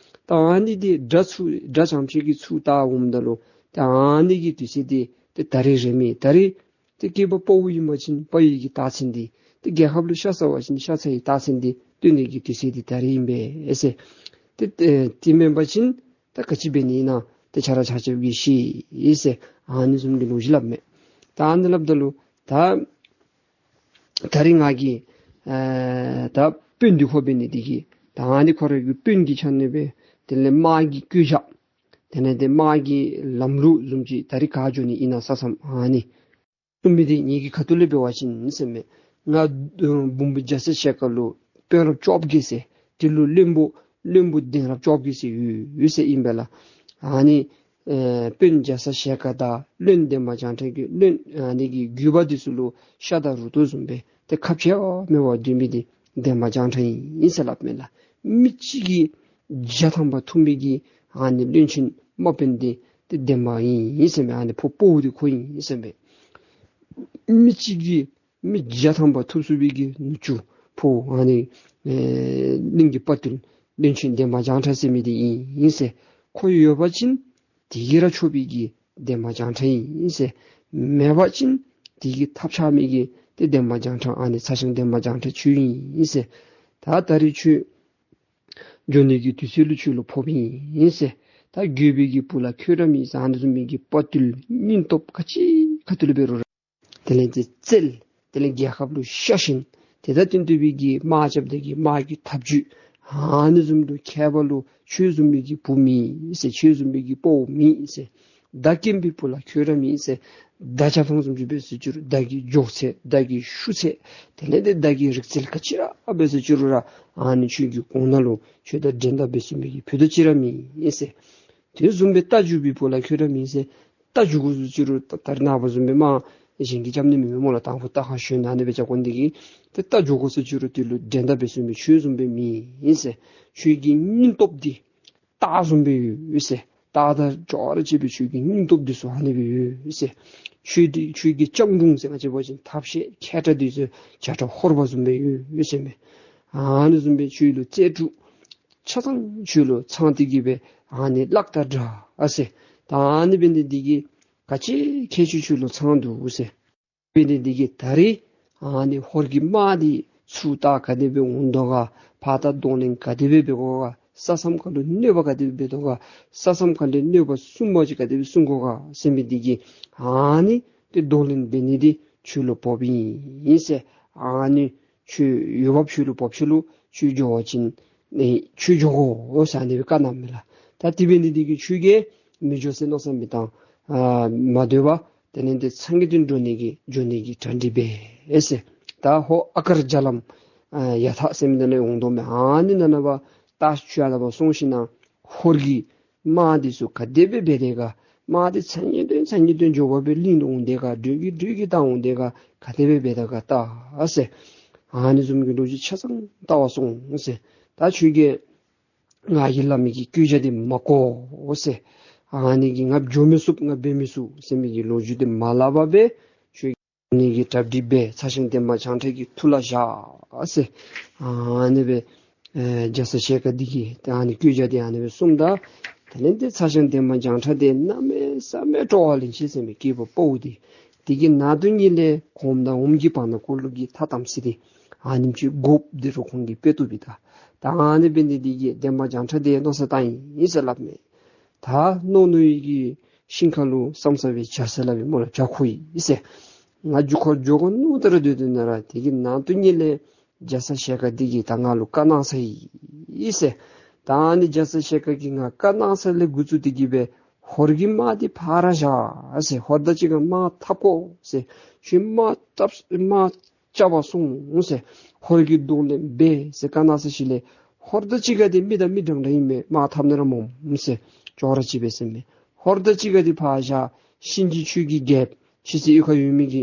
ད་ཨ་ནི་འདི་དགྲ་ཚུ་དགྲ་བྱང་ཕྱོགས་ཀྱི་ཚུར་བལྟ་འོངམ་ད་ལུ་ད་ཨ་ནི་གི་དུས་ཚོད་འདི་ཏེ་ད་རེས་རེད་མི་ད་རེས་ཏེ་སྐྱེས་པ་དཔའ་བོ་ཨིན་པ་ཅིན་དཔའ་བོའི་གི་རྟགས་མཚན་འདི་ཏེ་རྒྱལ་ཁབ་ལུ་ཤ་ཚ་བ་ཅིན་ཤ་ཚའི་རྟགས་མཚན་འདི་སྟོན་ནི་གི་དུས་ཚོད་འདི་ད་རེས་ཨིན་པས་ཟེར། ཏེ་ཏེ་དེ་མེན་པ་ཅིན་ད་ག་ཅི་འབད་ནི་ཨིན་ན་ཏེ་ཁྱོད་ར་ཆ་ཁྱབ་ཀྱིས་ཤེས་ཟེར་ཨ་ནི་བཟུམ་གྱི་ལོ་རྒྱུས་སླབ་མས། ད་ཨ་ནི་སླབ་ད་ལུ་ད་ད་རེས་ང་གིས་ཨ་ད་དཔོན་འདི་ཁོ་འབད་ནི་འདི་གིས་ད་ཨ་ནི་ཁོ་ར་གི་དཔོན་གྱི་ཆ་ནས་སྦེ་དེ་ལས་དམག་གི་བཀོད་རྒྱ་དེ་ལས་ཏེ་དམག་གི་ལམ་ལུགས་བཟུམ་ཅིག་ད་རེས་ག་འགྱོ་ནི་ཨིན་ན་ས་མཚམས་ཨ་ནི་གསུངས་མི་འདི་ངེ་གི་ཁ་ཐུག་ལས་འབད་བ་ཅིན་ཟེར་མས། ང་འབུམ་པའི་རྒྱ་ཚ་ཞལ་དཀར་ལུ་དཔོན་རབས་བཅོ་བརྒྱད་ཟེར་དེ་ལུ་བློན་པོ་བློན་པོ་གདན་རབས་བཅོ་བརྒྱད་ཟེར་ཡོད་ཡོད་ཟེར་ཨིན་པས་ལགས། ཨ་ནི་ཨེ་དཔོན་རྒྱ་ཚ་ཞལ་དཀར་དང་བློན་འདན་མ་བྱང་ཁྲ་གི་བློན་ཨ་ནི་གི་བརྒྱུད་པ་འདི་ཚུ་ལུ་ཤ་དང་རུ་ཏོ་བཟུམ་སྦེ་ཏེ་ཁ་ཕྱེ་མེད་པར་སྡོད་མི་འདི་འདན་མ་བྱང་ཁྲ་ཨིན་ཟེར་སླབ་མས་ལགས། མི་གཅིག་གིས་བརྒྱ་ཐམ་པ་ཐུབ་མི་གི་ཨ་ནི་བློན་ཆེན་དམག་དཔོན་འདི་ཏེ་འདན་མ་ཨིན་ཟེར་མས། ཨ་ནི་ཕོ་དཔའ་བོ་འདི་ཁོ་ཨིན་ཟེར་མས། མི་གཅིག་གིས་མི་བརྒྱ་ཐམ་པ་ཐུབ་ཚུགས་པའི་གི་ནུ་གཅུང་ཕོ་ཨ་ནི་ཨེ་གླིང་གི་དཔའ་རྟུལ་བློན་ཆེན་འདན་མ་བྱང་ཁྲ་ཟེར་མི་འདི་ཨིན་ཟེར། ཁོ་ཡོད་པ་ཅིན་དེ་གིས་ར་ཆོག་པའི་གི་འདན་མ་བྱང་ཁྲ་ཨིན་ཟེར། མེད་པ་ཅིན་དེ་གིས་ཐབས་ཆག་མི་གི་ཏེ་འདན་མ་བྱང་ཁྲ་ཨ་ནི་ཚ་ཞང་འདན་མ་བྱང་ཁྲ་ཁྱོད་ཨིན་ཟེར། ད་ད་རེས་ཁྱོད་འགྱོ་ནི་གི་དུས་ཚོད་ལུ་ཁྱོད་ལུ་ཕོགཔ་ཨིན་ཟེར། ད་རྒོད་པོའི་གི་བུ་ལ་ཁྱོད་ར་མེད་ཟེར་ཨ་ནི་བཟུམ་མའི་གི་དཔའ་རྟུལ་སྙིང་སྟོབས་ག་ཅི་ག་ཏེ་ལུ་འབད་རུང་ར་དེ་ལས་ཏེ་རྩལ་དེ་ལས་རྒྱལ་ཁབ་ལུ་ཤ་ཞེན་དེ་དང་བསྟུན་ཏེ་སྦེ་གི་དམག་རྐྱབ་སྟེ་གི་དམག་གི་ཐབས་ཇུས་ཨ་ནི་བཟུམ་དུ་མཁས་པ་ལུ་ཁྱོད་བཟུམ་མའི་གི་བུ་མེད་ཟེར། ཁྱོད་བཟུམ་མའི་གི་དཔའ་བོ་མེད་ཟེར། མདའ་རྐྱེན་པའི་བུ་ལ་ཁྱོད་ར་མེད་ཟེར། མདའ་རྐྱབ་ཐངས་བཟུམ་ཅིག་འབད་ཟེར་ཅི་རུང་མདའ་གི་མགྱོགས་ཚད་མདའ་གི་ཤུགས་ཚད་དེ་ལས་ཏེ་མདའ་གི་རིག་རྩལ་ག་ཅི་ར་འབད་ཟེར་ཅི་རུང་ར་ཨ་ནི་ཁྱོད་ཀྱི་གོང་ན་ལུ་ཁྱོད་དང་འགྲན་ཟླ་འབད་ཚུགས་མི་གི་བུ་དང་གཅིག་ར་མེད་ཟེར། དེ་བཟུམ་སྦེ་རྟ་རྒྱུག་པའི་བུ་ལ་ཁྱོད་ར་མེད་ཟེར། རྟ་རྒྱུག་དགོ་ཟེར་ཅི་རུང་ད་ད་རེས་ནངས་པ་བཟུམ་སྦེ་དམག་གཞན་གྱིས་རྐྱབ་ནི་མེད་མས་སྨོ་ལགས། དང་ཕུ་རྟ་ཁར་ཞོན་ཨ་ནི་སྦེ་རྐྱབ་དགོ་ནི་འདི་གིས་ཏེ་རྟ་རྒྱུག་དགོ་ཟེར་ཅི་རུང་དེ་ལུ་འགྲན་ཟླ་འབད་ཚུགས་མི་ཁྱོད་བཟུམ་སྦེ་མེད་ཟེར། ཁྱོད་ཀྱི་སྙིང་སྟོབས་འདི་སྟག་བཟུམ་སྦེ་ཡོད་ཟེར། སྟག་དང་ཅོག་ར་གཅིག་པའི་ཁྱོད་ཀྱི་སྙིང་སྟོབས་འདི་ཚུ་ཨ་ནི་སྦེ་ཡོད་ཟེར། ཁྱོད་འདི་ཁྱོད་ཀྱི་སྤྱང་གྲུང་ཟེར་ང་བཅས་འབད་བ་ཅིན་ཐབས་ཤེས་མཁས་དྲགས་འདི་ཚུ་བྱ་ཁྲ་ཧོར་པ་བཟུམ་སྦེ་ཡོད་ཟེར་མས། ཨ་ནི་བཟུམ་སྦེ་ཁྱོད་ལུ་རྩལ་སྤྲུགས་ཆ་ཚང་ཁྱོད་ལུ་ཚང་སྟེ་གི་སྦེ་ཨ་ནི་གླགས་དང་འདྲ་ཟེར། ད་ཨ་ནི་འབད་ནི་འདི་གིས་ག་ཅི་ཁྱད་ཆོས་ཁྱོད་ལུ་ཚང་འདུག་ཟེར། འབད་ནི་འདི་གིས་ད་རེས་ཨ་ནི་ཧོར་གྱི་དམག་འདི་ཚུར་ལྟ་ག་དེ་སྦེ་འོང་དོ་ག། ཕར་ལྟ་གདོང་ལེན་ག་དེ་སྦེ་འབད་དགོ་ག། ས་མཚམས་ཁ་ལུ་གནོད་པ་ག་དེ་སྦེ་འབད་དོ་ག། ས་མཚམས་ཁ་ལས་གནོད་པ་སྲུང་མ་ཅིག་ག་དེ་སྦེ་སྲུང་དགོ་ག་ཟེར་མི་འདི་གིས་ཨ་ནི་ཏེ་གདོང་ལེན་འབད་ནི་འདི་ཁྱོད་ལུ་ཕོགཔ་ཨིན་ཟེར། ཨ་ནི་ཁྱོད་འོས་འབབ་ཁྱོད་ལུ་ཕོགཔ་ཅིག་ལུ་ཁྱོད་འགྱོ་བ་ཅིན་ཨེ་ཁྱོད་འགྱོ་དགོ་ཟེར་ཨ་ནི་སྦེ་བཀའ་གནངམ་མས་ལགས། ད་དེ་འབད་ནི་འདི་གིས་ཁྱོད་ཀྱིས་མི་འགྱོ་ཟེར་མནོ་བསམ་མི་བཏང་། ཨ་མ་སྡོད་པར་དེ་ལས་ཏེ་ཚང་གི་དོན་འགྲོ་ནི་གི་འགྱོ་ནི་གི་གྲ་སྒྲིག་འབད་ཟེར། ད་ཧོར་ཨ་དཀར་རྒྱ་ལམ་ཨ་ཡ་ཐག་ཟེར་མི་ནང་ལས་འོང་དོ་མས། ཨ་ནི་ནང་ན་བ་ད་ཁྱོད་ཨ་ནཱ་བ་སོང་ཞིན་ན་ཧོར་གྱི་དམག་འདི་ཚུ་ག་དེ་སྦེ་འབད་དེ་ག། དམག་འདི་ཚ་ཉེ་དོན་ཚ་ཉེ་དོན་མགྱོགས་པ་སྦེ་ལིང་དུ་འོང་དེ་ག། འགྲོས་ཀྱིས་འགྲོས་ཀྱིས་བཏང་འོང་དེ་ག། ག་དེ་སྦེ་འབད་དེ་ག་ལྟ་ཟེར། ཨ་ནི་བཟུམ་གྱི་ལོ་རྒྱུས་ཆ་ཚང་བལྟ་བར་སོང་ཟེར། ད་ཁྱོད་ཀྱིས་ང་གིས་སླབ་མི་གི་བཀོད་རྒྱ་འདི་མ་གོ་ཟེར། ཨ་ནི་གིས་ང་འགྱོ་མི་ཚུགས་ང་འབད་མི་ཚུགས་ཟེར་མི་གི་ལོ་རྒྱུས་འདི་མ་སླབ་པར་སྦེ་ཁྱོད་ནི་གི་གྲ་སྒྲིག་འབད། ཚ་ཞང་འདན་མ་བྱང་ཁྲ་གི་ཐུགས་ལ་བཞག་ཟེར། ཨ་ནི་སྦེ་ཨེ་རྒྱ་ཚ་ཞལ་དཀར་འདི་གིས་ཏེ་ཨ་ནི་བཀོད་རྒྱ་འདི་ཨ་ནི་སྦེ་གསུངམ་ད། དེ་ལས་ཏེ་ཚ་ཞང་འདན་མ་བྱང་ཁྲ་འདི་གནམ་མེད་ས་མེད་སྤྲོ་བ་ལེན་ཆི་ཟེར་མི་སྐྱེས་པ་དཔའ་བོ་འདི་འདི་གི་ནང་དོན་ཉིད་ལས་གོངམ་དང་འོགམ་གྱི་བར་ན་ཀོ་ལུ་གི་ཐ་དམ་ཚིག་འདི་ཨ་ནེམ་ཅིག་དགོཔ་འདི་རུ་ཁོང་གིས་དཔེ་བཏུབ་པས་ད། ད་ཨ་ནི་འབད་ནི་འདི་གིས་འདན་མ་བྱང་ཁྲ་འདི་མནོ་བསམ་བཏང་ཡི་ཟེར་སླབ་མས། ད་མནོ་མནོ་ཡི་གི་ཤིང་ཁ་ལུ་ས་མཚམས་སྦེ་བྱ་ཟེར་སླབ་པས་སྨོ་ལགས། བྱ་ཁོ་ཡི་ཟེར། ང་རྒྱུ་འཁོར་འགྱོ་དགོ་མནོ་སྟེ་ར་སྡོད་དེ་ན་ར་དེ་གི་ནང་དུ་ཉིད་ལས་རྒྱ་ཚ་ཞལ་དཀར་འདི་གིས་ད་ང་ལུ་བཀའ་གནང་ས་ཨིན་ཟེར། ད་ཨ་ནི་རྒྱ་ཚ་ཞལ་དཀར་གྱིས་ང་བཀའ་གནང་ས་ལས་འགོ་བཙུགས་ཏེ་གི་སྦེ་ཧོར་གྱི་དམག་འདི་ཕར་བཞག་ཟེར། ཧོར་དང་གཅིག་ཁར་དམག་འཐབ་དགོ་ཟེར། ཁྱོད་དམག་འཐབ་དམག་རྐྱབ་པར་སོང་ཟེར། ཧོར་གྱི་གདོང་ལེན་འབད་ཟེར་བཀའ་གནང་ས་ཅིག་ལས། ཧོར་དང་གཅིག་ཁར་འདི་མི་དང་མི་འདྲན་འདྲ་ཨིན་མས། དམག་འཐབ་ནི་ར་སྨོ་ཟེར། ཅོག་ར་གཅིག་པས་ཟེར་མས། ཧོར་དང་གཅིག་ཁར་འདི་ཕར་བཞག། གཤིན་རྗེ་ཆོས་ཀྱི་རྒྱལཔོ་ཁྱེད་ཚེ་ཡུལ་ཁར་ཡོད་མི་གི་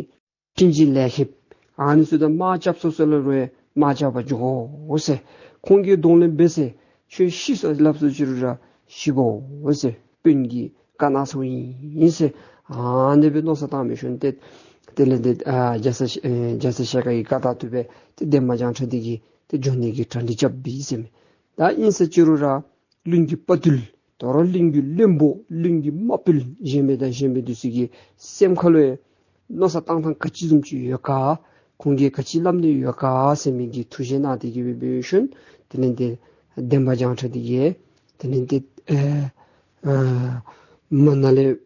གཤིན་རྗེ་ལས་མཁན་ཨ་ནི་ཚུ་དང་དམག་རྐྱབ་སོང་ས་ལུ་ར་དམག་རྐྱབ་པར་འགྱོ་དགོ་ཟེར། ཁོང་གི་གདོང་ལེན་འབད་ཟེར། ཁྱོད་ཤི་སོང་སླབ་སོང་ཅི་རུང་ར་ཤི་དགོ་ཟེར། དཔོན་གྱིས་བཀའ་གནང་སོང་ཡི་ཟེར། ཨ་ནི་སྦེ་མནོ་བསམ་བཏང་མི་ཤུལ་ཏེ་དེ་ལས་དེ་ཨ་རྒྱ་ཚ་ཨེ་རྒྱ་ཚ་ཞལ་དཀར་གྱི་བཀའ་ལྟར་དུ་སྦེ་ཏེ་འདན་མ་བྱང་ཁྲ་འདི་གིས་ཏེ་འགྱོ་ནི་གི་གྲ་སྒྲིག་རྐྱབ་ཡི་ཟེར་མས། ད་ཨིན་ས་ཅི་རུང་ར་གླིང་གི་དཔའ་བརྟུལ་དོ་རུང་གླིང་གི་བློན་པོ་གླིང་གི་དམག་དཔོན་གཞན་མི་དང་གཞན་མི་འདི་ཚུ་གི་སེམས་ཁ་ལུ་མནོ་བསམ་བཏང་ཐངས་ག་ཅི་བཟུམ་ཅིག་ཡོད་ག། ཁོང་གིས་ག་ཅི་སླབ་ནི་ཡོད་ག་ཟེར་མི་གི་ཐུགས་བཞེད་གནང་སྟེ་གི་སྦེ་འབད་ཤུལ་དེ་ལས་དེ་འདན་མ་བྱང་ཁྲ་འདི་གིས་དེ་ལས་དེ་ཨེ་ཨ་མ་ན་ལས་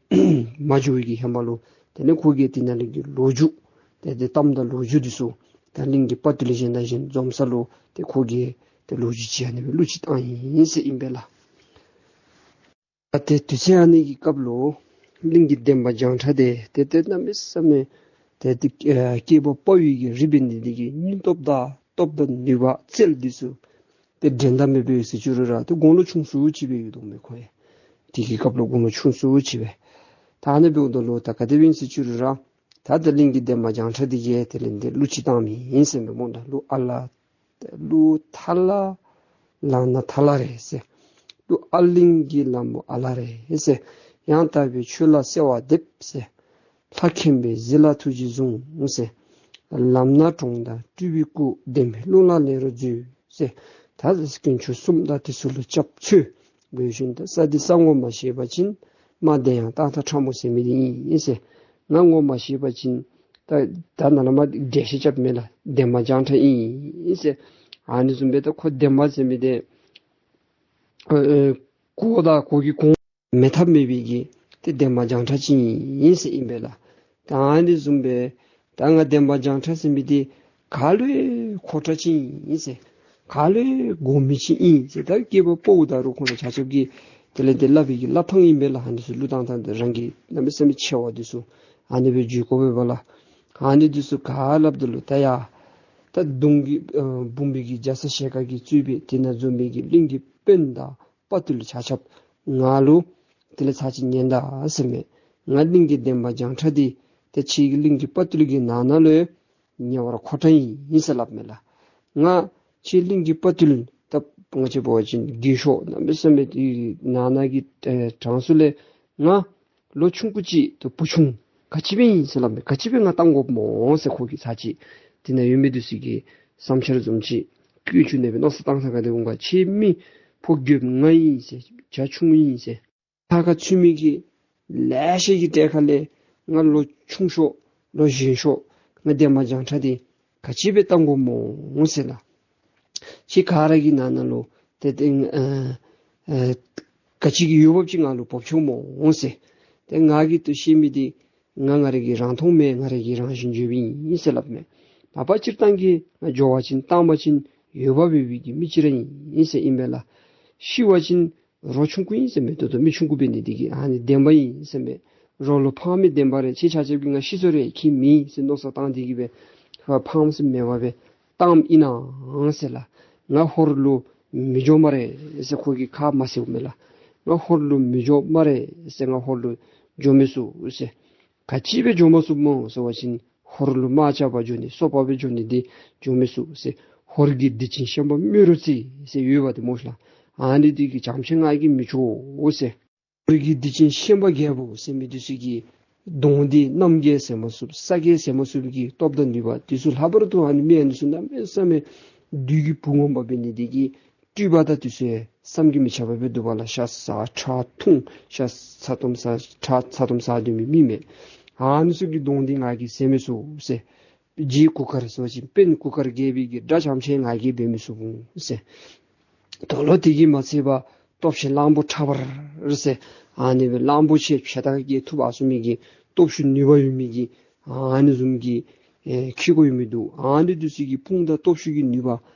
མ་འགྱོ་བའི་གི་ཧེ་མ་ལུ་དེ་ལས་ཁོ་གིས་དེ་ནང་ལས་ཀྱི་ལོ་རྒྱུས་ཏེ་དེ་གཏམ་དང་ལོ་རྒྱུས་འདི་ཚུ་ད་གླིང་གི་དཔའ་བརྟུལ་གཞན་དང་གཞན་འཛོམས་ས་ལུ་ཏེ་ཁོ་གིས་ཏེ་ལོ་རྒྱུས་ཅིག་ཨ་ནི་སྦེ་གླུ་ཅིག་བཏང་ཡི་ཟེར་ཨིན་པས་ལགས། ད་ཏེ་དུས་ཚོད་ཨ་ནི་གི་སྐབས་ལུ་གླིང་གི་འདན་མ་བྱང་ཁྲ་འདི་ཏེ་ཏེ་གནམ་མེད་ས་མེད་ཏེ་ཏེ་ཨ་སྐྱེས་པ་དཔའ་བོའི་གི་རིགས་འབད་ནི་འདི་གིས་སྙིང་སྟོབས་དང་སྟོབས་དང་ནུས་པ་རྩལ་འདི་ཚུ་ཏེ་འགྲན་ཟླ་མེད་པའི་ཟེར་ཅི་རུང་ར་ཏེ་དགུང་ལོ་ཆུང་སུ་ཅིག་སྦེ་ཡོད་དོ་མས་ཁོ་ཡང་། དེ་གི་སྐབས་ལུ་དགུང་ལོ་ཆུང་སུ་ཅིག་སྦེ། ད་ཨ་ནི་འབདཝ་ད་ལུ་ད་ག་དེ་སྦེ་ཨིན་ཟེར་ཅི་རུང་ར་ད་ད་གླིང་གི་འདན་མ་བྱང་ཁྲ་འདི་གིས་དེ་ལས་དེ་གླུ་ཅིག་བཏང་མི་ཨིན་ཟེར་མས་སྨོ་ད། གླུ་ཨ་ལ་གླུ་ཐ་ལ་ལག་ན་ཐ་ལ་རེད་ཟེར། གླུ་ཨ་གླིང་གི་ལ་མོ་ཨ་ལ་རེད་ཟེར། ཡང་དག་པའི་ཆོས་ལ་གསོལ་བ་འདེབས་ཟེར། ལྷ་མཁྱེན་པའི་གཟི་ལ་ཐུགས་རྗེས་བཟུང་ཟེར། ལམ་སྣ་དྲོངས་དང་སྤྲུལ་པའི་སྐུ། བདེན་པའི་ཀླུང་ལ་ལེགས་རོགས་མཛོད་ཟེར། ད་དཀོན་མཆོག་གསུམ་དང་དེ་ཚུ་ལུ་སྐྱབས་འཚོལ། འབད་ཞིནམ་ད་ས་འདི་ས་ངོ་མ་ཤེས་པ་ཅིན་དམག་འདི་ཡང་ཏག་ཏག་ཁྲ་མོ་ཟེར་མི་འདི་ཨིན་ཟེར། ང་ངོ་མ་ཤེས་པ་ཅིན་ད་ད་ནཱ་ལས་མར་འགྲེལ་བཤད་རྐྱབ་མི་ལགས་འདན་མ་བྱང་ཁྲ་ཨིན་ཟེར། ཨ་ནི་བཟུམ་སྦེ་ད་ཁོ་འདན་མ་ཟེར་མི་འདི་ཨ་ཨ་ཁོ་དང་ཁོ་གི་གོང་མེད་ཐབས་མེད་པའི་གི་ཏེ་འདན་མ་བྱང་ཁྲ་ཅིག་ཨིན་ཟེར་ཨིན་པས་ལགས། ད་ཨ་ནི་བཟུམ་སྦེ་ད་ང་འདན་མ་བྱང་ཁྲ་ཟེར་མི་འདི་ག་ལུ་ཡང་མཁོ་དྲགས་ཅིག་ཨིན་ཟེར། ག་ལུ་ཡང་དགོ་མི་ཅིག་ཨིན་ཟེར། ད་སྐྱེས་པ་ཕོ་ད་རུང་ཁོང་ར་ཆ་ཁྱབ་ཀྱིས་དེ་ལས་དེ་སླབ་པའི་གི་སླབ་ཐངས་ཨིན་པས་ལགས། ཨ་ནི་ཚུ་གླུ་བཏང་ཐངས་དེ་རང་གི་གནམ་མེད་ས་མེད་ཆེ་བ་འདི་ཚུ་ཨ་ནི་སྦེ་བརྗོད་དགོ་པས་ལགས། ཨ་ནི་འདི་ཚུ་ག་སླབ་ད་ལུ་ད་ཡ་ད་གདུང་གི་ཨ་འབུམ་པའི་གི་རྒྱ་ཚ་ཞལ་དཀར་གྱིས་གཙོས་པའི་དེ་ནང་འཛོམས་པའི་གི་གླིང་གི་དཔོན་དང་དཔའ་བརྟུལ་ཆ་ཁྱབ་ང་ལུ་དེ་ལས་ཚར་ཅིག་ཉན་ད་ཟེར་མས། ང་གླིང་གི་འདན་མ་བྱང་ཁྲ་འདི་ཏེ་ཁྱེད་ཀྱི་གླིང་གི་དཔའ་བརྟུལ་གྱི་ནང་ན་ལུ་ཉེ་བར་མཁོ་དྲགས་ཨིན་ཟེར་སླབ་མས་ལགས། ང་ཁྱེད་གླིང་གི་དཔའ་བརྟུལ་ད་ང་བཅས་འབད་བ་ཅིན་རྒས་ཤོས་གནམ་མེད་ས་མེད་དེ་ནང་ན་གི་ཨེ་གྲངས་སུ་ལས་ང་ལོ་ཆུང་ཀུ་ཅིག་ཏེ་བུ་ཆུང་ག་ཅི་སྦེ་ཨིན་ཟེར་སླབ་མས། ག་ཅི་སྦེ་ང་བཏང་དགོཔ་སྨོ་ཟེར་ཁོ་གིས་ཚར་ཅིག་དེ་ནང་ཡོད་མི་འདི་ཚུ་གི་བསམ་འཆར་བཟུམ་ཅིག་བཀོད་བཅུག་ནི་སྦེ་མནོ་བསམ་བཏང་ས་ག་དེ་འོང་ག། ཁྱེད་མི་ཕོ་རྒསཔ་ང་ཨིན་ཟེར། བྱ་ཆུང་ངུ་ཨིན་ཟེར། ལྷ་ཁང་ཚུད་མི་གི་ལེ་ཤ་གི་གྲལ་ཁ་ལས་ང་ལོ་ཆུང་ཤོས་ལོ་གཞོན་ཤོས་ང་འདན་མ་བྱང་ཁྲ་འདི་ག་ཅི་སྦེ་བཏང་དགོཔ་སྨོ་ཟེར་ལགས། ཁྱེད་ག་ར་གི་ནང་ན་ལུ་ཏེ་ཏེ་ཨ་ཨ་ག་ཅི་གི་འོས་འབབ་ཅིག་ང་ལུ་འབབ་ཆོག་སྨོ་ཟེར། ཏེ་ང་གིས་ཏེ་ཤེས་མི་འདི་ང་ང་ར་གིས་རང་མཐོང་མེད། ང་ར་གིས་རང་བཞིན་བརྗོད་པའི་ཨིན་ཟེར་སླབ་མས། མ་པ་སྤྱིར་བཏང་གི་ང་འགྱོ་བ་ཅིན་བཏང་པ་ཅིན་འོས་འབབ་ཡོད་པའི་གི་མི་ཅིག་ར་ཨིན་ཟེར་ཨིན་པས་ལགས། ཤི་བ་ཅིན་རོ་ཆུང་ཀུ་ཨིན་ཟེར་མས། ད་ལྟོ་མི་ཆུང་ཀུ་འབད་ནི་འདི་གིས་ཨ་ནི་འདན་མ་ཨིན་ཟེར་མས། རོ་ལུ་ཕངས་མི་འདན་མ་རེད། ཁྱེད་ཆ་ཁྱབ་ཀྱིས་ང་ཤི་སོང་རེད་ཁྱད་མེད་ཟེར་མནོ་བསམ་བཏང་སྟེ་གི་སྦེ་ཕངས་སེམས་མེད་པར་སྦེ་བཏངམ་ཨིན་ནའང་ཟེར་ལགས། ང་ཧོར་ལུ་མི་འགྱོ་སྨ་རེ་ཟེར་ཁོ་གིས་ཁ་མ་བཟེད་མས་ལགས། ང་ཧོར་ལུ་མི་འགྱོ་སྨ་རེ་ཟེར། ང་ཧོར་ལུ་འགྱོ་མི་ཚུགས་ཟེར། ག་ཅི་སྦེ་འགྱོ་མ་ཚུགསཔ་སྨོ་ཟེར་བ་ཅིན་ཧོར་ལུ་དམག་རྐྱབ་པར་འགྱོ་ནི་སོ་པ་སྦེ་འགྱོ་ནི་འདི་འགྱོ་མི་ཚུགས་ཟེར། ཧོར་གྱི་སྡིག་ཅན་ཤན་པ་རྨེ་རུ་རྩེ་ཟེར་ཡོདཔ་འདི་སྨོ་ལགས། ཨ་ནི་འདི་གིས་ཅང་ཆེ་ང་གིས་མི་ཆོག་ཟེར། ཧོར་གྱི་སྡིག་ཅན་ཤན་པ་རྒྱལ་པོ་ཟེར་མི་འདི་ཚུ་གིས་གདོང་འདི་གནམ་རྒྱལ་ཟེར་མ་ཚུགས། ས་རྒྱལ་ཟེར་མ་ཚུགས་པའི་གི་སྟོབས་དང་ནུས་པ་འདི་ཚུ། ལྷག་པར་དུ་ཨ་ནི་མི་ཨ་ནི་ཚུ་གནམ་མེད་ས་མེད་བདུད་ཀྱི་བུ་ངོ་མ་འབད་ནི་འདི་གིས་སྤྲུལ་པ་དང་འདི་ཚུ་ཡང་བསམ་གྱིས་མི་ཁྱབ་པ་སྦེ་འདུག་པ་ལགས། ཤ་ཟ་ཁྲག་འཐུང་ཤ་ཚ་ཏོམ་ཟ་ཁྲག་ཚ་ཏོམ་ཟ་སྡོད་མི་མི་མས། ཨ་ནི་ཚུ་གི་གདོང་འདི་ང་གིས་བཟེད་མི་ཚུགས་ཟེར། རྗེ་གུར་དཀར་ཟེར་བ་ཅིན་དཔོན་གུར་དཀར་རྒྱལ་པོའི་གི་དགྲ་ཅང་ཆེ་ང་གིས་འབད་མི་ཚུགས་ཟེར། དོ་ལོ་དེ་གིས་མ་ཚད་པར་སྟོབས་ཆེན་གླང་པོ་ཁྲ་འབར་ཟེར། ཨ་ནི་སྦེ་གླང་པོ་ཆེ་ཕྱེད་དང་བརྒྱད་ཐུབ་པ་ཚུ་མི་གི་སྟོབས་ཤུགས་ནུས་པ་ཡོད་མི་གི་ ཨ་ནི་བཟུམ་གྱི་ཨེ་ཁེ་གོ་ཡོད་མི་འདུག། ཨ་ནི་འདི་ཚུ་གི་དཔུང་དང་སྟོབས་ཤུགས་ཀྱི་ནུས་པ་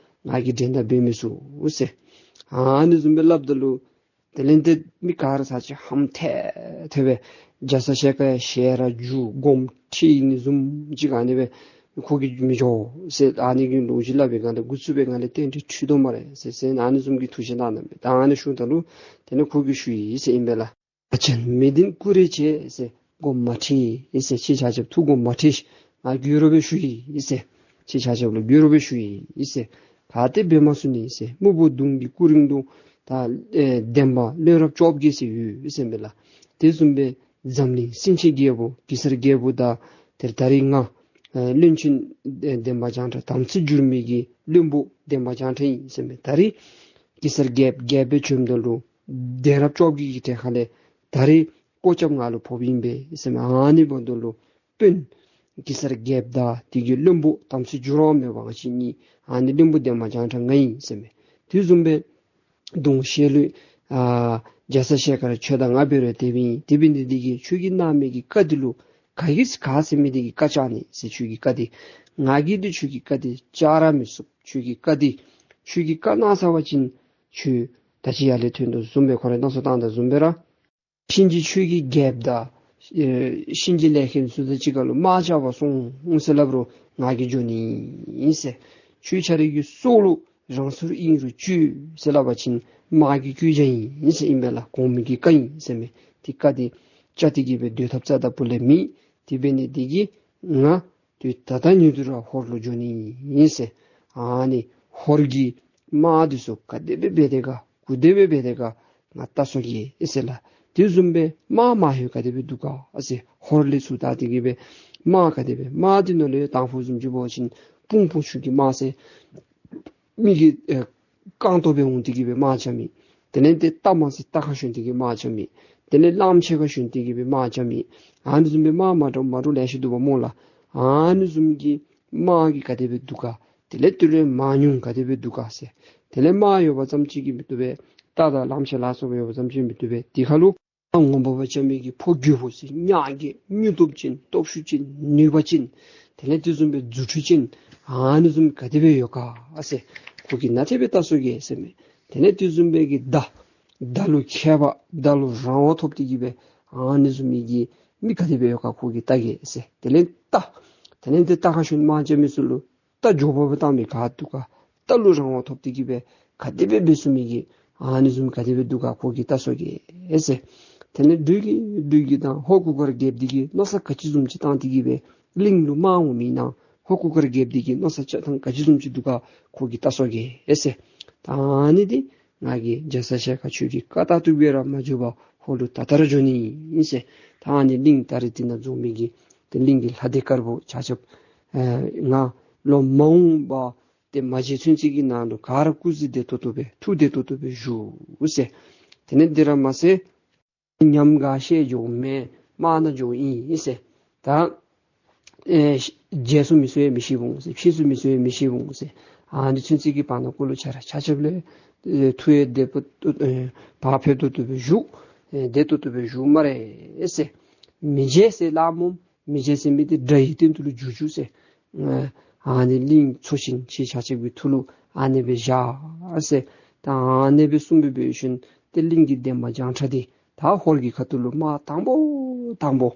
ང་གིས་འགྲན་ཟླ་འབད་མི་ཚུགས་ཟེར། ཨ་ནི་བཟུམ་སྦེ་སླབ་ད་ལུ་དེ་ལས་ཏེ་མི་ག་ར་ཚར་ཅིག་ཧམ་ཐལ་ཐལ་སྦེ་རྒྱ་ཚ་ཞལ་དཀར་ཡང་ཞལ་ར་མཇུག་སྒོམ་ཁྲིད་ནི་བཟུམ་ཅིག་ཨ་ནི་སྦེ་ཁོ་གིས་མི་འགྱོ་ཟེར། ཨ་ནི་གི་ལོ་རྒྱུས་སླབ་པའི་སྒང་ལས་འགོ་བཙུགས་པའི་སྒང་ལས་རྟེན་འབྲེལ་འཁྲུལ་དོ་སྨ་རེ་ཟེར་ཟེར་ཨ་ནི་བཟུམ་གྱི་ཐུགས་བཞེད་གནང་གནངམ་མས། ད་ཨ་ནི་ཞུཝ་ད་ལུ་དེ་ལས་ཁོ་གིས་ཞུ་ཡི་ཟེར་ཨིན་པས་ལགས། ཨ་ཅང་མི་བདེན་ཀུ་རེ་བྱས་ཟེར། སྒོམ་མ་ཁྲིད་ཟེར། ཁྱེད་ཆ་ཁྱབ་ཐུགས་དགོངས་མ་ཁྲེལ། ང་དགོད་བྲོ་སྦེ་ཞུ་ཡི་ཟེར། ཁྱེད་ཆ་ཁྱབ་ལུ་དགོད་བྲོ་སྦེ་ཞུ་ཡི་ཟེར། ག་ཏེ་འབད་མ་ཚུགས་ནི་ཟེར། སྨུག་པོ་གདོང་གི་སྐུ་རིང་དུ་ད་ཨེ་འདན་མ་བློན་རབས་བཅོ་བརྒྱད་ཟེར་ཡོད་ཟེར་མས་ལགས། དེ་བཟུམ་སྦེ་འཛམ་གླིང་སེང་ཆེན་རྒྱལ་པོ་གེ་སར་རྒྱལ་པོ་དང་དེར་ད་རིས་ང་ཨེ་བློན་ཆེན་ཨེ་འདན་མ་བྱང་ཁྲ་དམ་ཚིག་འགྱུར་མེད་ཀྱི་བློན་པོ་འདན་མ་བྱང་ཁྲ་ཨིན་ཟེར་མས། ད་རིས་གེ་སར་རྒྱལཔོ་རྒྱལཔོ་སྦེ་བྱོནམ་ད་ལུ་གདན་རབས་བཅོ་བརྒྱད་ཀྱི་གྲལ་ཁ་ལས་ད་རིས་སྐུ་ཚབ་ང་ལུ་ཕོགཔ་ཨིན་པས་ཟེར་མས། ཨ་ནི་འབདཝ་ད་ལུ་དཔོན་གེ་སར་རྒྱལཔོ་དང་དེ་གི་བློན་པོ་དམ་ཚིག་འགྱུར་བ་མེད་པ་ང་བཅས་གཉིས། ཨ་ནི་བློན་པོ་འདན་མ་བྱང་ཁྲ་ང་ཨིན་ཟེར་མས། དེ་བཟུམ་སྦེ་གདོང་ཤལ་ལུ་ཨ་རྒྱ་ཚ་ཞལ་དཀར་ཁྱོད་དང་ང་འབད་རུང་དེ་སྦེ་ཨིན། དེ་འབད་ནི་འདི་གིས་ཁྱོད་ཀྱིས་གནང་མི་གི་བཀའ་འདི་ལུ་ག་གིས་ག་ཟེར་མི་འདི་གི་བཀའ་བཅག་ནི་ཟེར། ཁྱོད་ཀྱི་བཀའ་འདི་ང་གིས་འདི་ཁྱོད་ཀྱི་བཀའ་འདི་བཅག་ར་མི་ཚུགས། ཁྱོད་ཀྱི་བཀའ་འདི་ཁྱོད་ཀྱིས་བཀའ་གནང་ཚར་བ་ཅིན་ཁྱོད་ད་ཅི་ཡར་ལས་ཐོན་དོ་བཟུམ་སྦེ་ཁོ་ར་མནོ་བསམ་བཏང་དོ་བཟུམ་སྦེ་ར་གཤིན་རྗེ་ཆོས་ཀྱི་རྒྱལཔོ་དང་ཨེ་གཤིན་རྗེ་ལས་མཁན་ཚུ་དང་གཅིག་ཁར་ལུ་དམག་རྐྱབ་པར་སོང་ཟེར་སླབ་རུང་ང་གིས་འགྱོ་ནི་ཨིན་ཟེར། ཁྱོད་ཁྱོད་རའི་གི་སྲོག་ལུ་རང་སོར་ཨིན་རུང་གཅོད་ཟེར་སླབ་པ་ཅིན་དམག་གི་བཀོད་རྒྱ་ཨིན་ཟེར་ཨིན་པས་ལགས། གོང་མའི་གི་བཀའ་ཨིན་ཟེར་མས། དེ་བཀའ་དེ་བཅག་སྟེ་གི་སྦེ་སྡོད་ཐབས་རྩ་དང་པོ་ལས་མེད། དེ་འབད་ནི་འདི་གིས་ང་དུས་ད་ལྟ་ཉིད་དུ་ར་ཧོར་ལུ་འགྱོ་ནི་ཨིན་ཟེར། ཨ་ནི་ཧོར་གྱི་དམག་འདི་ཚུ་ག་དེ་སྦེ་འབད་དེ་ག་གུ་དེ་སྦེ་འབད་དེ་ག་ང་བལྟ་སོང་གེ་ཟེར་ལགས། དེ་བཟུམ་སྦེ་དམག་མ་ཧེ་ག་དེ་སྦེ་འདུག་ག་ཟེར། ཧོར་ལས་ཚུར་ད་དེ་གི་སྦེ་དམག་ག་དེ་སྦེ་དམག་འདི་ནང་ལས་དང་ཕུ་བཟུམ་ཅིག་འབད་བ་ཅིན་སྤུངས་སྤུངས་ཆུ་གི་དམག་ཟེར་མི་གི་ཨེ་རྐང་སྟོང་སྦེ་འོང་སྟེ་གི་སྦེ་དམག་རྐྱབ་མི། དེ་ལས་ཏེ་རྟ་མ་ཟེར་རྟ་ཁར་ཞོན་ཏེ་གི་དམག་རྐྱབ་མི། དེ་ལས་གླངམོ་ཆེ་ཁར་ཞོན་ཏེ་གི་སྦེ་དམག་རྐྱབ་མི། ཨ་ནི་བཟུམ་སྦེ་དམག་མ་འདྲཝ་མ་འདྲཝ་ལེ་ཤ་འདུག་པ་སྨོ་ལགས། ཨ་ནི་བཟུམ་གྱི་དམག་གི་ག་དེ་སྦེ་འདུག་ག། དེ་ལས་དེ་ལས་མང་ཉུང་ག་དེ་སྦེ་འདུག་ག་ཟེར། དེ་ལས་དམག་ཡོད་པ་ཙམ་ཅིག་གིས་མི་བཏུབ་པས། རྟ་དང་གླངམོ་ཆེ་ལ་སོགས་པ་ཡོད་པ་ཙམ་ཅིག་མི་བཏུབ་པས། དེ་ཁར་ལུ་ངོ་མ་འབད་བ་ཅིན་མི་གི་ཕོ་རྒོད་པོ་ཟེར་ཉག་གི་སྙིང་སྟོབས་ཅན་སྟོབས་ཤུགས་ཅན་ནུས་པ་ཅན། དེ་ལས་དེ་བཟུམ་སྦེ་རྫུ་འཕྲུལ་ཅན་ཨ་ནི་བཟུམ་ག་དེ་སྦེ་ཡོད་ག་ཟེར། ཁོ་གིས་ནཱ་དེ་སྦེ་བལྟ་སོང་གེ་ཟེར་མས། དེ་ལས་དེ་བཟུམ་སྦེ་གི་མདའ་མདའ་ལུ་མཁས་པ་མདའ་ལུ་རང་དབང་ཐོབ་སྟེ་གི་སྦེ་ཨ་ནི་བཟུམ་མའི་གི་མི་ག་དེ་སྦེ་ཡོད་ག་ཁོ་གིས་བལྟ་གེ་ཟེར། དེ་ལས་རྟ་དེ་ལས་ཏེ་རྟ་ཁར་ཞོན་དམག་རྐྱབ་མི་ཚུ་ལུ་རྟ་མགྱོགས་པ་སྦེ་བཏང་མི་ག་འདུག་ག། རྟ་ལུ་རང་དབང་ཐོབ་སྟེ་གི་སྦེ་ག་དེ་སྦེ་འབད་ཚུགས་མི་གི་ཨ་ནི་བཟུམ་ག་དེ་སྦེ་འདུག་ག་ཁོ་གིས་བལྟ་སོང་གེ་ཟེར། དེ་ལས་སྦྲུལ་གྱི་སྦྲུལ་གྱི་དང་ཧོར་གུར་དཀར་རྒྱལཔོ་འདི་གིས་མནོ་བསམ་ག་ཅི་བཟུམ་ཅིག་བཏང་སྟེ་གི་སྦེ་གླིང་ལུ་དམག་འོང་མི་ཨིན་ན། ཧོར་གུར་དཀར་རྒྱལཔོ་འདི་གིས་མནོ་བསམ་རྐྱབ་ཐངས་ག་ཅི་བཟུམ་ཅིག་འདུག་ག་ཁོ་གིས་བལྟ་སོང་གེ་ཟེར། ད་ཨ་ནི་འདི་ང་གིས་རྒྱ་ཚ་ཞལ་དཀར་ཁྱོད་ཀྱི་བཀའ་ལྟར་དུ་སྦེ་ར་མ་འགྱོ་བར་ཧོར་ལུ་ད་ལྟ་ར་འགྱོ་ནི་ཨིན་ཟེར། ད་ཨ་ནི་གླིང་ད་རིས་འདི་ནང་འཛོམས་མི་གི་ཏེ་གླིང་གི་ལྷ་སྡེ་དཀར་པོ་ཆ་ཁྱབ་ཨེ་ང་ལོག་མ་འོང་པར་ཏེ་མ་མཇལ་ཚུན་ཚོད་ཀྱི་ནང་ལུ་ག་ར་སྐུ་གཟུགས་བདེ་ཏོག་ཏོ་སྦེ་ཐུགས་བདེ་ཏོག་ཏོ་སྦེ་བཞུགས་ཟེར། དེ་ལས་འདི་ར་མ་ཚད་ཉམས་ག་བཤད་འགྱོཝ་མེད། དམག་ནང་འགྱོཝ་ཨིན་ཟེར། ད་ཨེ་རྗེས་སུ་མི་སོང་ཡང་མི་ཤེས་འོང་ཟེར། ཕྱིས་སུ་མི་སོང་ཡང་མི་ཤེས་འོང་ཟེར། ཨ་ནི་ཚུན་ཚོད་ཀྱི་བར་ན་ཀོ་ལུ་ཆ་ར་ཆ་ཁྱབ་ལས་ཨེ་ཐུགས་ཡང་བདེ་པོ་ཏོག་ཨེ་བག་ཕེབས་ཏོག་ཏོ་སྦེ་བཞུགས། ཨེ་བདེ་ཏོག་ཏོ་སྦེ་བཞུགས་སྨ་རེ་ཟེར། མི་མཇལ་ཟེར་སླབ་སྨོ། མི་མཇལ་ཟེར་མི་འདི་དགྲ་ཡི་སྟེང་དུ་ལུ་འགྱུར་འགྱུར་ཟེར། ཨ་ནི་གླིང་ཚོ་ཆེན་ཁྱེད་ཆ་ཁྱབ་ཀྱི་ཐུགས་ལུ་ཨ་ནི་སྦེ་བཞག་ཟེར། ད་ཨ་ནི་སྦེ་གསུངས་སྦེ་འབད་ཞིནམ་ཏེ་གླིང་གི་འདན་མ་བྱང་ཁྲ་འདི་ད་ཧོར་གྱི་ཁ་ཐུག་ལུ་དམག་དང་པོ་དང་པོ་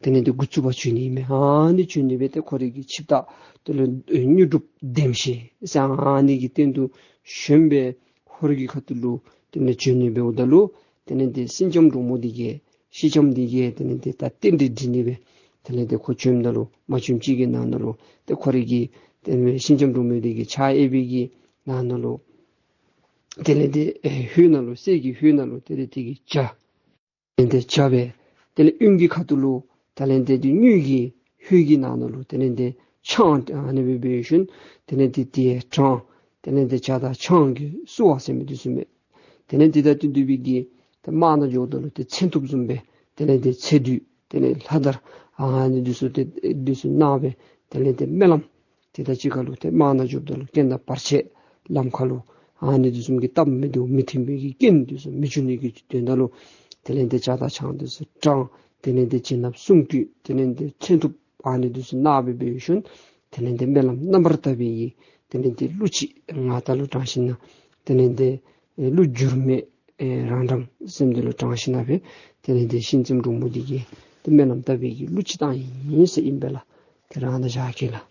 དེ་ལས་འདི་འགོ་བཙུགས་པར་བྱོན་ནི་མས། ཨ་ནི་བྱོན་ནི་སྦེ་ཏེ་ཁོ་རའི་གི་ཆིབས་རྟ་དེ་ལས་དངོས་གྲུབ་ལྡེམ་ཤེས་ཟེར་ཨ་ནི་གི་སྟེང་དུ་ཞོན་སྦེ་ཧོར་གྱི་ཁ་ཐུག་ལུ་དེ་ལས་བྱོན་ནི་འབདཝ་ད་ལུ་དེ་ལས་འདི་སེང་ལྕམ་འབྲུག་མོ་འདི་གིས་སེང་ལྕམ་འདི་གིས་དེ་ལས་འདི་ད་རྟེན་འབྲེལ་འགྲིག་ནི་སྦེ་དེ་ལས་འདི་ཁོ་བྱོནམ་ད་ལུ་མ་བྱོན་ཅིག་གི་ནང་ན་ལུ་ཏེ་ཁོ་རའི་གི་དེ་ལས་སེང་ལྕམ་འབྲུག་མོ་འདི་གིས་ཕྱག་གཡས་པའི་གི་ནང་ན་ལུ་དེ་ལས་འདི་ཨེ་ཧོད་ནང་ལུ་གསེར་གྱི་ཧོད་ནང་ལུ་དེ་ལས་འདི་གི་ཇ་དེ་ལས་འདི་ཇ་སྦེ་དེ་ལས་གཡོན་གྱི་ཁ་ཐུག་ལུ་དེ་ལས་འདི་འདི་དངུལ་གྱི་ཧོད་ཀྱི་ནང་ན་ལུ་དེ་ལས་འདི་ཆང་ཨ་ནི་སྦེ་འབད་ཞིནམ་དེ་ལས་འདི་དེ་དྲངས། དེ་ལས་འདི་ཇ་དང་ཆང་གི་བསུ་བ་ཟེར་མི་འདི་ཚུ་མས། དེ་ལས་འདི་ད་ཏེ་འདི་སྦེ་གི་ཏེ་དམག་ནང་འགྱོཝ་ད་ལུ་ཏེ་མཚོན་ཐུབ་བཟུམ་སྦེ་དེ་ལས་འདི་ཚེ་བདུད་དེ་ལས་ལྷ་དར་ཨ་ནི་འདི་ཚུ་ཏེ་འདི་ཚུ་གནང་སྦེ་དེ་ལས་འདི་སྨོན་ལམ་དེ་དང་གཅིག་ཁར་ལུ་ཏེ་དམག་ནང་འགྱོཝ་ད་ལུ་རྐྱེན་དང་བར་ཆད་ལམ་ཁར་ལུ་ཨ་ནི་འདི་ཚུ་གི་སྟབས་མི་བདེཝ་མི་མཐུན་པའི་གི་རྐྱེན་འདི་ཚུ་མི་འབྱུང་ནི་གི་དོན་དག་ལུ་དེ་ལས་འདི་ཇ་དང་ཆང་འདི་ཚུ་དྲངས། དེ་ལས་འདི་བྱིན་རླབས་སྲུང་སྐུད་དེ་ལས་འདི་མཚོན་ཐུབ་ ཨ་ནི་འདི་ཚུ་གནང་སྦེ་འབད་ཞིནམ་དེ་ལས་འདི་སྨོན་ལམ་རྣམ་པར་དག་པའི་གི་དེ་ལས་འདི་གླུ་ཅིག་ང་ད་ལུ་དྲངས་ཞིནམ་ན་དེ་ལས་འདི་ཨེ་གླུ་འགྱུར་མེད་ཨེ་རང་རང་སེམས་འདི་ལུ་དྲངས་ཞིནམ་ན་སྦེ་དེ་ལས་འདི་ཤིང་བཙུན་འབྲུག་མོ་འདི་གིས་འདི་སྨོན་ལམ་བཏབ་པའི་གི་གླུ་ཅིག་བཏང་ཡི་ཟེར་ཨིན་པས་ལགས། དེ་རང་ད་བཞག་གེ་ལགས།